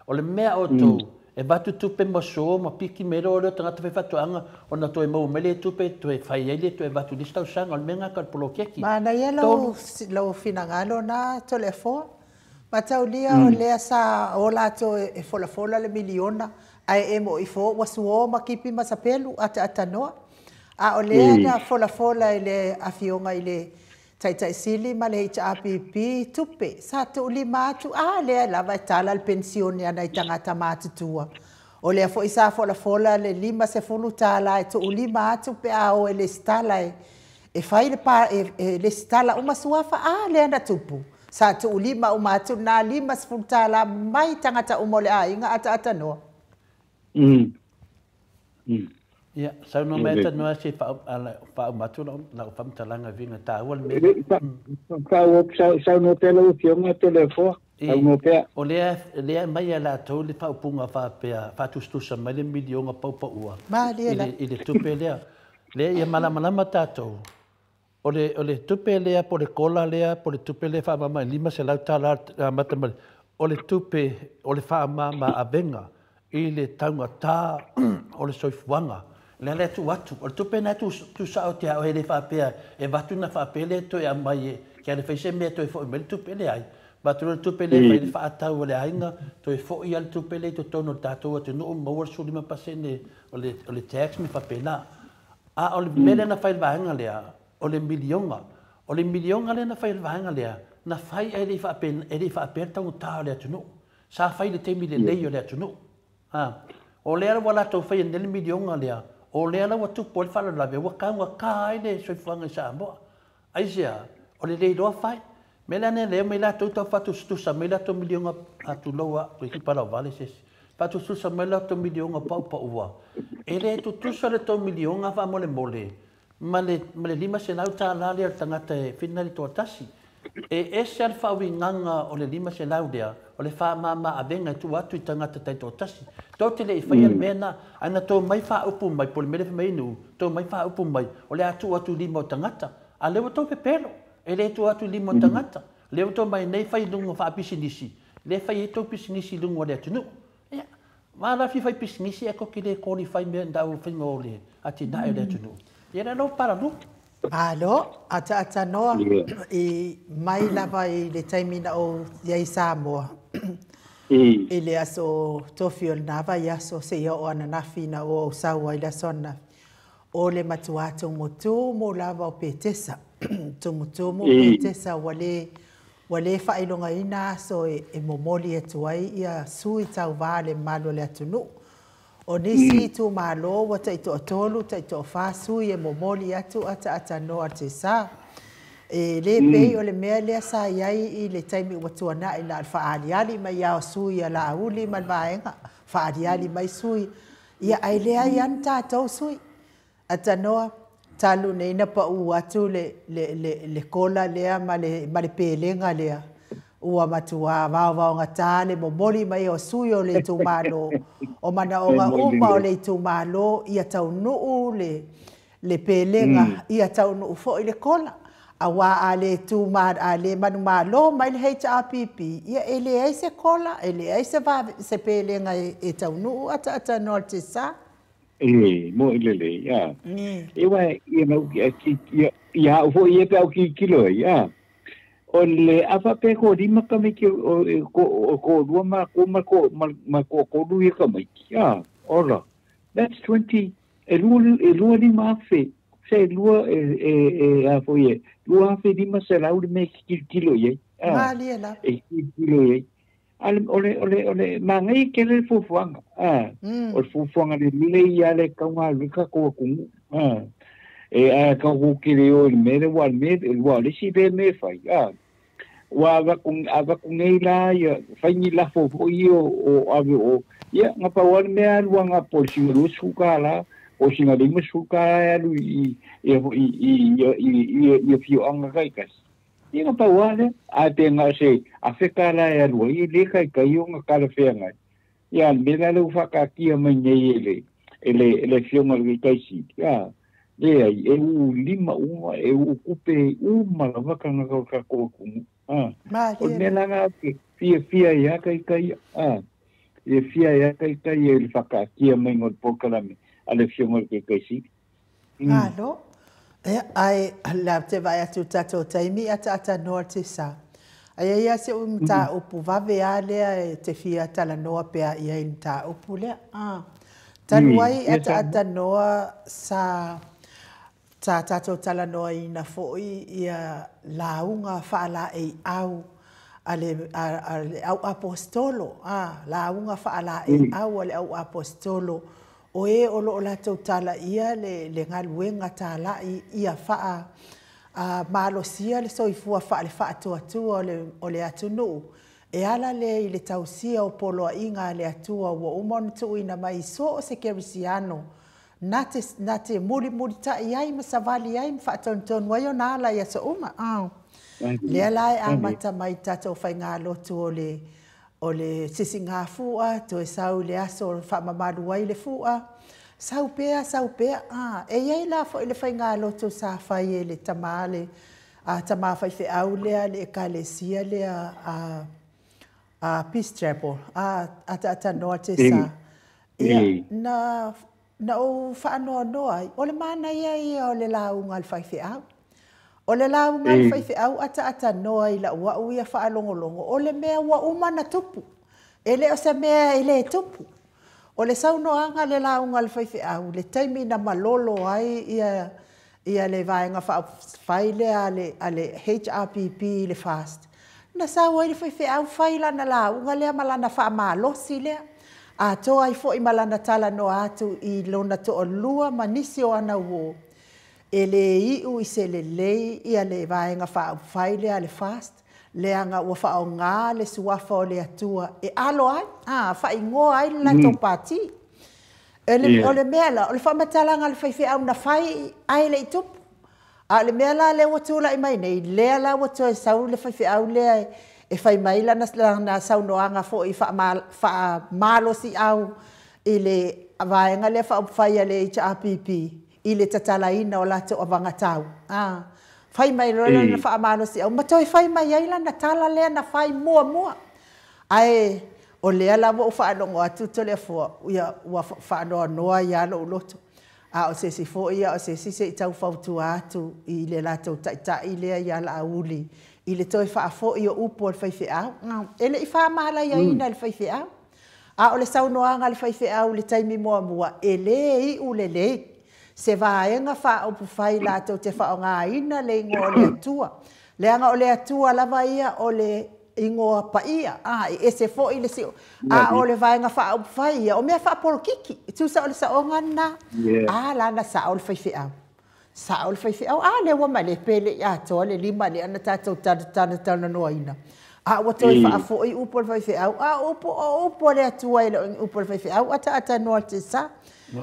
O le mea o tō, e watu tupe ma sō, ma piki mele o leo tangata whai whatuanga, o na toe mau mele tupe, toe whai eile, toe watu listau sanga, o le mea ngā ka le polokeki. Ma na ia lau finangalo na tole foa, ma taulia o lea sa o lātou e folafola le miliona, ai e mo i fo, wasuo ma kipi ma sapelu ata atanoa. A o lea na folafola i le afionga i le taitai sili ma le HRPP tupe. Sa tuuli mātu, a lea lava e tala le pensione ana i tangata mātutua. O lea fo i sa folafola le 50 tala e tuuli mātu pe a o e le stala e whai le pa, e le stala uma suafa, a lea na tupu. Sa tuuli ma o mātu nā 50 tala mai tangata umo le a inga ata atanoa. Ia, saunoa mai talanoa se i faauma atu lau faamatalaga e uiga taua le mea lea. Saunoa pea lau Afioga Toleafoa, saunoa pea. O lea e aumai e latou le faaupuga faapea, faatusatusa mai le miliona paupaua i le tupe lea. Lea ia malamalama tatou, o le tupe lea po o le kola lea po o le tupe lea e faamama i le $500 amata mai, o le tupe o le faamama avega i le taugata o le soifuaga. Le lea tuu atu, o le tupe na tuusao te au e le faapea, e avatu na faapea lea toe aumai e, kia le fai se mea toe foi mai le tupe le ai. Avatu le tupe lea fai le faatau o le aiga, toe foi a le tupe lea i totonu o le tatou atunuu, maua le 15% o le tax me faapena. A o le mea lea na fai le vaega lea, o le miliona. O le miliona lea na fai le vaega lea, na fai e le faapea le taugata o le atunuu. Sa fai le taimi lelei o le atunuu. O lea ua latou fai nei le miliona lea, o lea ua tupu ai le faalavelave, ua taugata ai le soifuaga i Samoa. Aisea, o le le iloa fai. Mea lea lea mai latou tau faatusatusa mai latou miliona atuloa, toeitiiti palauvale se isi. Faatusatusa mai latou miliona paupaua. E le tutusa le tou miliona faamolemole ma le $500 lea o le tagata e whina le toatasi. E ese le faauigaga o le 500 lea, o le faamama avega e tuu atu i tagata taitoatasi. Tou te le i faia le mea na, ae na tou mai faaupu mai, po o le mea lea fai mai nu, tou mai faaupu mai, o le a tuu atu i lima o tagata. A lea ua tou pepelo, e le tuu atu i lima o tagata. Lea ua tou mai nei fai luga faapisinisi, lea fai ai tou pisinisi i luga o le atunuu. Ia, ma la fia fai pisinisi e koki le qualify mea ndau faiga o le atinae o le atunuu. Ia le lau palalu. Alo, ataatanoa i mai lava i le taimi na o iai Samoa. I le aso tofi o le nava i aso se ia o ananafi na o au saua i le aso ananafi. O le matua tumutumu lava o Petesa. Tumutumu Petesa ua le faailogaina aso e momoli atu ai ia sui tauvā le mamalu o le atunuu. O nisi itumalo ua taitoatolu, taitoafa sui e momoli atu ataatanoa te sa. E le pei o le mea lea sa iai i le taimi ua tuanai na o le faaaliali mai ao sui a Laauli ma le vaega, faaaliali mai sui. Ia ai leai lava ni tatou sui. Atanoa, talu nei na pau atu le kola lea ma le pelega lea. Ua matua vaovaogata le momoli mai o sui o le itumalo, o manaoga uma o le itumalo, ia taunuu le pelega, ia taunuu foi le kola. Auā a le tu a le manumalo mai le HRPP, ia e leai se kola, e leai se pelega e taunuu ataatanoa le te sa. E, mo i lelei, ia. E wa, ia mau, ia au foi e pe au ki kilo, ia. O le afa pe ko lima ka mai ki o ko lua ma ko ma ko ma ko ko lu ia ka mai. Ia, ola. That's 20 e lua lima afe. Se lua e a foi e lua afe lima se lau le me ki kilo ia. Malie la. E ki kilo ia. Ale ole mangai ke le fufuanga. O le fufuanga le le ia le kaunga le ka ko ku. E a ka ku ki le o le mere wa me wa le si be me fai. Wa va ku nei la ia fai ni la fo i o ave o ia nga pa wa me alu nga po si ru su ka la o si nga le mu su ka alu i i i i i i fio anga kai kas. Ia nga pa wa le a te nga se a fe ka la e alu i le kai kai o nga ka le fe nga. Ia me la le fa ka ki mai nei ele le fio nga le kai si. Ia le ai e u lima uma e u kupe u malava ka nga ka ko ku. O me la nga fia fia ia kai kai e fia ia kai kai e le whakaakia mai ngō pōkalame a le fio ngō kai kai si. Alo, e ai la te vai atu tatou taimi ataatanoa te sa. Ai ia se u mtāupu vave a lea e te fia talanoa pea ia i mtāupu lea. Talu ai ataatanoa sa ta tatou talanoa ina foi ia lauga faalaei au a le au apostolo, lauga faalaei au a le au apostolo, o e o loo latou tala ia le galuega talai ia faa malosia le soifua faale faatuatua o le atunuu. E ala lea i le tausia o poloaiga a le Atua ua uma ona tuuina mai i so o se kerisiano na te, na te mulimulita'i ai ma savali ai ma faatonutonu ai ona ala i aso uma. Lea la e amata mai i tatou faigalotu o le, o le sisigafu'a, toe sau i le aso e faamamalu ai le fu'a, sau pea, sau pea. E i ai la foi le faigalotu sa fai e le tamā le a tamā faifeau lea le ekalesia lea a a Peace Chapel a ataatanoa Tesa. Ia, na na ou faanoanoa ai, o le manaia ia o le lauga a le faifeau. O le lauga a le faifeau ataatanoa i lau au ia faalogologo, o le mea ua uma na tupu. E le o se mea e le tupu. O le saunoaga le lauga a le faifeau, le taimi na malolo ai ia ia le Vaega Faaupufai lea a le, a le HRPP i le FAST, na sau ai le faifeau fai lana lauga lea ma lana faamalosi lea, atoa ai foi ma lana talanoa atu i lona toalua ma nisi o ana uō, e le iu i se lelei ia le Vaega Faaupufai lea a le FAST, leaga ua faaaoga le suafa o le Atua e alo ai, a, faaigoa ai le latou pati. O le mea la, o le faamatalaga a le faifeau na fai ae le i tupu. A o le mea la lea ua tulai mai nei, lea la ua toe sau le faifeau lea e fai mai lana, lana saunoaga foi faamalosiau i le vaega lea faaupufai a le HRPP i le tatalaina o latou avagatau. A, fai mai loa lana faamalosiau ma toe fai mai ai lana tala lea na fai muamua. Ae o lea la ua ou faalogo atu Toleafoa, ia ua faanoanoa ai lava lou loto. A o se isi foi ia o se isi se i tau fautua atu i le latou taitai lea ia Laauli i le toe faafoi o upu a le faifeau. E le i faamalaiaina e le faifeau. A o le saunoaga a le faifeau i le taimi muamua, e le iu lelei se vaega faaupufai latou te faaaogaina le igoa o le Atua. Leaga o le Atua lava ia o le igoa paia, a, e ese foi le sio, a o le Vaega Faaupufai ia, o mea faapolokiki, e tusa o le saoga lena. A la na sao le faifeau. Sao le faifeau, a lea ua malepe le i atoa le lima lea na tatou talatalanoaina. A ua toe faafoi upu a le faifeau, a o upu, o upu a le Atua e le o ni upu a le faifeau, ataatanoa te sa.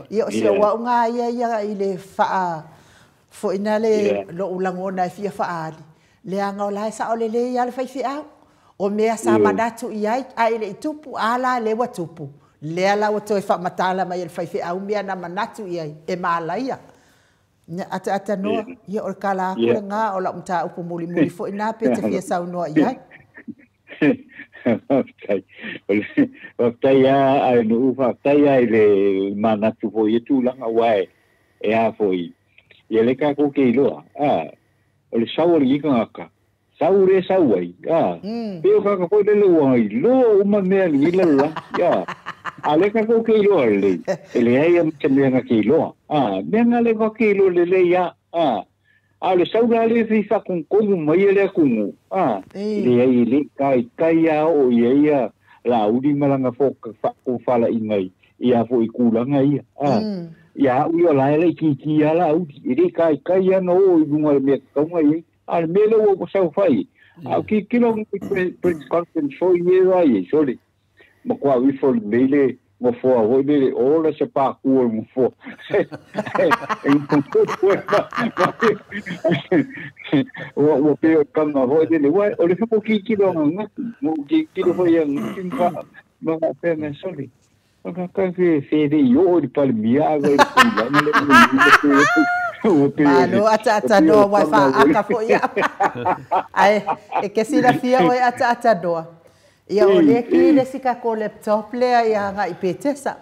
Ia o si au auga ia ia i le faa foina le lou lagona e fia faaali, leaga o la e sao lelei lava le faifeau. O mea sa manatu i ai ae le i tupu, a la lea ua tupu, lea la ua toe faamatala mai e le faifeau mea na manatu i ai e malaia. Ina ataatanoa, ia o le tala atu lena o lau mataupu mulimuli foi lena pe te fia saunoa i ai. Faafetai. Faafetai lava ae Nu'u, faafetai lava i le manatu foi i ia tulaga aua e a foi, ia lea tatou te iloa, a, o le sau o lenei tagata, sau lea sau ai, a, pei o tagata foi lele ua iloa uma mea i lenei lalolagi, a, a o lea tatou te iloa lelei, e leai lava ma se mea na te iloa, a, mea na lea tatou te iloa lelei lava, a, a o le sau la lea e fia faatonutonu mai le atunuu, a, e leai e le taitai lava oo i ai ia Laauli ma lana faatofalaiga i a foi tulaga ia, a. Ia au ia o la e laitiiti lava Laauli, e le taitai lava ona oo i luga o le mea tatau ona i ai. A o le mea lea ua sau fai, a o tilotilo i press conference foi ia e ai, sole, matua ifo lelei le nofoa foi lele, ola se pākū o le nofoa. Ua pei o le tama foi lele, ua, o le whakakiikilo a ngā ngati, ngā kiikilo foi a ngati ma faapea mea sole. O ka ka fe fe le i oo i le palemia a le tulaga le ua pei o Malo ataatanoa ua e faaaka foi au. Ae e ke silafia oe ataatanoa. Ia o lea ki le isi tatou laptop lea ia agai i Petesa.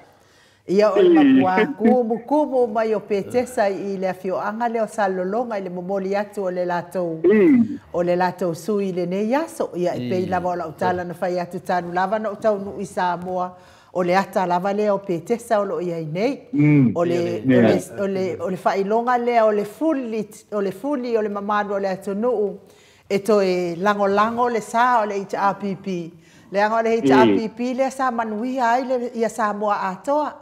Ia o le matua kumukumu mai o Petesa i le afioaga lea o Salelologa i le momoli atu o le latou o le latou sui i lenei aso. Ia e pei lava o lau tala na fai atu talu lava ona ou taunuu i Samoa, o le ata lava lea o Petesa o lo o i ai nei. O le, o le, o le, o le faailoga lea o le fuli, o le fuli o le mamalu o le atunuu e toe lagolago le sa o le HRPP, leaga o le HRPP lea sa manuia ai le, ia Samoa atoa.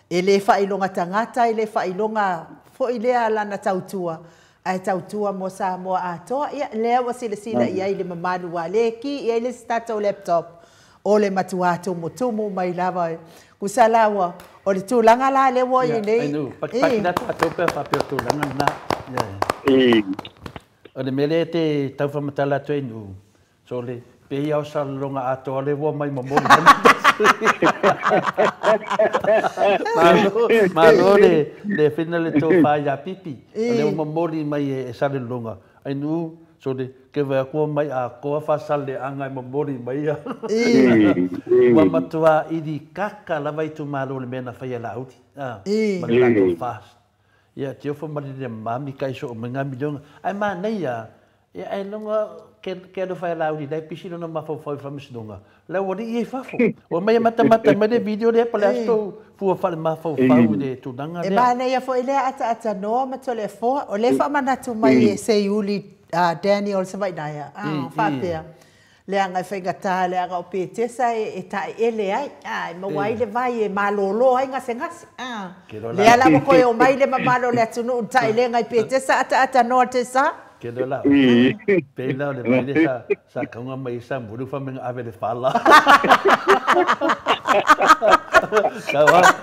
E le faailoga tagata, e le faailoga foi lea lana tautua, Ae tautua mo Samoa atoa. Ia, lea ua silasila i ai le mamalu a le ki i ai le isi tatou laptop o le matuā tumutumu mai lava. Tusa la ua o le tulaga la lea ua i ai nei. Ia, pakipaki la tatou pe a faapea o le tulaga lena. O le mea lea e te tau faamatala atu ai Nu'u, Sole, pei lava o Salelologa atoa lea ua omai momoli mai le tasi. Malo, malo le, le fina le tofa ia Pipi. O lea ua momoli mai e Salelologa. Ai Nu'u, sole, ke vaai atu ua omai atoa Faasaleleaga e momoli mai ia. Ua matua ilikaka lava itumalo i le mea na faia e Laauli, ma le latou FAST. Ia, tiofa ma le mami kai soo mai ngā miliona. Ae manaia, ia ailoga ke alofa e Laauli la e pisi lona mafaufau i le faamasinoga, le aualii ia i fafo. Ua omai e matamata mai le video lea po o le a se tou fua faalemafaufau i le tulaga lea. E manaia foi lea ataatanōa ma Toleafoa, o lea e faamanatu mai e Seiuli Daniel Savaiinaea, faapea, Leaga e faigata, leaga o Petesa e taeele ai, a, e maua ai le vai e malolo ai gasegase, a. Lea la ua toe omai le mamalu o le atunuu i le taelega i Petesa ataatanoa te sa. Ke loa la, pei la o le vai lea sa kauga mai ai Samueli ua fai mai na ave i le fala.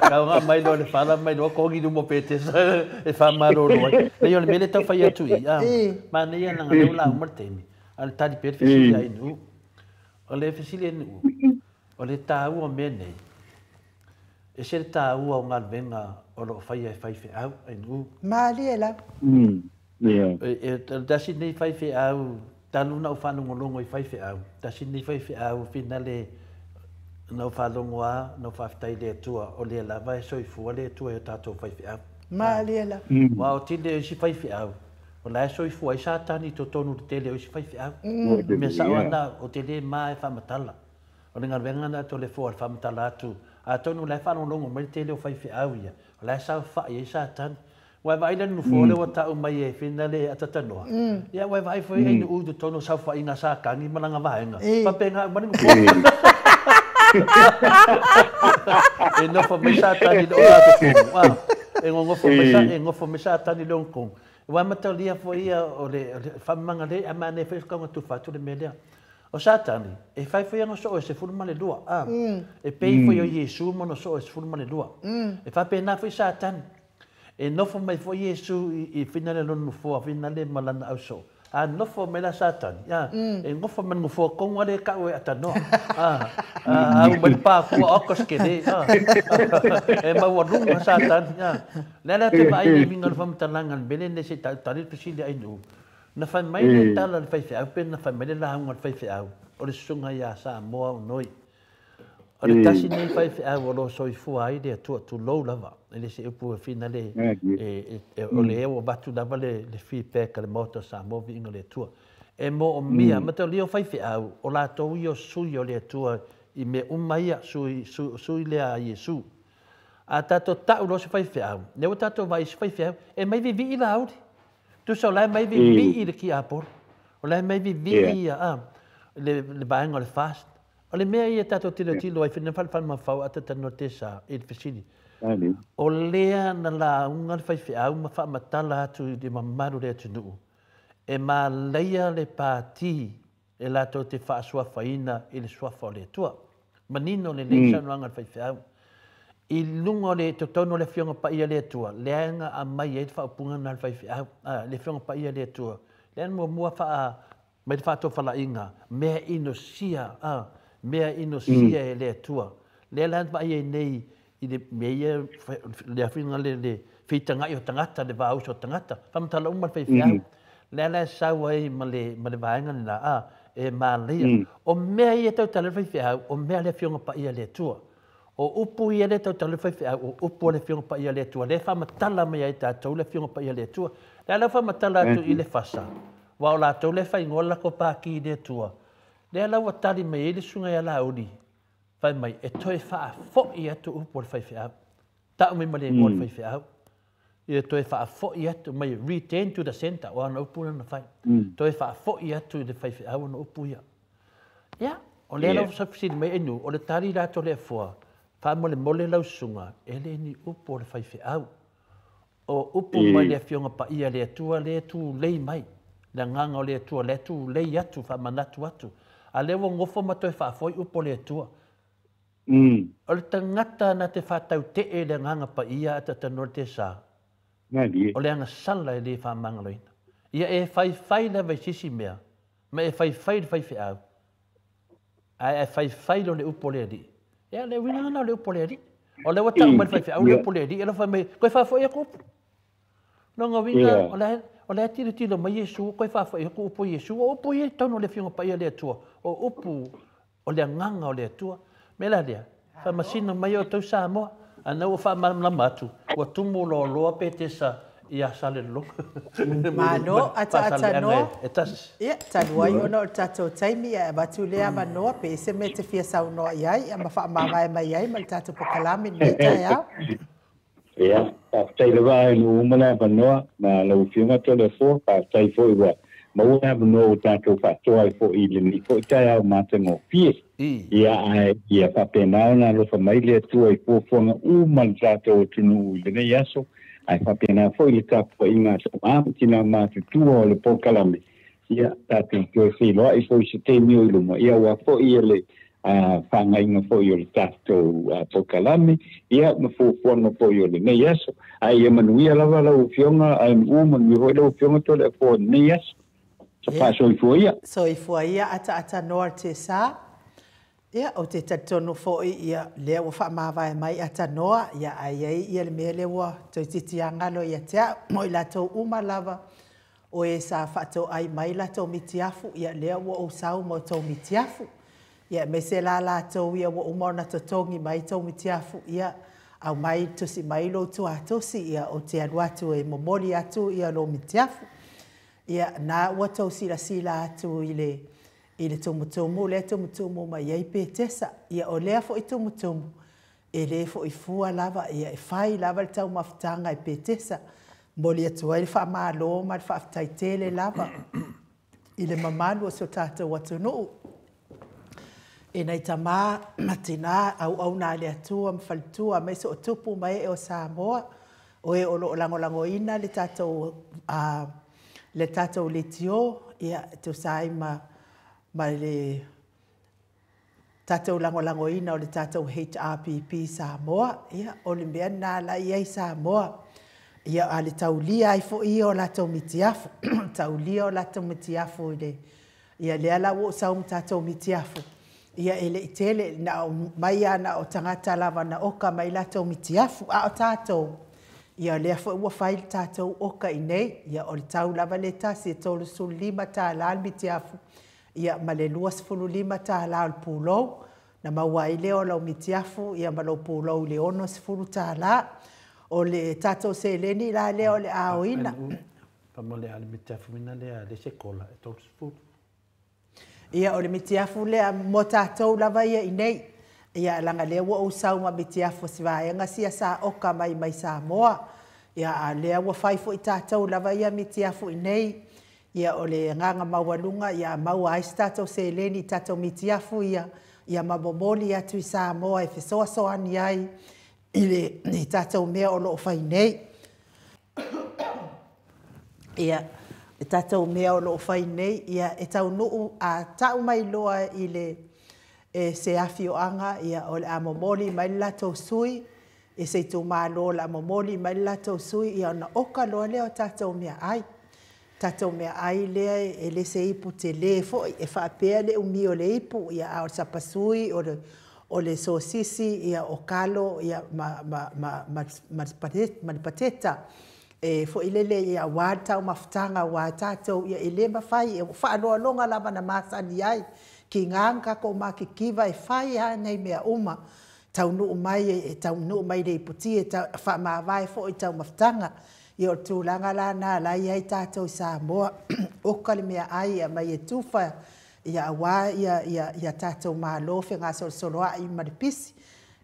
Kauga mai loa le fala mai loa kogi i luma o Petesa e faamalolo ai. Leai o le mea lea e tau fai atu i i, a, manaia leaga o lea ua lauga le taimi. A o le tali pea le fesili a Nu'u. O le fesili a Nu'u, o le taua o mea nei, e ese le taua o galuega o lo o faia e faifeau a Nu'u. Malie lava. E tasi lenei faifeau, talu ona ou faalogologo i faifeau, tasi lenei faifeau finale na ou faalogo lava, na ou faafetai i le Atua, o lea lava e soifua le Atua i o tatou faifeau. Malie lava. Aua o tele o isi faifeau, O la e soifua ai Satani i totonu o le tele o isi faifeau. O le mea sao lava lena, ou te le ma e faamatala. O le galuega lena a Toleafoa o le faamatala atu. Atonu o la e faalogologo mai le tele o faifeau ia, o la e saofai ai Satani. Ua e vaai la i le nofoa lea ua tau mai e Fina le Atatanoa? Ia, ua e vaai foi ai i totonu o saofaiga a Satani ma lana vaega. Faapena uma le nofoa. E nofo mai Satani i le ogatotonu. E nonofo mai, e nofo mai Satani i le ogatotonu. Ua mataulia foi ia o le faamamaga lea, a manaia foi le tufa atu le mea lea. O Satani, e fai foi ana soo e 12, a, e pei foi o Iesu ma ona soo e 12. E faapena foi Satani. E nofo mai foi Iesu i fina le lona nofoa, fina le ma lana ausoo. A nofo mai la Satani, a, e nofo mai le nofoa tonu lava lea e tau e atanoa. A, a, au mai le pākua oka se kele, a, e maualuga Satani, a. Le ala te vaai i uiga o le faamatalaga a le mea lenei se i tali le fesili a Ainuu. Na fai mai le tala a le faifeau pe na fai mai le lauga a le faifeau o le susuga ia Samoa Onoi. O le tasi lenei faifeau o lo o soifua ai le Atua, tulou lava, e le se upu e finale o lea ua avatu lava le feedback a le Maota o Samoa, viiga o le Atua. E moomia, mataulia o faifeau, o latou ia o sui o le Atua i mea uma ia, sui, sui lea a Iesu. A tatou tau loa se faifeau, lea ua tatou vaai i se faifeau, e mai vivii Laauli. Tusa o la e mai vivii le tiapolo, o la e mai vivii ia, a, le vaega o le FAST. O le mea ia tatou tilotilo ai, fina faalefalemafau a tatanoa te sa i le fesili. O lea na lauga le faifeau ma faamatala atu i le mamalu o le atunuu, e malaia le pati e latou te faasuafaina i le suafa o le Atua. Manino lelei saunoaga a le faifeau. I luga o le totonu o le Afioga Paia a le Atua, lea na aumai ai le faaupuga lena a le faifeau, a, le Afioga Paia a le Atua, lea na muamua faa mai le faatofalaiga, mea inosia, a, mea inosia e le Atua. Lea la na vaai ai nei i le mea ia, le afioga le, le feitagai o tagata, le vauso o tagata, faamatala uma le faifeau. Lea la e sau ai ma le, ma le vaega lena, a, e mālia. O mea ia e tautala ai le faifeau, o mea a le Afioga Paia a le Atua. O upu ia lea e tautala ai le faifeau, o upu a le Afioga Paia a le Atua, lea e faamatala mai ai tatou le Afioga Paia a le Atua. Lea la ua faamatala atu i le fasa, aua o latou lea e faaigoa le latou pākī i le Atua. Lea la ua tali mai ai le susuga ia Laauli, fai mai, e toe faafoi atu upu a le faifeau. Tau mai ma le igoa o le faifeau. Ia toe faafoi atu mai, return to the center, o ana upu lea na fai. Toe faafoi atu i le faifeau ana upu ia. Ia, o lea la ua fesili mai Ainuu, o le tali la a Toleafoa, faamolemole lau susuga, e le ni upu a le faifeau. O upu mai le Afioga Paia a le Atua lea e tulei mai, le Agaga o le Atua lea e tulei atu, faamanatu atu. A lea ua nofo ma toe faafoi upu o le Atua. O le tagata na te faatautee i le Agaga Paia ae taatanoa le tesa, o le agasala e le faamagaloina. Ia e faifai lava i se isi mea, ma e faifai i le faifeau, ae a e faifai loa i le upu a le Alii, ia o le uiga lena o le upu a le Alii. O lea ua tau mai le faifeau le upu a le Alii, e fai mai, koe faafoi atu upu. Lona uiga, o la e tilotilo mai Iesu, koe faafoi atu upu a Iesu. O upu ia i totonu o le Afioga Paia a le Atua, o upu o le Agaga o le Atua. O le mea la lea, faamasino mai outou Samoa, a na ua faamalamalama atu, ua tumu loaloa Petesa ia Salelologa. Malo, ataata e tasi. Ia, talu ai ona o le tatou taimi, ae avatu lea avanoa pe i ai se mea e te fia saunoa i ai ma faamavae mai ai ma le tatou polokalame i lenei taeao. Ia, faafetai lava e nuu uma le avanoa ma lau Afioga Toleafoa, faafetai foi ua maua le avanoa ua tatou faatoa ai foi i lenei foi taeao matagofie. Ia, ae ia faapena ona alofa mai le Atua i fuafuaga uma a le tatou atunuu i lenei aso, ae faapena foi le tapuaiga a tama ma tina matutua o le polokalame, ia tatou toe feiloai foi i se taimi o i luma, ia aua foi le faagaiga foi o le tatou polokalame, ia ma fuafuaga foi o lenei aso. Ae ia manuia lava lau Afioga AMU, manuia foi lau Afioga Toleafoa i lenei aso. Faasoifua ia. Soifua ia ataata noa le tesa. Ia, ou te talitonu foi ia lea ua faamavae mai atanoa, ia ae i ai ia le mea lea ua toeitiiti agalo ia te au, mo i latou uma lava o e sa faatoai mai latou mitiafu, ia lea ua ou sau ma outou mitiafu. Ia aemaise la latou ia ua uma ona totogi mai tou mitiafu, ia aumai tusi mai lou tuatosi, ia ou te alu atu e momoli atu ia lou mitiafu. Ia na ua tou silasila atu i le i le tumutumu lea e tumutumu mai ai Petesa. Ia o lea foi tumutumu, e le foi fua lava, ia e fai lava le taumafataga e Petesa. Momoli atu ai le faamalo ma le faafetai tele lava i le mamalu o si o tatou atunuu. E nai tamā ma tinā, auauna a le Atua ma faletua, aemaise o tupu ma ee o Samoa, o e o lo o lagolagoina le tatou le tatou leitio, ia, e tusa ai ma ma le tatou lagolagoina o le tatou HRPP Samoa, ia, o le mea lena la e i ai Samoa. Ia, a le taulia ai foi ia o latou mitiafu, taulia o latou mitiafu i le, ia lea la ua ou sau ma tatou mitiafu, ia e le i tele, na o mai lava na o tagata lava na oka mai latou mitiafu, a o tatou, ia lea foi ua fai le tatou oka i inei, ia o le tau lava le tasi e $35 le mitiafu, ia ma le $25 o le pulou, na maua ai lea o lau mitiafu ia ma lou pulou i le $60. O le tatou seleni la lea o le a aoina. Ia, o le mitiafu lea mo tatou lava ia i nei. Ia, leaga lea ua ou sau ma mitiafu o si vaega sia sa oka mai mai Samoa. Ia, a o lea ua fai foi tatou lava ia mitiafu i nei. Ia, o le agaga maualuga ia maua ai se tatou seleni i tatou mitiafu ia, ia ma momoli atu i Samoa e fesoasoani ai i le i tatou mea o lo o fai nei. Ia, le tatou mea o lo o fai nei, ia, e taunuu a tau mai loa i le e se afioaga, ia, o le a momoli mai le latou sui, e se itumalo o le a momoli mai le latou sui, ia, ona oka loa lea o tatou meaai. Tatou meaai lea e le se ipu tele foi, e faapea le umi o le ipu, ia, a o le sapasui, o le sosisi, ia, o kalo, ia, ma, ma, ma, ma, ma, ma le pateta. E foi lele ia aua le taumafataga aua tatou ia e le mafai e faaloaloga lava na masani ai kiga na tatou matitiva e fai lava nei mea uma taunuu mai e taunuu mai le iputi e faamavae foi i taumafataga. Ia o le tulaga la lena la e i ai tatou i Samoa oka le meaai e aumai e tufa ia aua ia ia ia tatou malo fegasolosoloai ma le pisi.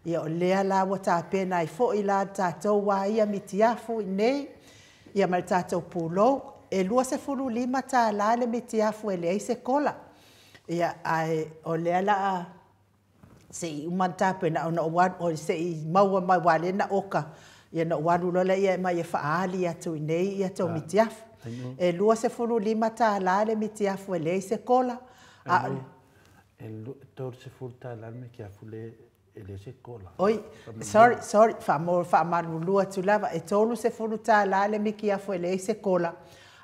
Ia o lea la ua tapena ai foi la le tatou a ia mitiafu i nei ia ma le tatou pulou. E $25 le mitiafu e leai se kola. Ia ae o lea la a se i uma ona tapena ona ou alu se i maua mai aua o lea na oka Ia na ou alu loa lea e aumai e faaali atu i inei tou mitiafu. E $25 le mitiafu e leai se kola. A o E $30 le mitiafu le e leai se kola. Oi, sorry, sorry, faamalulu atu lava, e $30 le mitiafu e leai se kola,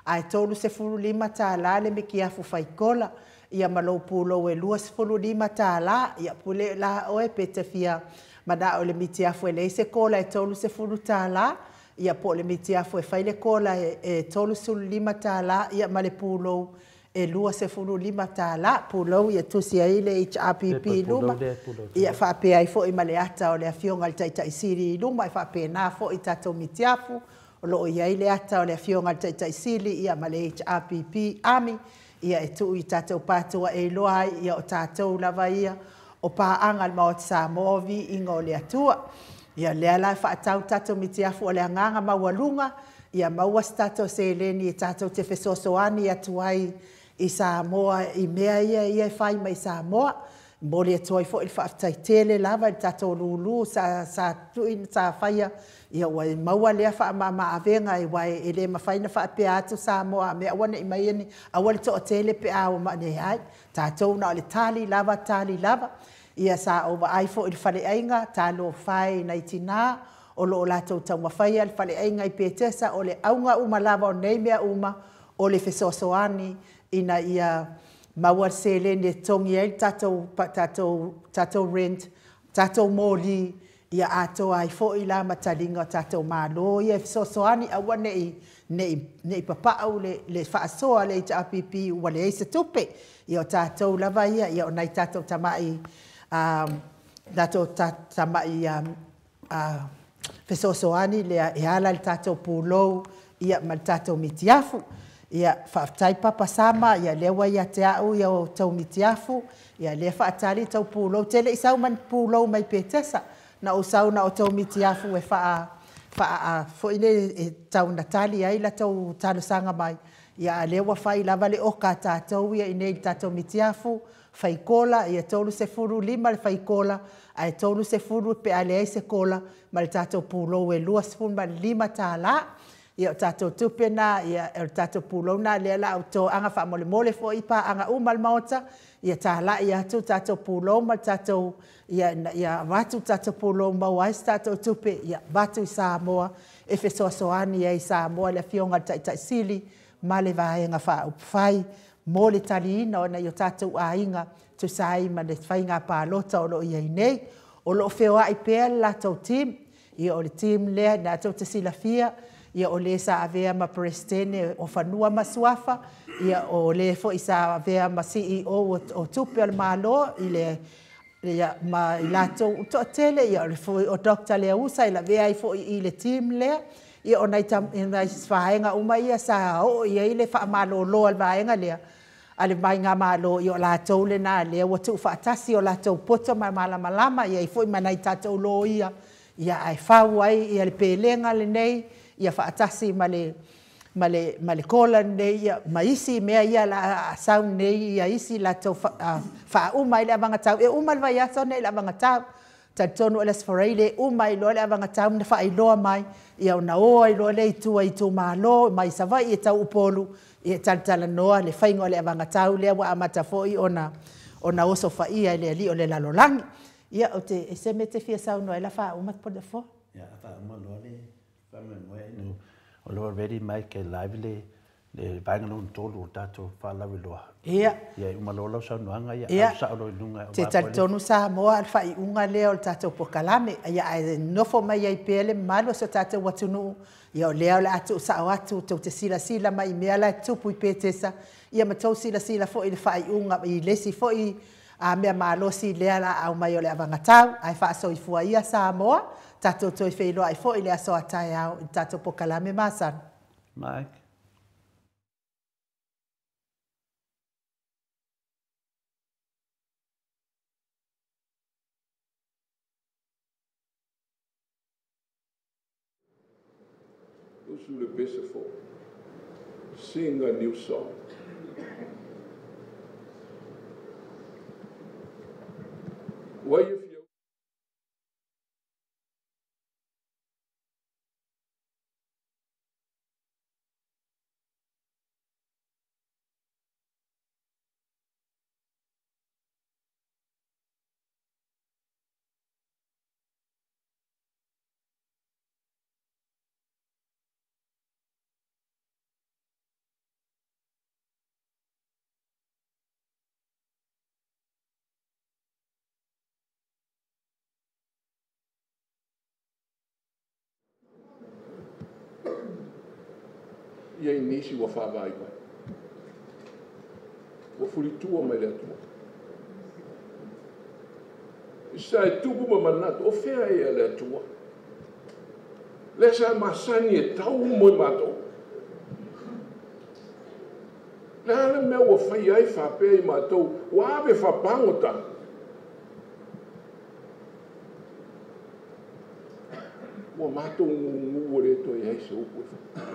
ae $35 le mitiafu fai kola. Ia ma lou pulou e $25, ia pule la oe pe te fia manao i le mitiafu e leai se kola e $30, ia po o le mitiafu e fai le kola e $35, ia ma le pulou e $25. Pulou ia tusi ai le HRPP i luma, ia faapea ai foi ma le ata o le Afioga i le Taitai Sili i luma, e faapena foi tatou mitiafu, o lo o i ai le ata o le Afioga i le Taitai Sili ia ma le HRPP Army, ia e tuu i tatou patua e iloa ai ia o tatou lava ia o paaga a le Maota Samoa, viiga o le Atua. Ia lea la e faatau tatou mitiafu, o le agaga maualuga ia maua se tatou seleni e tatou te fesoasoani atu ai i Samoa i mea ia e fai mai Samoa. Momoli atu ai foi le faafetai tele lava i le tatou lulu sa faia, ia ua maua lea faamama-avega, aua e le mafai ona faapea atu Samoa a mea aua ne i meia ni, aua le toatele pe a o mai, leai, tatou na o le tali lava, tali lava. Ia sa ou vaai foi i le faleaiga, talofa e i nai tina o lo o latou taumafaia le faleaiga i Petesa. O le auga uma lava o nei mea uma, o le fesoasoani ina ia maua le seleni e totogi ai le tatou rent, tatou moli, ia atoa ai foi la ma taliga o tatou malo ia e fesoasoani, aua ne i papau le faasoa a le HRPP ua leai se tupe. Ia o tatou lava ia, ia o nai tatou tamai fesoasoani lea e ala i le tatou pulou ia ma le tatou mitiafu. Ia faafetai Papa Sama, ia lea ua ia te au ia o tou mitiafu, ia lea faatali tou pulou. Te le i sau ma ni pulou mai Petesa, na ou sau na o tou mitiafu e foi le e tau natali ai la tou talosaga mai. Ia a lea ua fai lava le oka a tatou ia i nei i tatou mitiafu, fai kola, ia 35 le fai kola, ae 30 pe a leai se kola, ma le tatou pulou e $25. Ia o tatou tupe na, ia o le tatou pulou na lea la au toaga faamolemole foi paaga uma le Maota, ia talai atu tatou pulou ma le tatou, ia avatu tatou pulou maua ai se tatou tupe, ia avatu i Samoa, e fesoasoani ai i Samoa le Afioga i le Taitai Sili ma le Vaega Faaupufai mo le taliina o nai o tatou aiga tusa ai ma le faiga palota o lo o i ai nei. O lo o feoai pea le latou team, ia o le team lea na tou te silafia, ia o le sa avea ma Peresetene o Fanua ma Suafa, ia o le foi sa avea ma CEO o Tupe o le Malo i le ia ma i latou toatele, ia o le foi o Dr. Leausa e lavea ai foi i le team lea, ia o nai vaega uma ia sa oo i ai le faamalolo a le vaega lea a le Faigamalo, ia o latou lena lea ua tuufaatasi o latou poto ma malamalama, ia i foi ma nai tatou loia, ia ae fau ai ia le pelega lenei, ia faatasi ma le kola lenei, ia ma isi mea ia la sau nei, ia isi latou faauma ai le avagatau. E uma le vaiaso nei le avagatau. Talitonu o le Aso Faraile uma ai loa le avagatau na faailoa mai, ia ona o ai loa le itu ai itumalo mai Savaii e tau Upolu, ia talatalanoa le faiga o le avagatau lea ua amata foi ona osofaia e le alii o le lalolagi. Ia o te se mea te fia saunoa ai la faauma po le fo. Ia faauma loa le faamoemoe inu o loa ready mai ke live le vaega lona tolu o tatou faalauiloa. Ia. Ia uma loa lau saunoaga, ia au sao loa i luga. Te talitonu Samoa le faaiuga lea o le tatou pokalame. Ia ae nofo mai ai pea le mamalu o so tatou atunuu. Ia o lea o le a tuusao atu tou te silasila mai i mea la e tupu i Petesa. Ia ma tou silasila foi i le faaiuga i le isi foi mea malosi lea la au mai o le avagatau. Ae faasoifua ia Samoa, tatou toe feiloai foi le aso a taeao i le tatou pokalame masani. Mike. Those who le pese for, sing a new song. Why if you Ia i nisi ua whaavai mai. Ua fulitua mai le atua. Sa e tupu ma manatu, o fea e le atua. Le sa masani e tau mo i mātou. Le ale mea ua whai ai whapea i mātou, ua ave whapangota. Ua mātou ngungu le toi ai se upu e wha.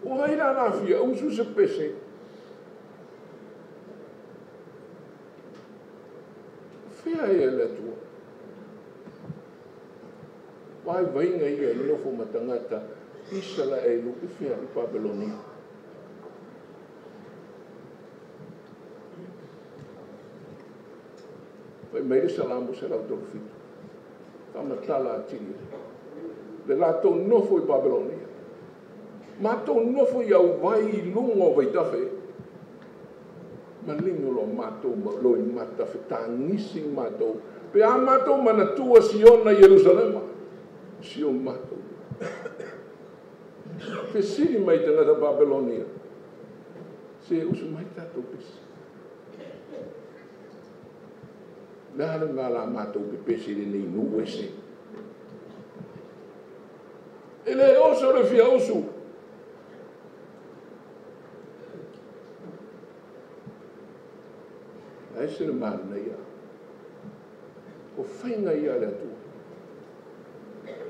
O ai la lafia, usu se pese. Fea e le atua. Vai vainga ia e nofo matangata, Isalaelu i fea i Babelonia. Vai mai le salamu se lau tolu fitu. Whamatala atili. Le lātou nofo i Babelonia. Mātou nofo i au vai i lunga o vaitafe. Malingo lo mātou lo i mata whetangisi mātou. Pe a mātou manatua Siona Yerusalema. Sio mātou. Fesiri mai tangata Babelonia. Se usu mai tātou pesi. Le ale ngā la mātou pe pesi le nei nu ese. E le oso le fia usu. Ai se le mana ia. O whainga ia le atua.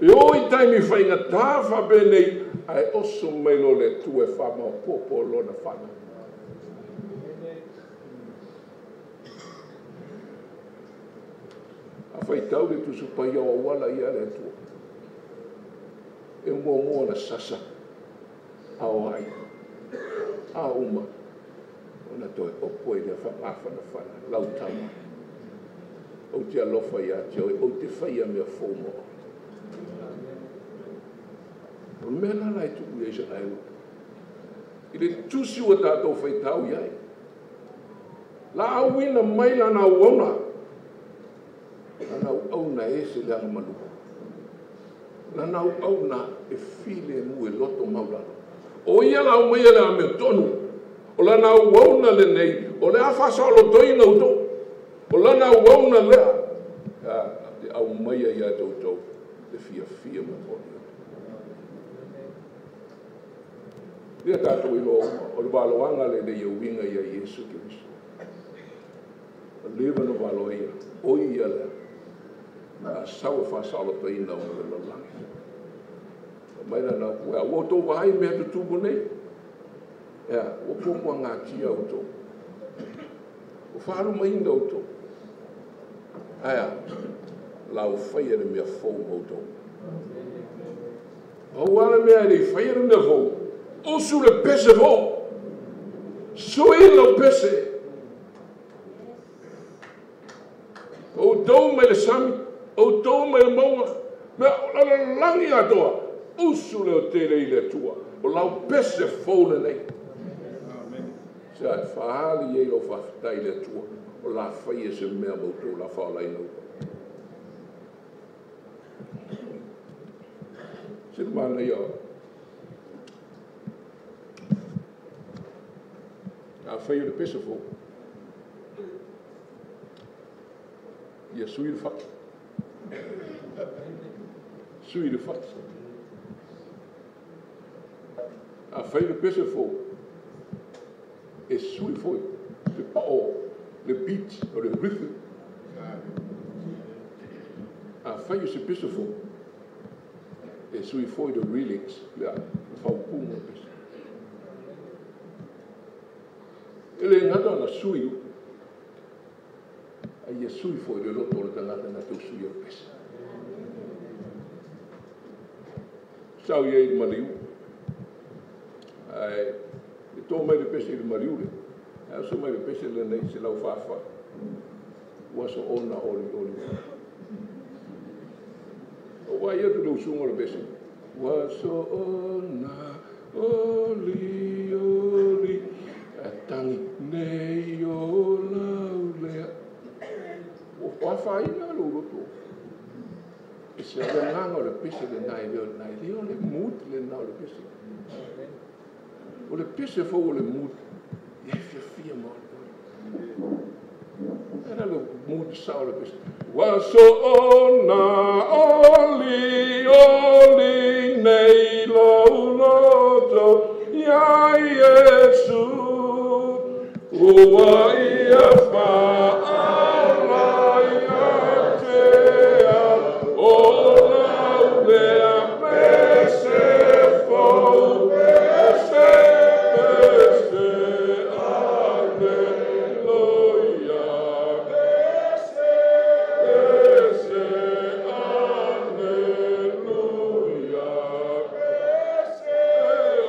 E o i taimi whainga tāwha benei, ai oso mai lo le atua e whama o popo lona whana. A whaitau le tusu pai au awala ia le atua. E mua mua na sasa. A o ai. A uma. Ona toe opo i le whaangawhana whana. Lau tama. O te alofa ia te oe. O te whaia mea fōmo. O mea lala e tuku ia Israel. I le tusi ua tātou whaitau iai. La auina mai lana auauna. Lana auauna e se leanga malu. Lana auauna e file mu e loto maulalo. O ia la au mai e le ame tonu. O lana auauna le nei. O le awhasa o lotoina uto. O lana auauna lea. Te au mai ia tautou. Te fia fia ma. Ia tātou i loa uma, o le valoanga le le iauinga ia Iesu Keriso. O leva no valoa ia, o ia lea, na saua whaasalotoina o le lalagi. O mai la nau kua, ua tō wahai mea tutupu nei, ea, ua pōpua ngā tia o tō. O whaharu mainga o tō. Aia, lau whaia le mea fō mō tō. O wala mea le whaia le mea fō. Usu le pese fō. Sui lo pese. O tō mai le sami. O tō mai le maunga. Mea o la langi atoa. Usu le o tele i le atua. O lau pese fō le nei. Sa e whahali ei lo whawhitai le atua. O la whaia se mea mautou la whaolaina upa. Se mana ia. A whai o le pese fō. Ia sui le whati. Sui le whati. A whai le pese fō. E sui foi. Le pao, le beat, o le rhythm. A whai o se pese fō. E sui foi le lyrics. Le whaupunga pese. E le ngata na sui a ia sui foi le loto o le tangata na tau sui o pese. Sau ia i le maliu. Ai, e tō mai le pese i le maliu le. Ai so mai le pese le nei se lau whawha. Ua so ona oli oli. O wai atu le usunga le pese. Ua so ona oli oli. Tangi nei o lau lea. O whawhaina lo roto. E se le agaga o le pese lenā e le o lenā, e le o le mood lenā o le pese. O le pese fou o le mood, e fiafia ma olioli. E la le mood sa o le pese. Ua soona oli oli nei lou loto ia Iesu, ua ia faaola ia te au, o lau lea pese fou, pese, pese, aleluia. Pese, pese, aleluia. Pese,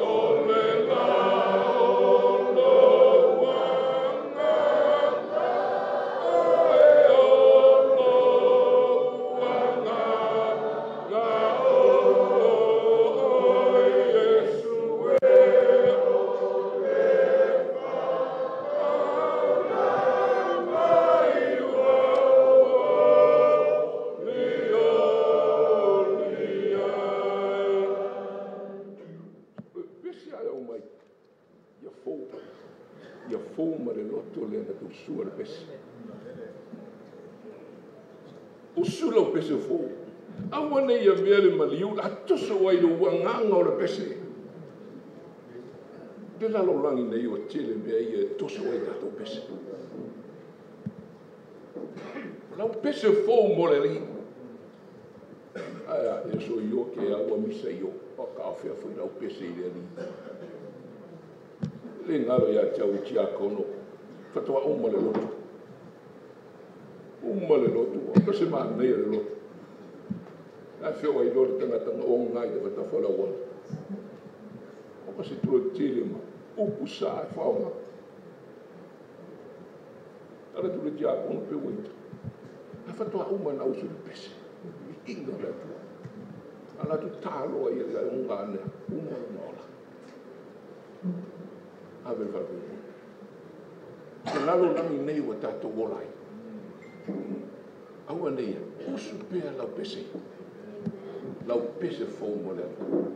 o le la o lou agaga, e o lou agaga, o Iesu e o le faaola mai ua olioli ai. Pese ai au mai, ia fou, ia fou ma le loto lea na tausua le pese. Usu lau pese fou. Aua nei ia mea le maliu, la toso ai le agaga o le pese. Le lalolagi nei o tele mea ia e toso ai tatou pese. O lau pese fou mo le alii. Ae a, e so i o ke au a misa i o, o ka awhea foi lau pese i le alii. Le ngalo ia te au i tiakono, whatoa uma le loto. Uma le loto, o ka se mānei le loto. A whio ai loa le tangata o ngai te whatafa la wala. O ka se tua tele ma, upu sa e whaonga. Tara tu le tiakono pe waita. A whatoa uma na usu le pese. I inga le atua. A la tu tāloa ia le unga anea, uma le maola. Ave le whalapui. Te lalo langi nei ua tātou ola ai. Aua nei, usu pea lau pese. Lau pese fou mo le alii.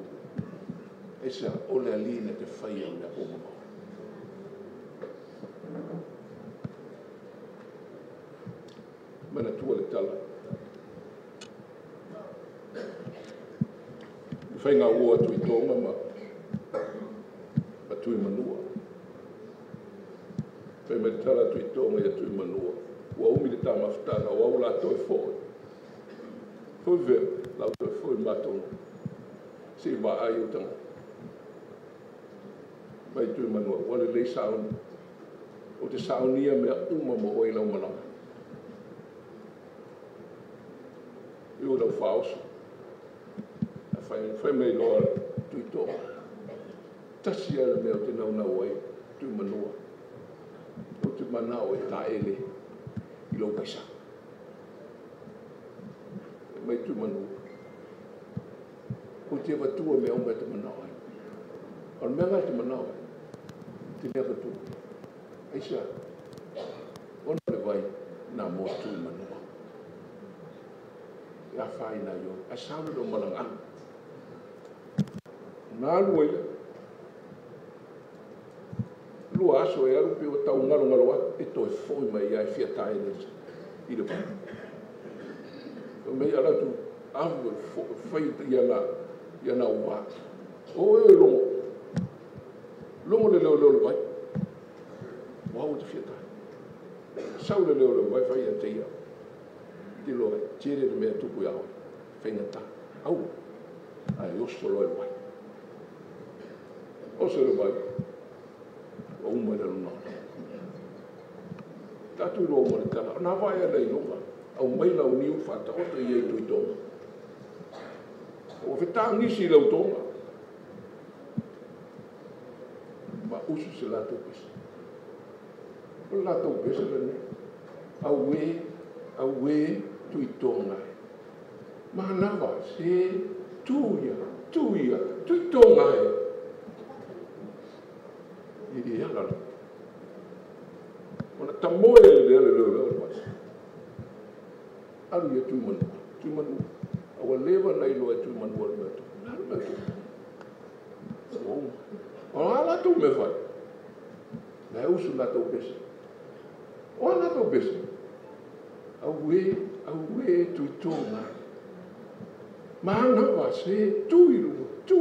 E sa o le alii na te whai au mea o mamao. Mana tua le tala. I whai ngā ua atu i tōnga ma tui manua. Whai mai te tala atu i tōnga ia tui manua. Ua umi le tāmawhitanga, ua au la toi foi. Foi vea, lau toi foi mātonga. Se i vaa ai o tanga. Mai tui manua, ua le lei sauni. O te saunia mea uma mo oe lau malaga. I o lau whaoso. A whai mai loa tui tōnga. Tasi ala mea o te naunau ai, tui manua. O te manao e taele i lau paisa. E mai tui manua. O te avatua mea uma e te manao ai. O le mea ngai te manao ai, te mea avatua. Aisa, ona le vai nā mō tui manua. E a whai nā ioi. A sawe lo malanga. Nā lua ia. Lua aso e aru pe o tau ngalo ngalo atu, e toe foi mai ia e fia taele i le vai. O mei ala tu ahu e fai ia nā wā. O e longo. Longo le leo leo le vai. Wau te fia taele. Sau le leo leo vai fai ia te ia. Te loa, tere le mea tupu ia oe. Whaingata. Au. Ai oso loa le vai. Oso le vai. Ua uma le lona. Tātou i loa mo le tala. Nā vai ala i loa. Au mai lau niu whātaoto i ei tui tonga. Ua whetangisi lau tonga. Ma usu se lātou pese. O lātou pese le nei. Au e tui tonga e. Manawa se tuia, tuia, tui tonga e. I le ala la. Ona tamoe le ala leo leo le mai. Alu ia tui manua, tui manua. Ua leva na iloa e Tuimanua le mea tupu. Le a le mea tupu? Ua uma. O a latou mea fai? La e usu latou pese. O a latou pese? Auē, auē Tuitoga. Manava se tu i luga, tu.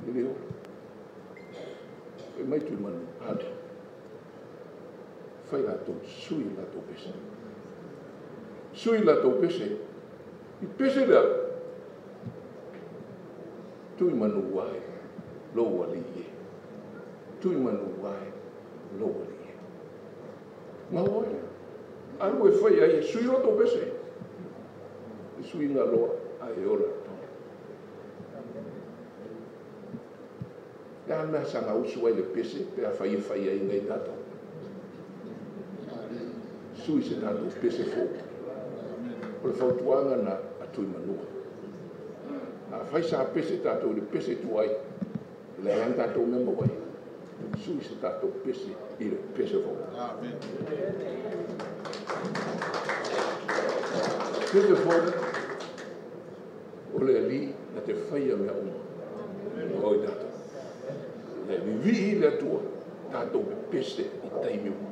E le ola. Fai mai Tuimanua, alu. Fai latou, sui latou pese. Sui latou pese. I pese lea. Tuimanua e, lou alii e. Tuimanua e, lou alii e. Mau ai lea. Alu e fai ai, e sui latou pese. E sui ngā loa, a e ola. Le a mea saga usu ai le pese, pe a fai e fai ai nei tātou. Sui se tātou pese fou. O le fautuaga na a Tuimanua. A fai sa pese tātou i le pese tuai, le leai tātou mea maua ai. Sui se tātou pese i le pese fou. Amen. Pese fou, o le Alii na te faia mea uma. O i tātou. Le vivii le Atua, tātou pepese i taimi uma.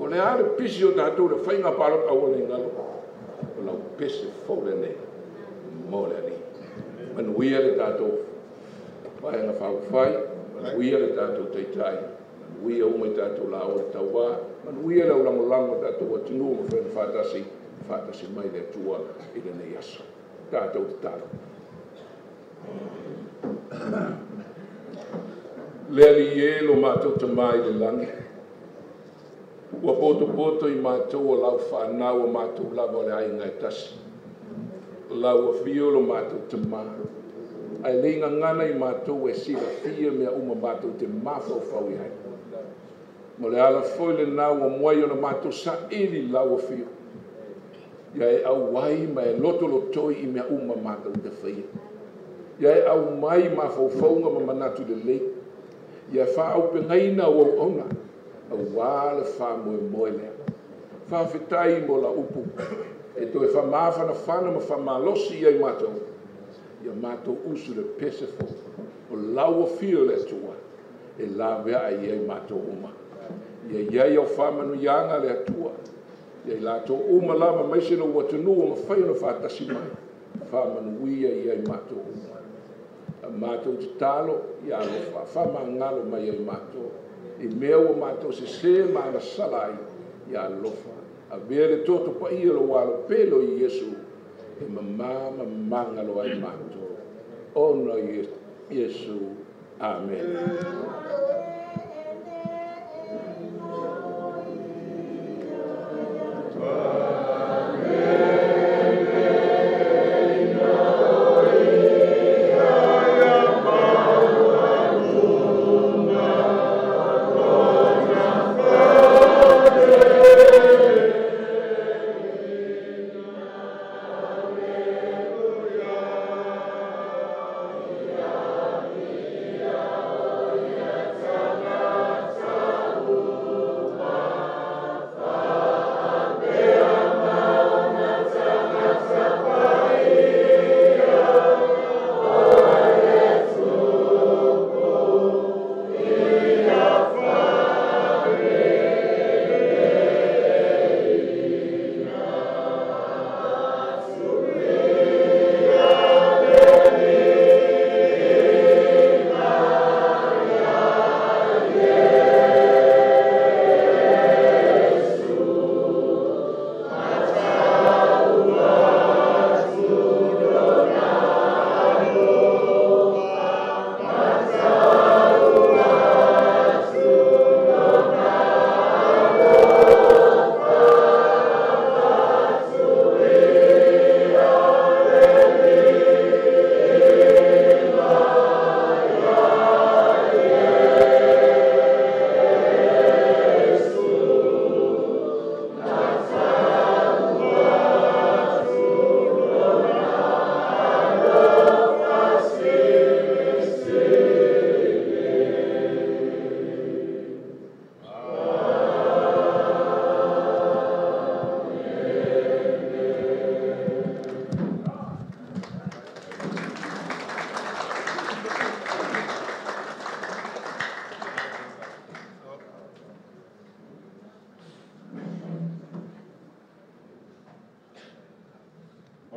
O le a le pisi o tātou le whainga palota aua le ngalo. O lau pese fou lenei mo le Alii. Manuia le tātou vaega faaupufai, manuia le tātou taitai, manuia uma i tātou la o le tauā, manuia le aulagolago o tātou atunuu ma whainga whātasi, whātasi mai le Atua i lenei aso. Tātou tatalo. Le Alii e lo mātou tamā i le langi. Ua poto poto i mātou o lau whanau o mātou lava o le aiga e tasi. O lau afio lo mātou tamā. Ai le ngangana i mātou e silafia mea uma mātou te mafaufau i ai. Mo le ala foi le nau o muai o na mātou sa ili lau afio. Ia e au wai ma e loto lotoi i mea uma mātou te whaia. Ia e au mai mafaufaunga ma manatu le lei. Ia whaaupengaina o au ona. Au wā le wha moe moe lea. Whawhetai mo la upu. E toe whamawhana whana ma whamalosi ia i mātou. Ia mātou usu le pese fo. O lau afio le Atua. E la vea ai ia i mātou uma. Ia ia ia o whamanu ianga le Atua. Ia i lātou uma lava mai se lo atunuu ma whai ona whātasi mai. Whamanu ia ia i mātou uma. A mātou te talo, ia alofa, whamangalo mai ai mātou. I mea ua mātou se se maana sala ai, ia alofa. A vea le toto pa ia lo walo pelo i Iesu, e mamama mangalo ai mātou. Ona Iesu. Amen.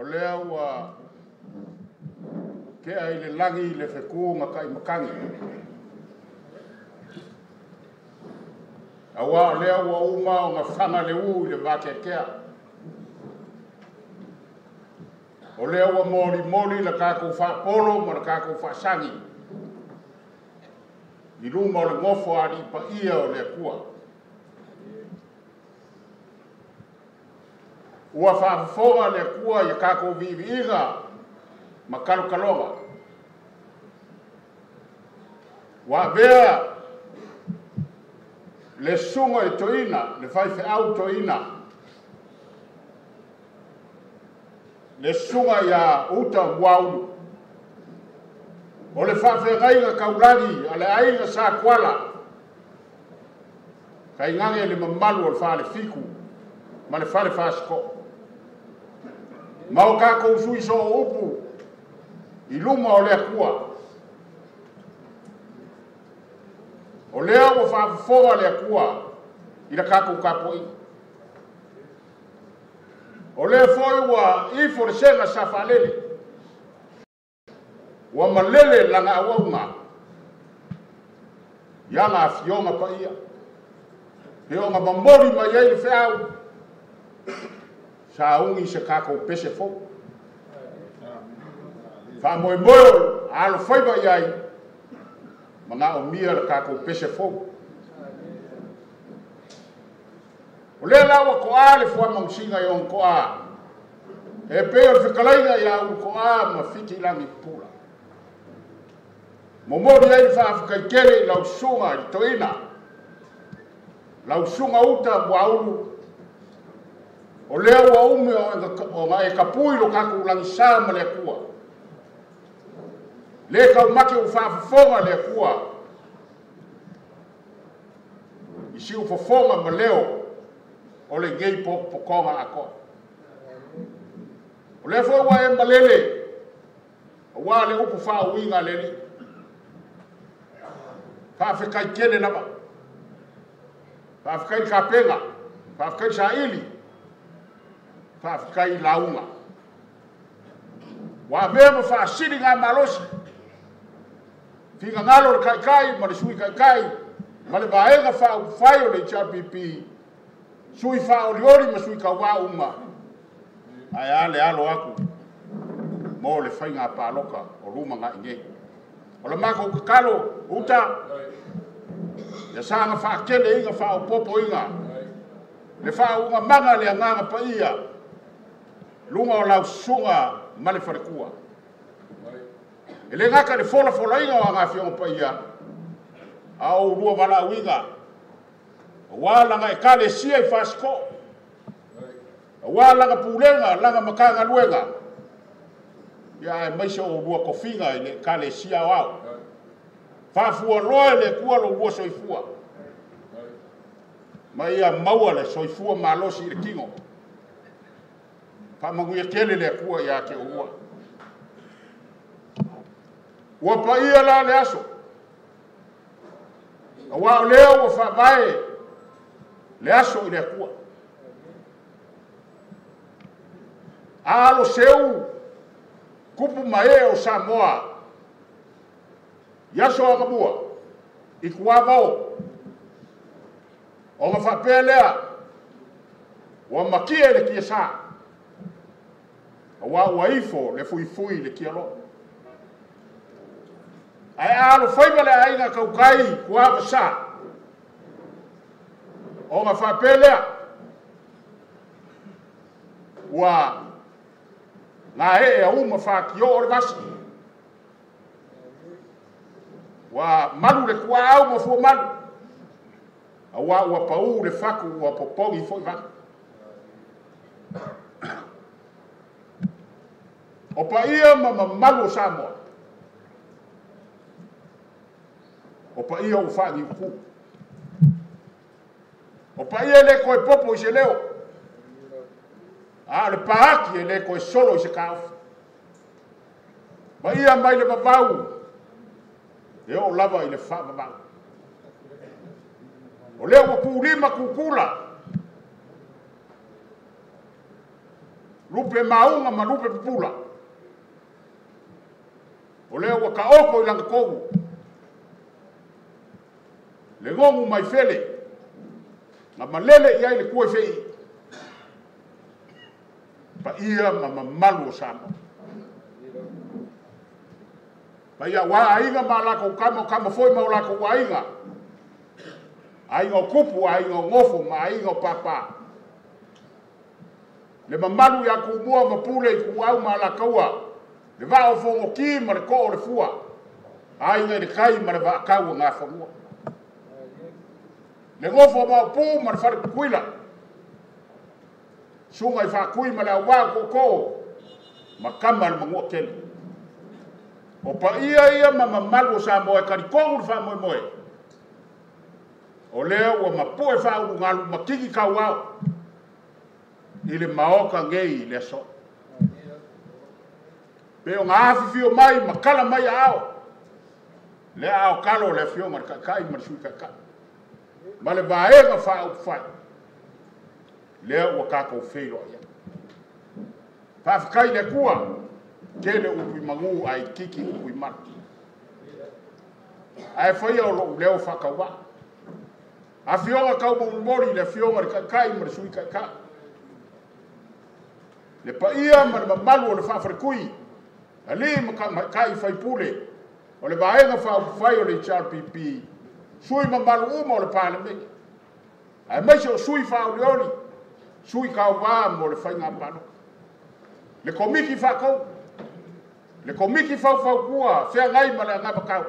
lea ua tea i le lagi le fetu ma taimatagi. Auā o lea ua uma ona faga le ū i le vateatea. O lea ua molimoli le tatou faapolo ma le tatou faasagi i luma o le nofo a alii paia o le Atua. Ua faafofoga le Atua i a tatou viiviiga ma talotaloga. Ua avea le susuga i toeaina, le faifeau toeaina, le susuga ia Uta Muaulu, o le faafeagaiga taulagi a le aiga Sa Tuala, tainane le mamalu o le Falefitu ma le Fale Fasitoo. Ma o tatou sui sooupu i luma o le Atua. O lea ua faafofoga le Atua i le tatou tapuaiga. O lea foi ua ifo le sega sa faalele, ua malele lana auauna i ana afioga paia, pe ona momoli mai ai le feau, sauni se tatou pese fou. Faamoemoe alofaiva i ai, manaomia le tatou pese fou. O lea la ua toa le fuamanusina i ona toa, e pei o le fetalaiga ia Ulutoa ma Fiti Pula. Momoli ai le faafetai tele i lau susuga i le toeaina, lau susuga Uta Muaulu, o lea ua umi ona e tapui lo tatou lagisa ma le Atua. Le taumate ua faafofoga le Atua i siufofoga ma leo o lenei potopotoga atoa. O lea foi ua e malele, aua le upu faauiga a le Alii. Faafetai tele lava. Faafetai i tapena, faafetai i saili, faafetai i lauga. Ua avea ma faasiliga malosi, finagalo le taitai ma le sui taitai, ma le vaega faaupufai o le HRPP, sui faaolioli ma sui tauvā uma, ae a le alo atu mo le faiga palota o lumanai nei. O le matou tatalo, Uta, ia saga faatele iga faaopoopoina, le faauuga le agaga paia, luga o lau susuga ma le faletua. E le gata i le folafolaina o aga afioga paia, a o ulua valaauina, aua laga ekalesia i Fasitoo, aua laga pulega, laga matagaluega, ia aemaise o ulua tofiga i le ekalesia aoao. Faafualoa e le Atua lo ulua soifua, ma ia maua le soifua malosi i le tino. Faamanuia tele le Atua ia te oulua. Ua paia la le aso, aua o lea ua faavae le aso i le Atua. A alo seu kupu ma e o Samoa i aso agamua i tuavao, ona faapea lea ua matie le tiasa, aua ua ifo le fuifui i le tialoa. Ae a alofaiva le aiga tautai tuavasa, ona faapea lea ua gaee auma fatio o le vasi, ua malu le tuaau ma fua malu, aua ua pau le fatu ua popogi foi vatu. O paia ma mamalu o Samoa, o paia ua faaniutu. O paia e le toe popo i se leo, a o le paaki e le toe solo i se taofi. Paia mai le vavau, e oo lava i le faavavau. O lea ua tulima tutula, Lupe mauga ma lupe pupula. O lea ua kaoko i lagatonu. Le gogu mai fele. Na malele i ai le kua fei. Paia ma mamalu o Samoa. Paia wa aiga ma lako kama kama foi ma o lako aiga. Aiga o kupu, aiga o ngofo, ma aiga o papa. Le mamalu ia kumua ma pule i kuau ma alakaua. Le vaa o fongoki ma le koo o le fua. Aiga i le kai ma le vaakau o ngā whanua. Le ngofo ma opu ma le whare kukuila. Sunga i whaakui ma le awā koko. Ma kama le mangua kele. O pa ia ia ma mamalu o Samoa e karikongu le whaamoemoe. O lea ua mapue whaulu ngalu makiki kauao. I le maoka ngei i le aso. Pe o ngā awhiwhio mai, makala mai ao. Le ao kalo le afioga le kaikai ma le sui kaikai. Ma le vaega whaupufai. Lea ua kākou wheiloa ia. Whaafekai le kua, tele upu i mangu ai kiki upu i manu. Ae whaia o lou leo whakawa. Afioga kau molimoli le afioga le kaikai ma le sui kaikai. Le paia ma le mamalu o le whaafalekui. Ali ma kai whaipule. O le vaega whaupufai o le HRPP. Sui mamalu uma o le palemene. Ae maise o sui whaolioli. Sui kauvā mo le whainga palo. Le komiki whakau. Le komiki whauwhaukua. Whea ngai ma le angawakau.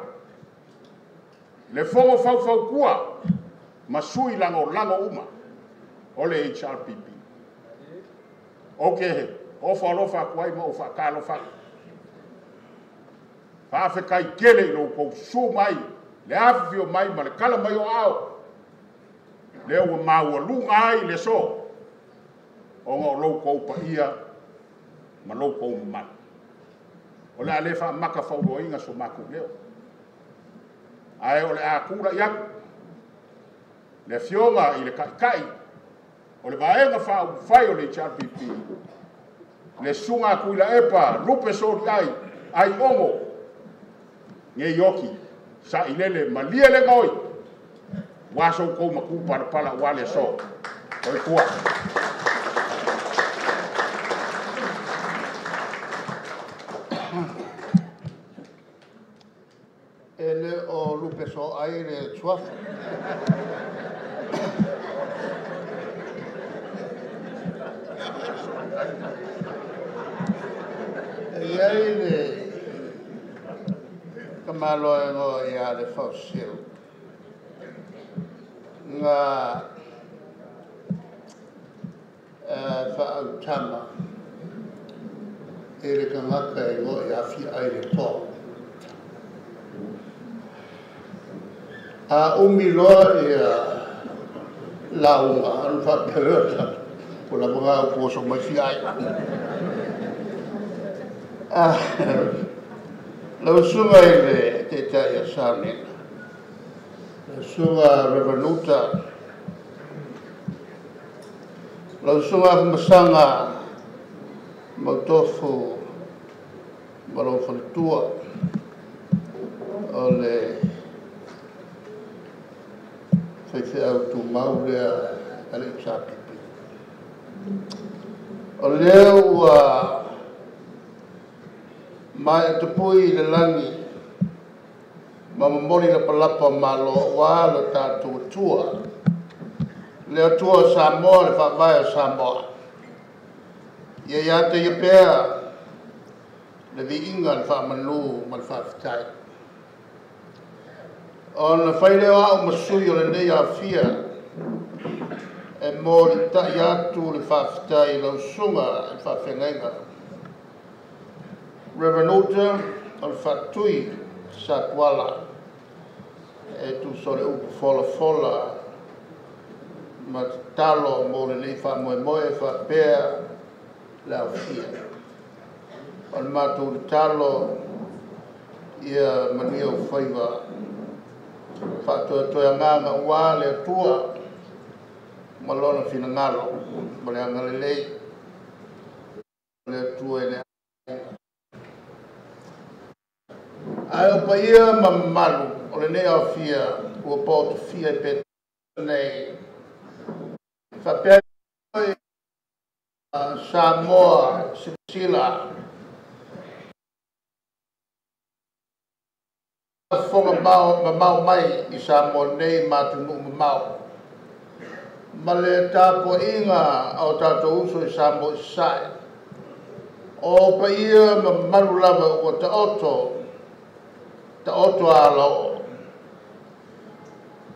Le fongo whauwhaukua. Ma sui lango lango uma. O le HRPP. O ke he. O whaalofa kuai ma o whaakalofa. Whaafekai kele i lou kou su mai. Le awhiwhio mai ma le kala mai o ao. Le ua maua lunga ai le so. O ngā o lou kou paia ma lou kou mamalu. O le a le whaamaka whauroinga so maku leo. Ae o le a kura i aku. Le afioga i le kaikai. O le vaega whaupufai o le HRPP. Le sunga kuila epa, lupe sori ai, ai ongo. Ngei oki, sa ilele, malie le ngoi. Waso kou maku palapala wale so. Oi kua. E le o lupe so ai le tuafa. E iai le kamalo e ngoa ia le fausiu. Ngā whaautama e le kangaka e ngoa ia whia ai le toa. A umi loa ia launga, anu whaapelea ko la mga o so mai whia ai. Lau sunga i le tētai a Saunena. Lau sunga Revenuta. Lau sunga masanga mautofu marau whaletua o le whaiwheau tū mau lea a le HRPP. O lea ua mai e tupui i le langi ma momoli la palapa malo wa le tātou tua. Le atua o Samoa, le whaavae o Samoa. Ia ia te ia pea le viinga le whaamanu ma le whaafetai. O na whaileo au masui o le nei awhia e mō li tai atu le whaafetai lau sunga e whaafengainga. Reverend Uta o le whaatui sa tuala e tu so le upu fola fola ma te talo mō le nei whaamoemoe whaapea le awhia. O le mātou le talo ia manuia o whaiva whaatoetoe anganga ua le atua ma lona finangalo ma le angalelei. le Atua i le aiga. Ae o paia ma mamalu o lenei aofia ua pootofia i Petesa nei, faapea foi Samoa silasila fofoga mamao mai i Samoa nei ma atunuu mamao, ma le tapuaiga a o tatou uso i Samoa i Sasae. O paia ma mamalu lava ua taoto, taoto alao.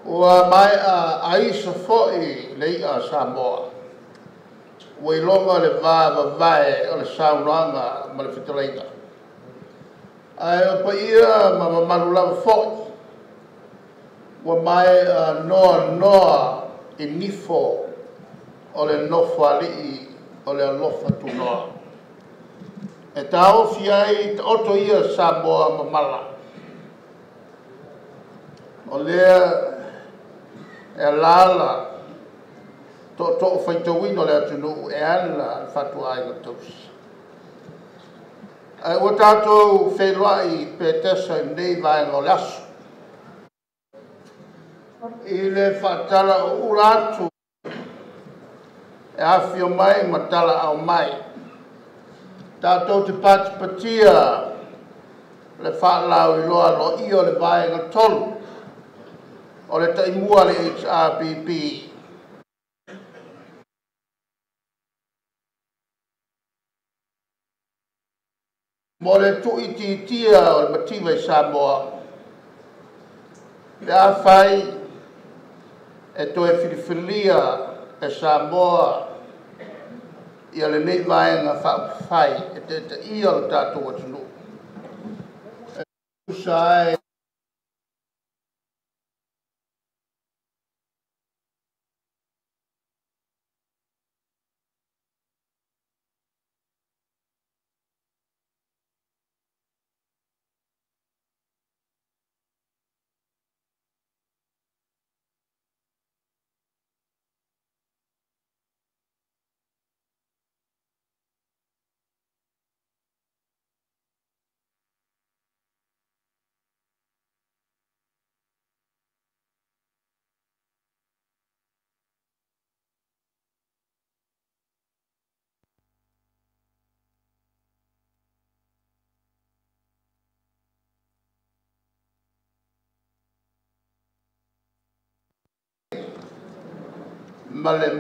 Ua maea aisa foi le i'a a Samoa. Ua iloga le vavavae o le saunoaga ma le fetalaiga. Ae o paia ma mamalu lava foi, ua maea noa noa i nifo o le nofoalii o le alofa tunoa. E taofi ai taoto ia Samoa mamala. O lea e alaala tootoo faitauina o le atunuu e ala le fatuaiga tausi. Ae ua tatou feiloai Petesa i lenei vaega o le aso. I le faatala o ula atu e afio mai ma tala au mai. Tatou te patipatia le faalauiloa aloaia o le vaega 3 o le taimua a le HRPP. Mo le tuuitiitia o le mativa i Samoa, pe afai e toe filifilia e Samoa ia lenei vaega faaupufai e taitaia lo tatou atunuu. E tusa ai ma le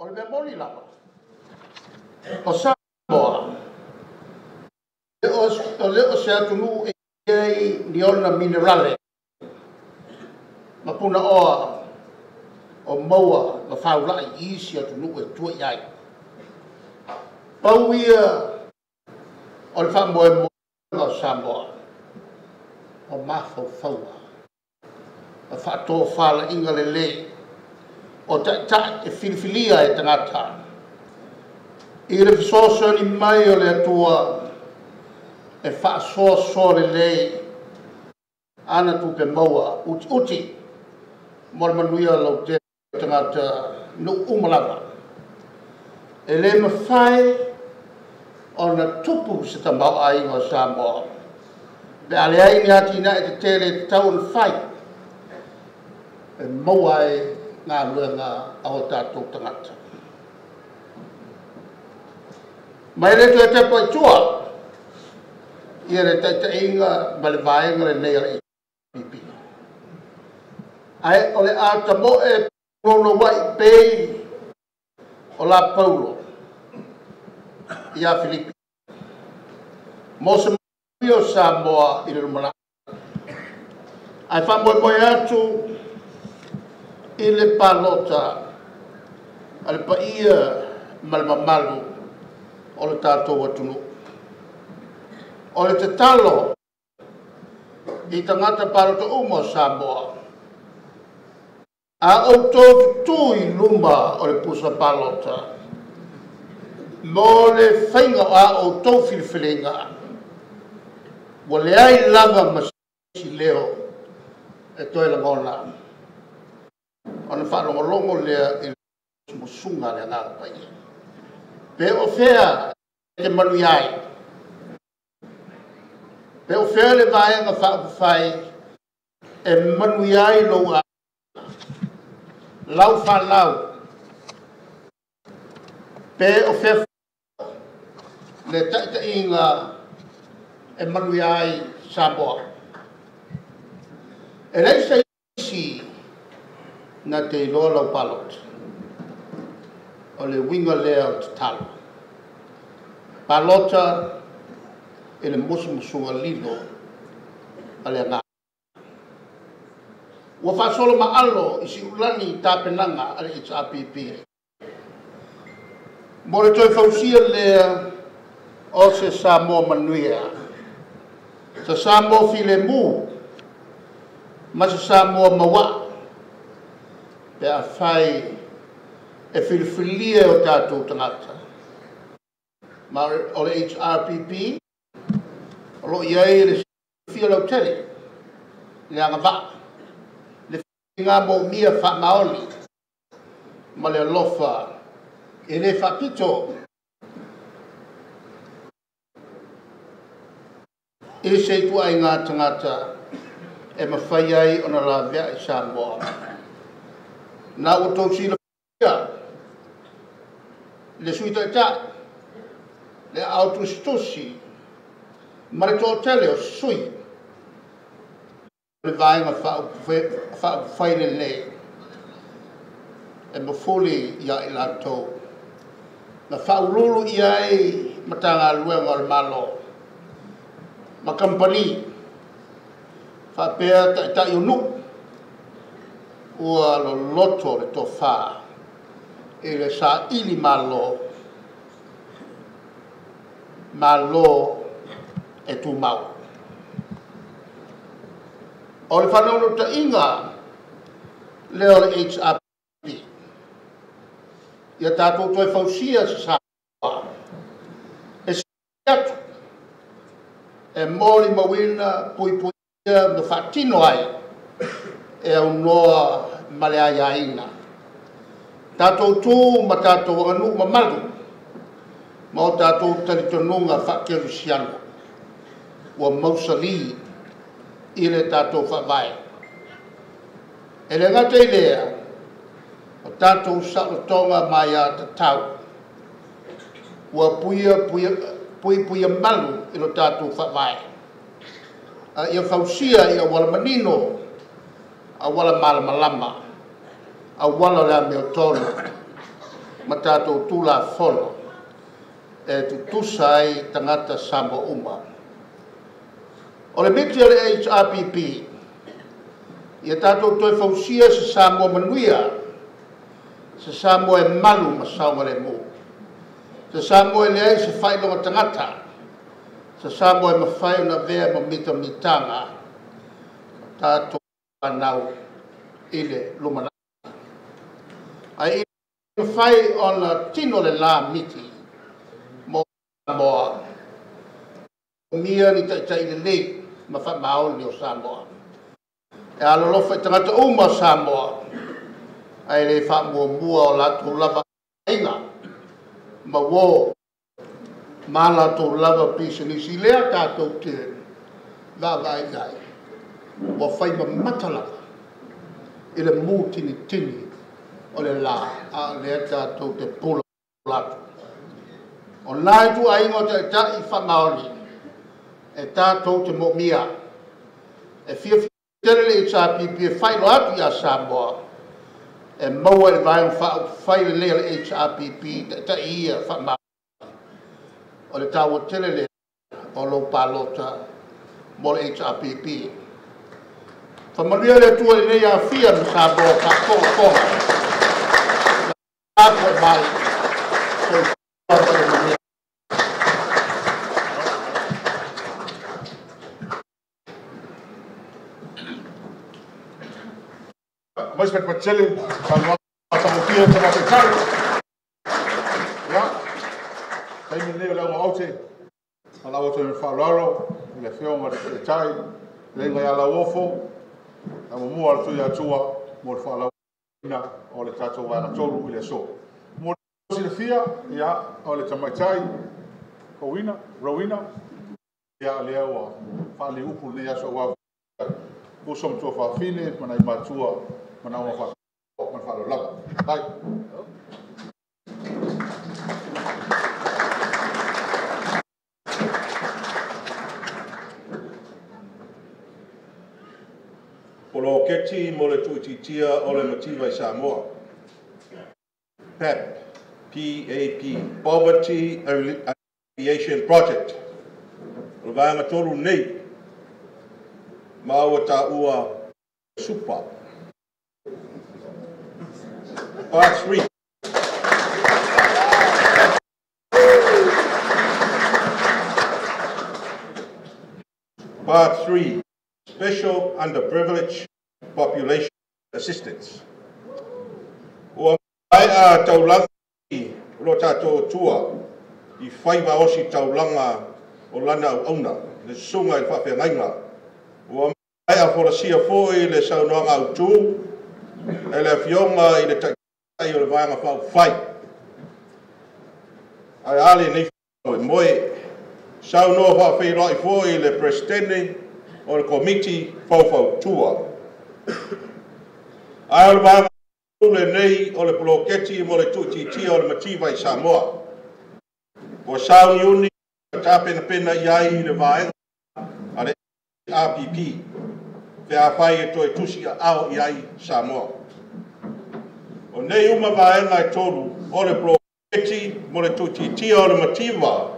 O le mea moni lava, o Samoa, o le o se atunuu e i ai ni ona minerale ma punaoa o maua ma faulai i isi atunuu e tua i ai. Pau ia o le faamoemoega o Samoa, o mafaufauga, ma faatofalaiga lelei o taitai e filifilia e tagata i le fesoasoani mai o le Atua e faasoasoa lelei ana tupe maua utiuti mo le manuia lautele o tagata nuu uma lava. E le mafai ona tupu se tamaoaiga o Samoa pe a leai ni atinae tetele e tatau ona fai e maua ai galuega a o tatou tagata. Ma e le toe tepa i tua ia le taitaiga ma le vaega lenei a le HRPP. Ae o le a tamoe puloulouai pei o la Paulo ia Filipi mo se manuia o Samoa i le lumanai. Ae faamoemoe atu i le palota a le paia ma le mamalu o le tatou atunuu. O le tatalo i tagata palota uma o Samoa, a outou tutū i luma o le pusa palota, mo le faiga o a outou filifiliga, ua leai lava ma se leo e toe lagona, ona faalogologo lea i le musumusuga a le Agaga Paia. Pe o fea e te manuia ai, pe o fea le vaega faaupufai e manuia ai lou aiga, lau fanau, pe o fea le taitaiga e manuia ai Samoa. E leai se isi na te iloa lau palota, o le uiga lea o le tatalo. Palota i le musumusuga lilo a le Agaga. Ua faasolo maalo i siulani tapenaga a le HRPP mo le toe fausia lea o se Samoa manuia, se Samoa filemu ma se Samoa mauaa, pe a fai e filifilia e o tatou tagata. Ma o le HRPP o lo o i ai le silafia lautele, le agavaa, le faiga moomia faamaoni ma le alofa e le faapito i se ituaiga tagata e mafai ai ona lavea i Samoa. Na ua tou silafia le sui taitai, le aao tusitusi ma le toatele o sui o le vaega faaupufai lenei e mafuli ia i latou na faaululu i ai Matagaluega o le Malo ma kamupani faapea taitai o nuu ua loloto le tofa i le saili malo, malo e tumau. O le faanaunautaiga lea o le HRPP, ia tatou toe fausia se Samoa e sili atu e molimauina, puipuia ma faatino ai e aunoa ma le aiaina. Tatou tu ma tatou aganuu mamalu ma o tatou talitonuga faakerisiano ua mausali I le tatou faavae. E le gata i lea, o tatou saolotoga ma aiā tatau, ua puipuia malu i lo tatou faavae. A ia fausia i auala manino, auala malamalama, auala o le amiotonu ma tatou Tulafono e tutusa ai tagata Samoa uma. O le miti a le HRPP, ia tatou toe fausia se Samoa manuia, se Samoa e malu ma saogalemu, se Samoa e leai se faailoga tagata, se Samoa e mafai ona avea ma mitamitaga o tatou fanau i le lumanai. Ae ia mafai ona tino le la miti mo Samoa, mia ni taitai lelei ma faamaoni o Samoa. E alolofa i tagata uma o Samoa, ae le faamuamua o latou lava aiga, ma uo ma latou lava pisinisi lea tatou te vaavaai i ai, ua fai mamata lava i le mutinitini o le la, a o lea tatou te pula atu. O na ituaiga o taitai faamaoni e tatou te moomia. E fiafia tele le HRPP e faailoa atu ia Samoa, e maua i le vaega faaupufai lenei a le HRPP taitai ia faamaoni. O le taua tele lea o lou palota mo le HRPP. Faamanuia le Atua i lenei afia ma Samoa faafogafoga. Tapuai mai, soifua ma ia manuia. Mai se patele, saunoaga matagofie o le Taitai. Ia, taimi lenei o le auga aute, ma lau atu ai ma le faaaloalo i le Afioga i le Taitai, le Aiga ia Lauofo, la muamua a le Tuiatua mo le faalauina o le tatou vaega tolu i le aso. Mo le silafia, ia, o le tamaitai Rowena, ia, lea ua faaliupu lenei aso aua uso ma tuafafine, ma nai matua, ma nauma faapea ma le faaaloalo lava. Vai. Poloketi mo le tuuitiitia o le mativa i Samoa. PAP, PAP, Poverty Alleviation Project. O le vaega tolu nei, ma ua taua SUPA. Part 3. Part 3, Special Underprivileged Population Assistance. Ua mai a taulaga i lo tātou tua i whaiva osi taulaga o lana au auna, le susuga i le faafeagaiga. Ua mai a folasia foi le saunoaga autu e le afioga i le taitai o le vaega faaupufai. Ae a lenei faamoemoe, saunoa faafeiloai foi le Peresetene o le Komiti Faufautua. Ae o le vaega lenei o le poloketi mo le tuuitiitia o le mativa i Samoa. Ua sauniuni tapenapena i ai le vaega a le RPP, pe afai e toe tusi aao i ai Samoa. O nei uma vaega e tolu o le poloketi mo le tuuitiitia o le mativa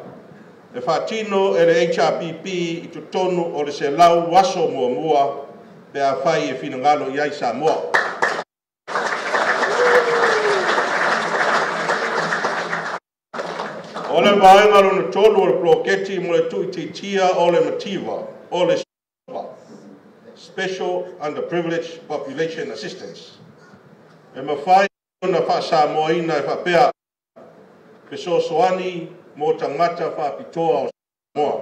e faatino e le HRPP i totonu o le 100 aso muamua pe afai e finagalo i ai Samoa. O le vaega lona tolu o le poloketi mo le tuuitiitia o le mativa o le SUPA, Special Underprivileged Population Assistance. E mafai ona faasamoaina e faapea fesoasoani mo tagata faapitoa o Samoa.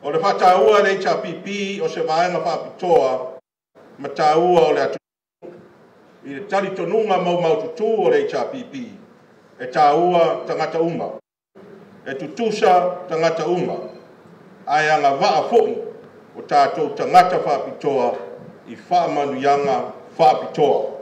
O le faataua e le HRPP o se vaega faapitoa ma taua o le atunuu i le talitonuga maumaututu o le HRPP e taua tagata uma, e tutusa tagata uma, ae agavaa foi o tatou tagata faapitoa i faamanuiaga faapitoa.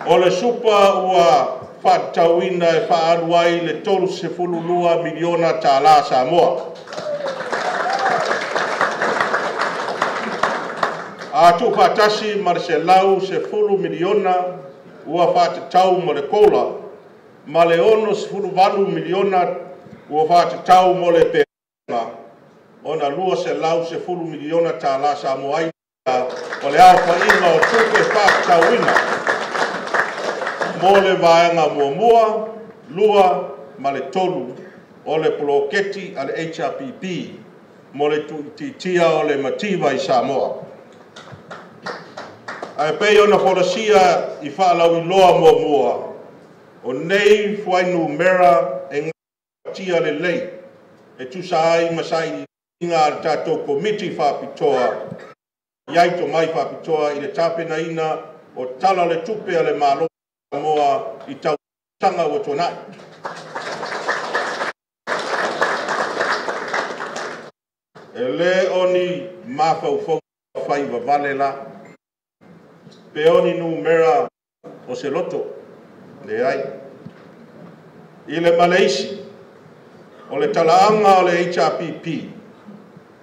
O le supa ua faatatauina e faaalu ai le $32 miliona tālā Samoa. A tuufaatasi ma le $110 miliona ua faatatau mo le COLA ma le $68 miliona ua faatatau mo le pega ona $210 miliona tālā Samoa ai o le aofaiga o tupe faatatauina mo le vaega muamua, 2 ma le 3 o le poloketi a le HRPP mo le tuuitiitia o le mativa i Samoa. Ae pei ona folasia i faalauiloa muamua, o nei fuainumera e gafatia lelei e tusa ai ma sailiiliga a le tatou Komiti Faapitoa i ai tomai faapitoa i le tapenaina o Tala o le Tupe a le Malo Samoa i tausaga ua tuanai. E lē o ni mafaufauga faivavale la, pe o ni numera o se loto, leai. I le ma le isi, o le talaaga o le HRPP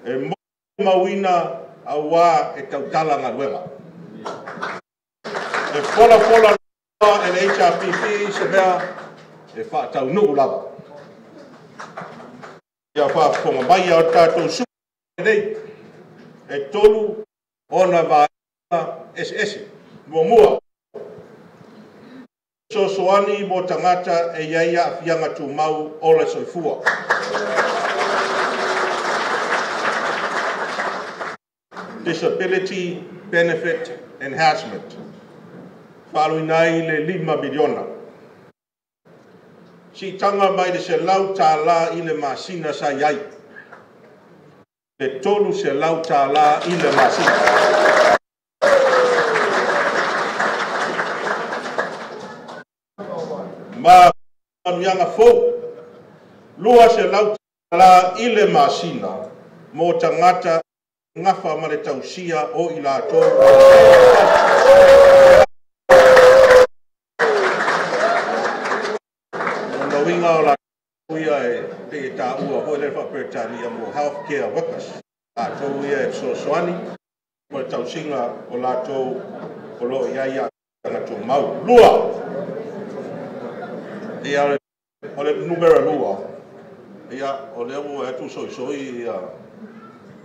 e mauina auā e tautala galuega. E folafola e le HRPP se mea e faataunuu lava. Ia faafofoga mai a o tatou sui nei, e 3 ona vaega eseese. Muamua, fesoasoani mo tagata e i ai aafiaga tumau o le soifua. Disability Benefit Enhancement. Faaluina ai le $5 miliona. Siitaga mai le $100 i le masina sa i ai. Le $300 i le masina. Ma manuiaga fou, $200 i le masina mo tagata gafa ma le tausia o i latou. O uiga o latou ia e pei e taua foi le faa-Peretania mo healthcare workers. Latou ia e fesoasoani mo le tausiga o latou o lo o i ai aafiaga tumau. 2. Ia, o le numera 2, ia, o lea ua atu soisoi ia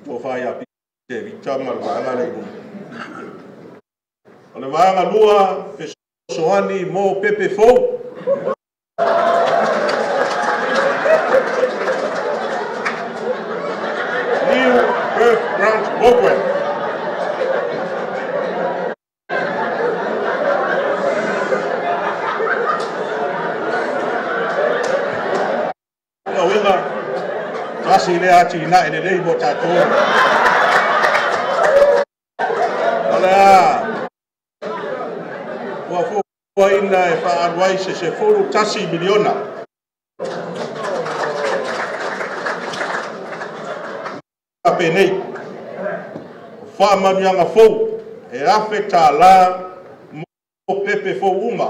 tofa ia te vita ma le vaega le i luma. O le vaega 2, fesoasoani mo pepe fou. New Birth Grant Program. Ia uiga, tasi lea atinae lelei mo tatou. O le a ua fuafuaina e faaalu ai se $11 miliona. Penei, o faamanuiaga fou e $1,000 mo pepe fou uma.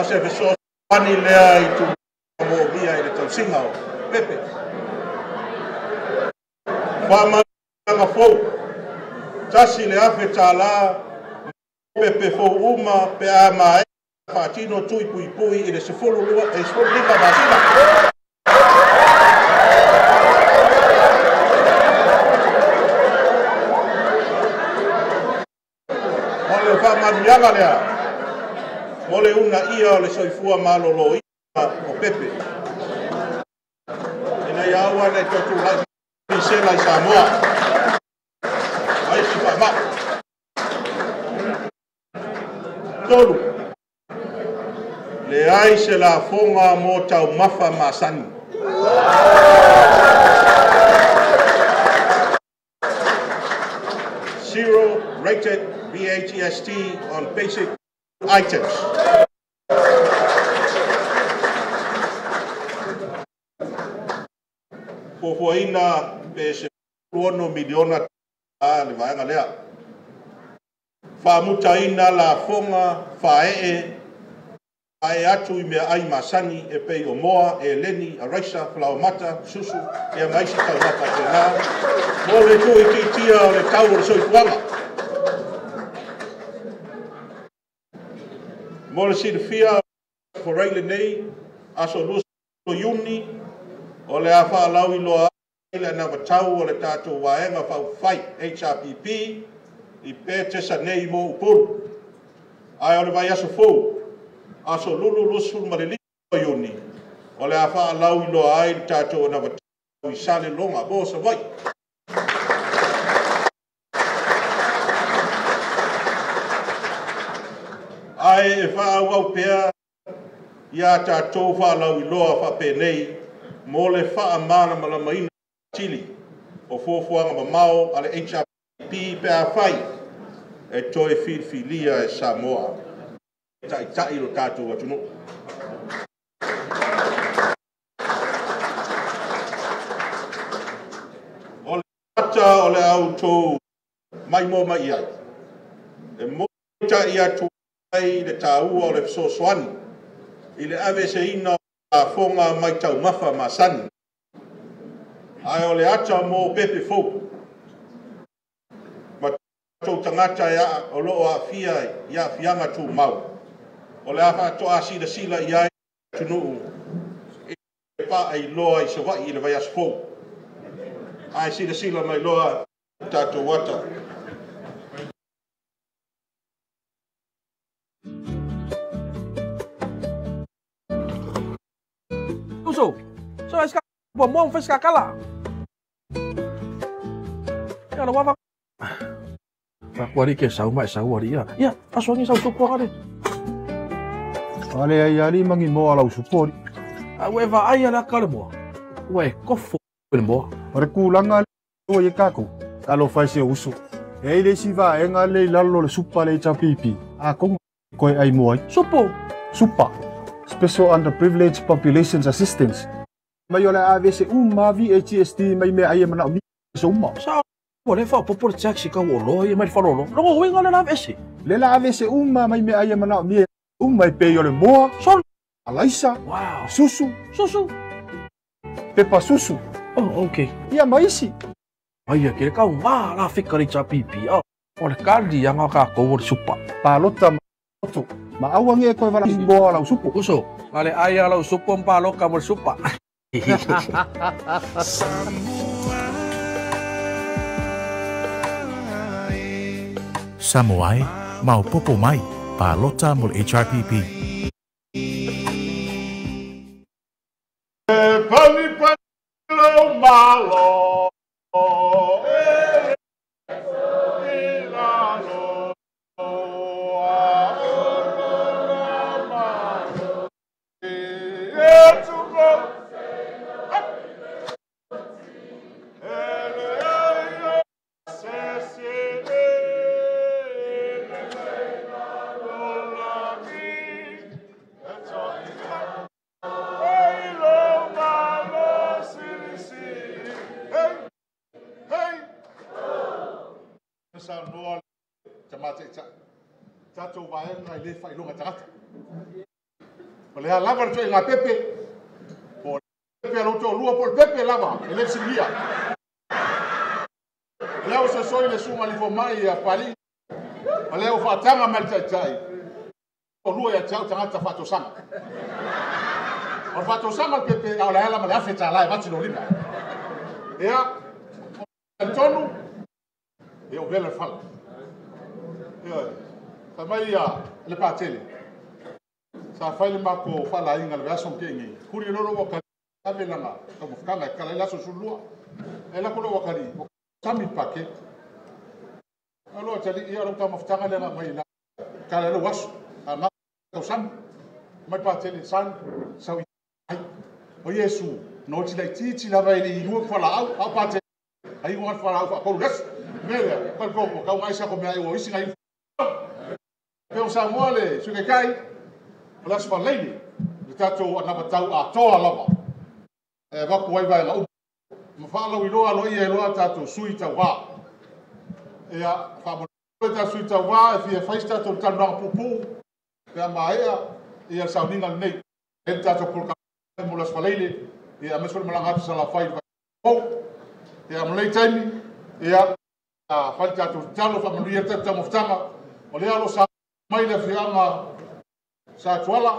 Se fesoasoani lea i tulaga moomia i le tausiga o pepe. Faamanuiaga fou, $1,000 pepe fou uma pe a maea faatino tui puipui i le 15 masina. O le faamanuiaga lea mo le uunaia o le soifua maloloina o pepe. Ina ia aua ne i toe tulai misela i Samoa ma isi faamai. 3, leai se lafoga mo taumafa masani. Zero rated VAGST on basic items. Fuafuaina pe 16 miliona a le vaega lea. Faamutaina lafoga faaee ae atu i meaai masani e pei o moa, eleni, araisa, falaoamata, susu, ia ma isi taumafa faapena mo le tuuitiitia o le tau o le soifuaga. Mo le silafia forai lenei aso 20 Iuni o le a faalauiloa ai le anavatau o le tatou vaega faaupufai HRPP i Petesa nei mo Upolu. Ae o le vaiaso fou, aso Lulu 25 Iuni, o le a faalauiloa ai le tatou anavatau i Saleloga mo Savaii. Ae e faaauau pea ia tatou faalauiloa faapenei mo le faamalamalamaina atili o fuafuaga mamao a le HRPP pe afai e toe filifilia e Samoa taitai lo tatou atunuu. O le ata o le autou maimoa mai ai, e moetai atu ai le taua o le fesoasoani i le aveeseina o lafoga mai taumafa masani. Ae o le ata mo pepe fou ma tatou tagata o loo aafia i aafiaga tumau, o le a faatoa silasila i ai atunuu i le paailoa i Savaii i le vaiaso fou. Ae silasila mai loa tatou ata. Uso, so eska bo mo fes kakala. Ya lo wa fa kwari ke sau mai sau ari ya. Ya, aso ngi sau supo kare. Ale ai ali mangi mo ala usupo. A we va ai ala kare mo. We kofo le mo. Ore kulanga o ye kako. Talo fai se uso. E le siva e nga le lalo le supa le HRPP. A kongo koe ai mo ai. Supo. Supa. Special Underprivileged Populations Assistance. Mai o le AVC uma VHST mai mea ai e mana o mi so uma. Sa o le fa popo le taxi ka o loa ia mai falolo. Longo huinga le la AVC. Le la AVC uma mai mea ai e mana o mi uma i pe o le moa. Sol. Alaisa. Wow. Susu. Susu. Pepa susu. Oh, okay. Ia maisi. Ai ke ka wa la fika le HRPP. O le kali anga ka ko o le supa. Palota moto. Ma aua nge koe wala moa lau supo. Uso, ale ai lau supo mpaloka mo supa. Samoa e, maopoopo mai, palota mo le HRPP. E pani pani lo malo, e lalo, a o malo, e tuko. Saunoa te tatou vaega i le faailoga tagata. O le a lava le toaiga pepe, po o le pepe a lou toalua, po o le pepe lava, e le fesiligia. O lea ua soisoi le susuga i le fomai ia Pali, o lea ua faataga mai le taitai, o lua ia te au tagata faatosaga. O le faatosaga o le pepe, a o le ala ma le $1,000 e vati lou lima. Ia, o tonu, e o vela le fala. Ia, Fai mai ia le patele. Sa fai le mako faalainga le aso ke ngi. Kuri lolo wa ka ave langa ka mufkanga kala la so sulua. E la kolo wa kali sami pake. Alo tali ia ro ta mufkanga le mai la kala lo wasu. Ama ka sam mai patele san sa ai. O Yesu no ti lai ti ti la vai li lu fa la au au patele. Ai wa fa la au fa ko les. Mele ko ko ka ngai sa ko me ai o isi ngai. Pe o Samoa le sukekai o las faleini le tatou anavatau atoa lava e vaku ai vaega uma ma faalauiloa aloaia e loa tatou sui tauvā ia faamoe ta sui tauvā e fia fai se tatou talanoaga puupuu pe a maea ia le sauniga lenei e le tatou polokalame mo le aso faleile ia aemaise foi le malaga atu Salafai ou ia ma lenei taimi ia fai le tatou tatalo faamanuia le tatou taumafataga o lea o lo o mai le afioaga Sa Tuala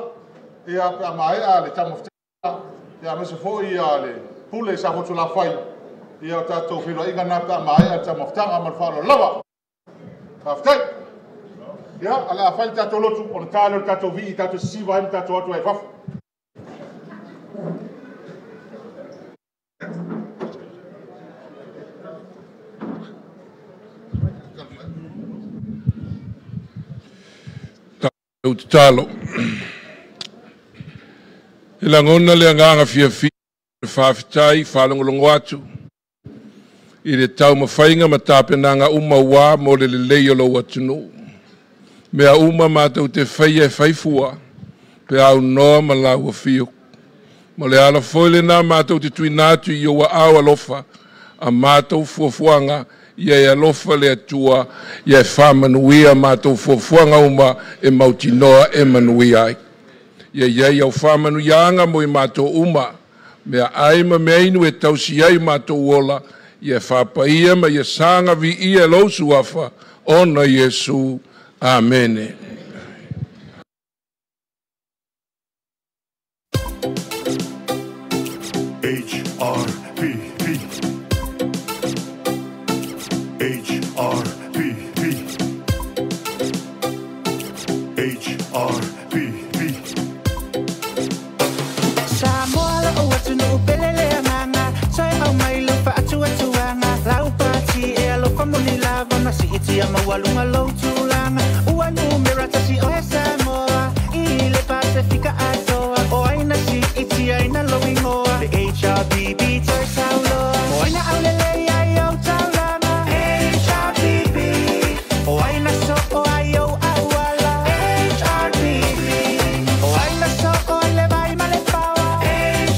ia pe a maea le taumafataga ia aemaise foi ia le pule sa fotulafai ia o tatou feiloaiga na pe a maea le taumafataga ma le faaaloalo lava. Faafetai. Ia o le a fai le tatou lotu ona ta lea o le tatou vii tatou sisiva ai ma tatou atu ai i fafo. Lau tatalo. E lagona le agaga fiafia o le faafetai faalogologo atu i le taumafaiga ma tapenaga uma ua mo le lelei o lou atunuu. Mea uma matou te faia e faifua pe aunoa ma lau afio. Ma le ala foi lena matou te tuuina atu i ou aao alofa a matou fuafuaga ia e alofa le Atua ia e faamanuia matou fuafuaga uma e mautinoa e manuia ai. Ia iai au faamanuiaga mo i matou uma, mea ai ma mea inu e tausi ai matou ola, ia e faapaia ma ia saga viia e lou suafa, ona Iesu. Amene. HRPP HRPP HRPP Samoa la'u atunuu pele le agaga Toe aumai lau faatuatuaga Lau pati e alofa moni lava Na siitia maualuga lou tulaga Ua numera tasi oe Samoa I le Pasefika atoa O ai na siitia ina lou igoa Le HRPP toe sauloa O ai na aulelei ai ou taulaga HRPP O ai na soo ai ou auala HRPP O ai na soo ai le vai ma le paoa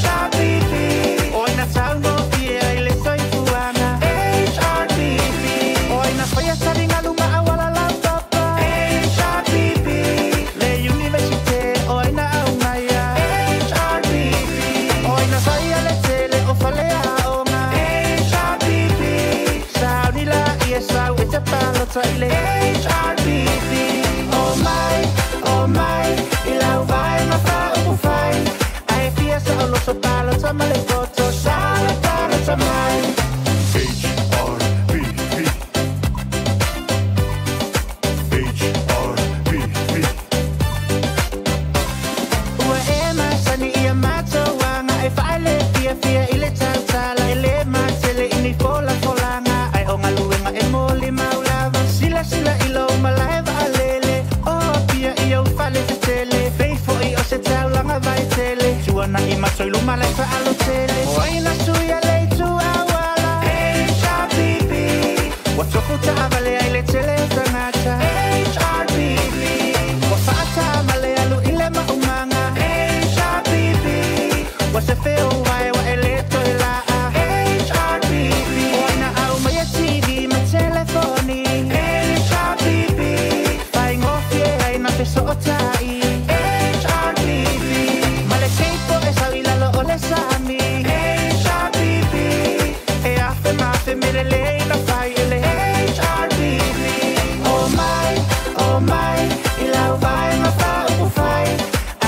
HRPP O ai na taugofie ai le soifuaga HRPP O ai na faia taligalu ma auala laupapa HRPP Le Universite o ai na aumaia HRPP O ai na faia le tele o faleaoga HRPP Sauni laia sau e te palota i le HRPP O mai, i lau vaega faaupufai Ae fia saoloto palota ma le poto Sau e palota mai. HRPP HRPP Ua e masani ia matou aga E faale fiafia i le tautala E lē matele i ni folafolaga Ae o galuega e molimau lava Silasila i lou malae vaalele O Apia i ou fale tetele Pei foʻi o se taulaga vaitele Tuanaʻi matou i luma lai faalotele O ai na suia le itu auala HRPP Ua tofu taavale ai le tele o tagata HRPP Ua faatāma le alu i le maumaga HRPP Ua se feoai ua e lē toe laa HRPP O ai na aumaia TV ma telefoni HRPP Faigofie ai na fesootai HRPP Ma le keipo e sau i lalo o le sami HRPP E afe ma afe me lelei na fai e le HRPP O mai, i lau vaega faaupufai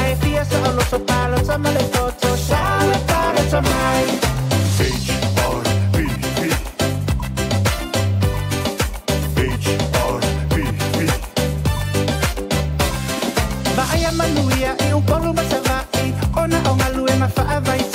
Ae fia saoloto palota ma le poto Sau e palota mai. HRPP HRPP Vaaia manuia i Upolu ma Savaii, ona o galuega faavaivai.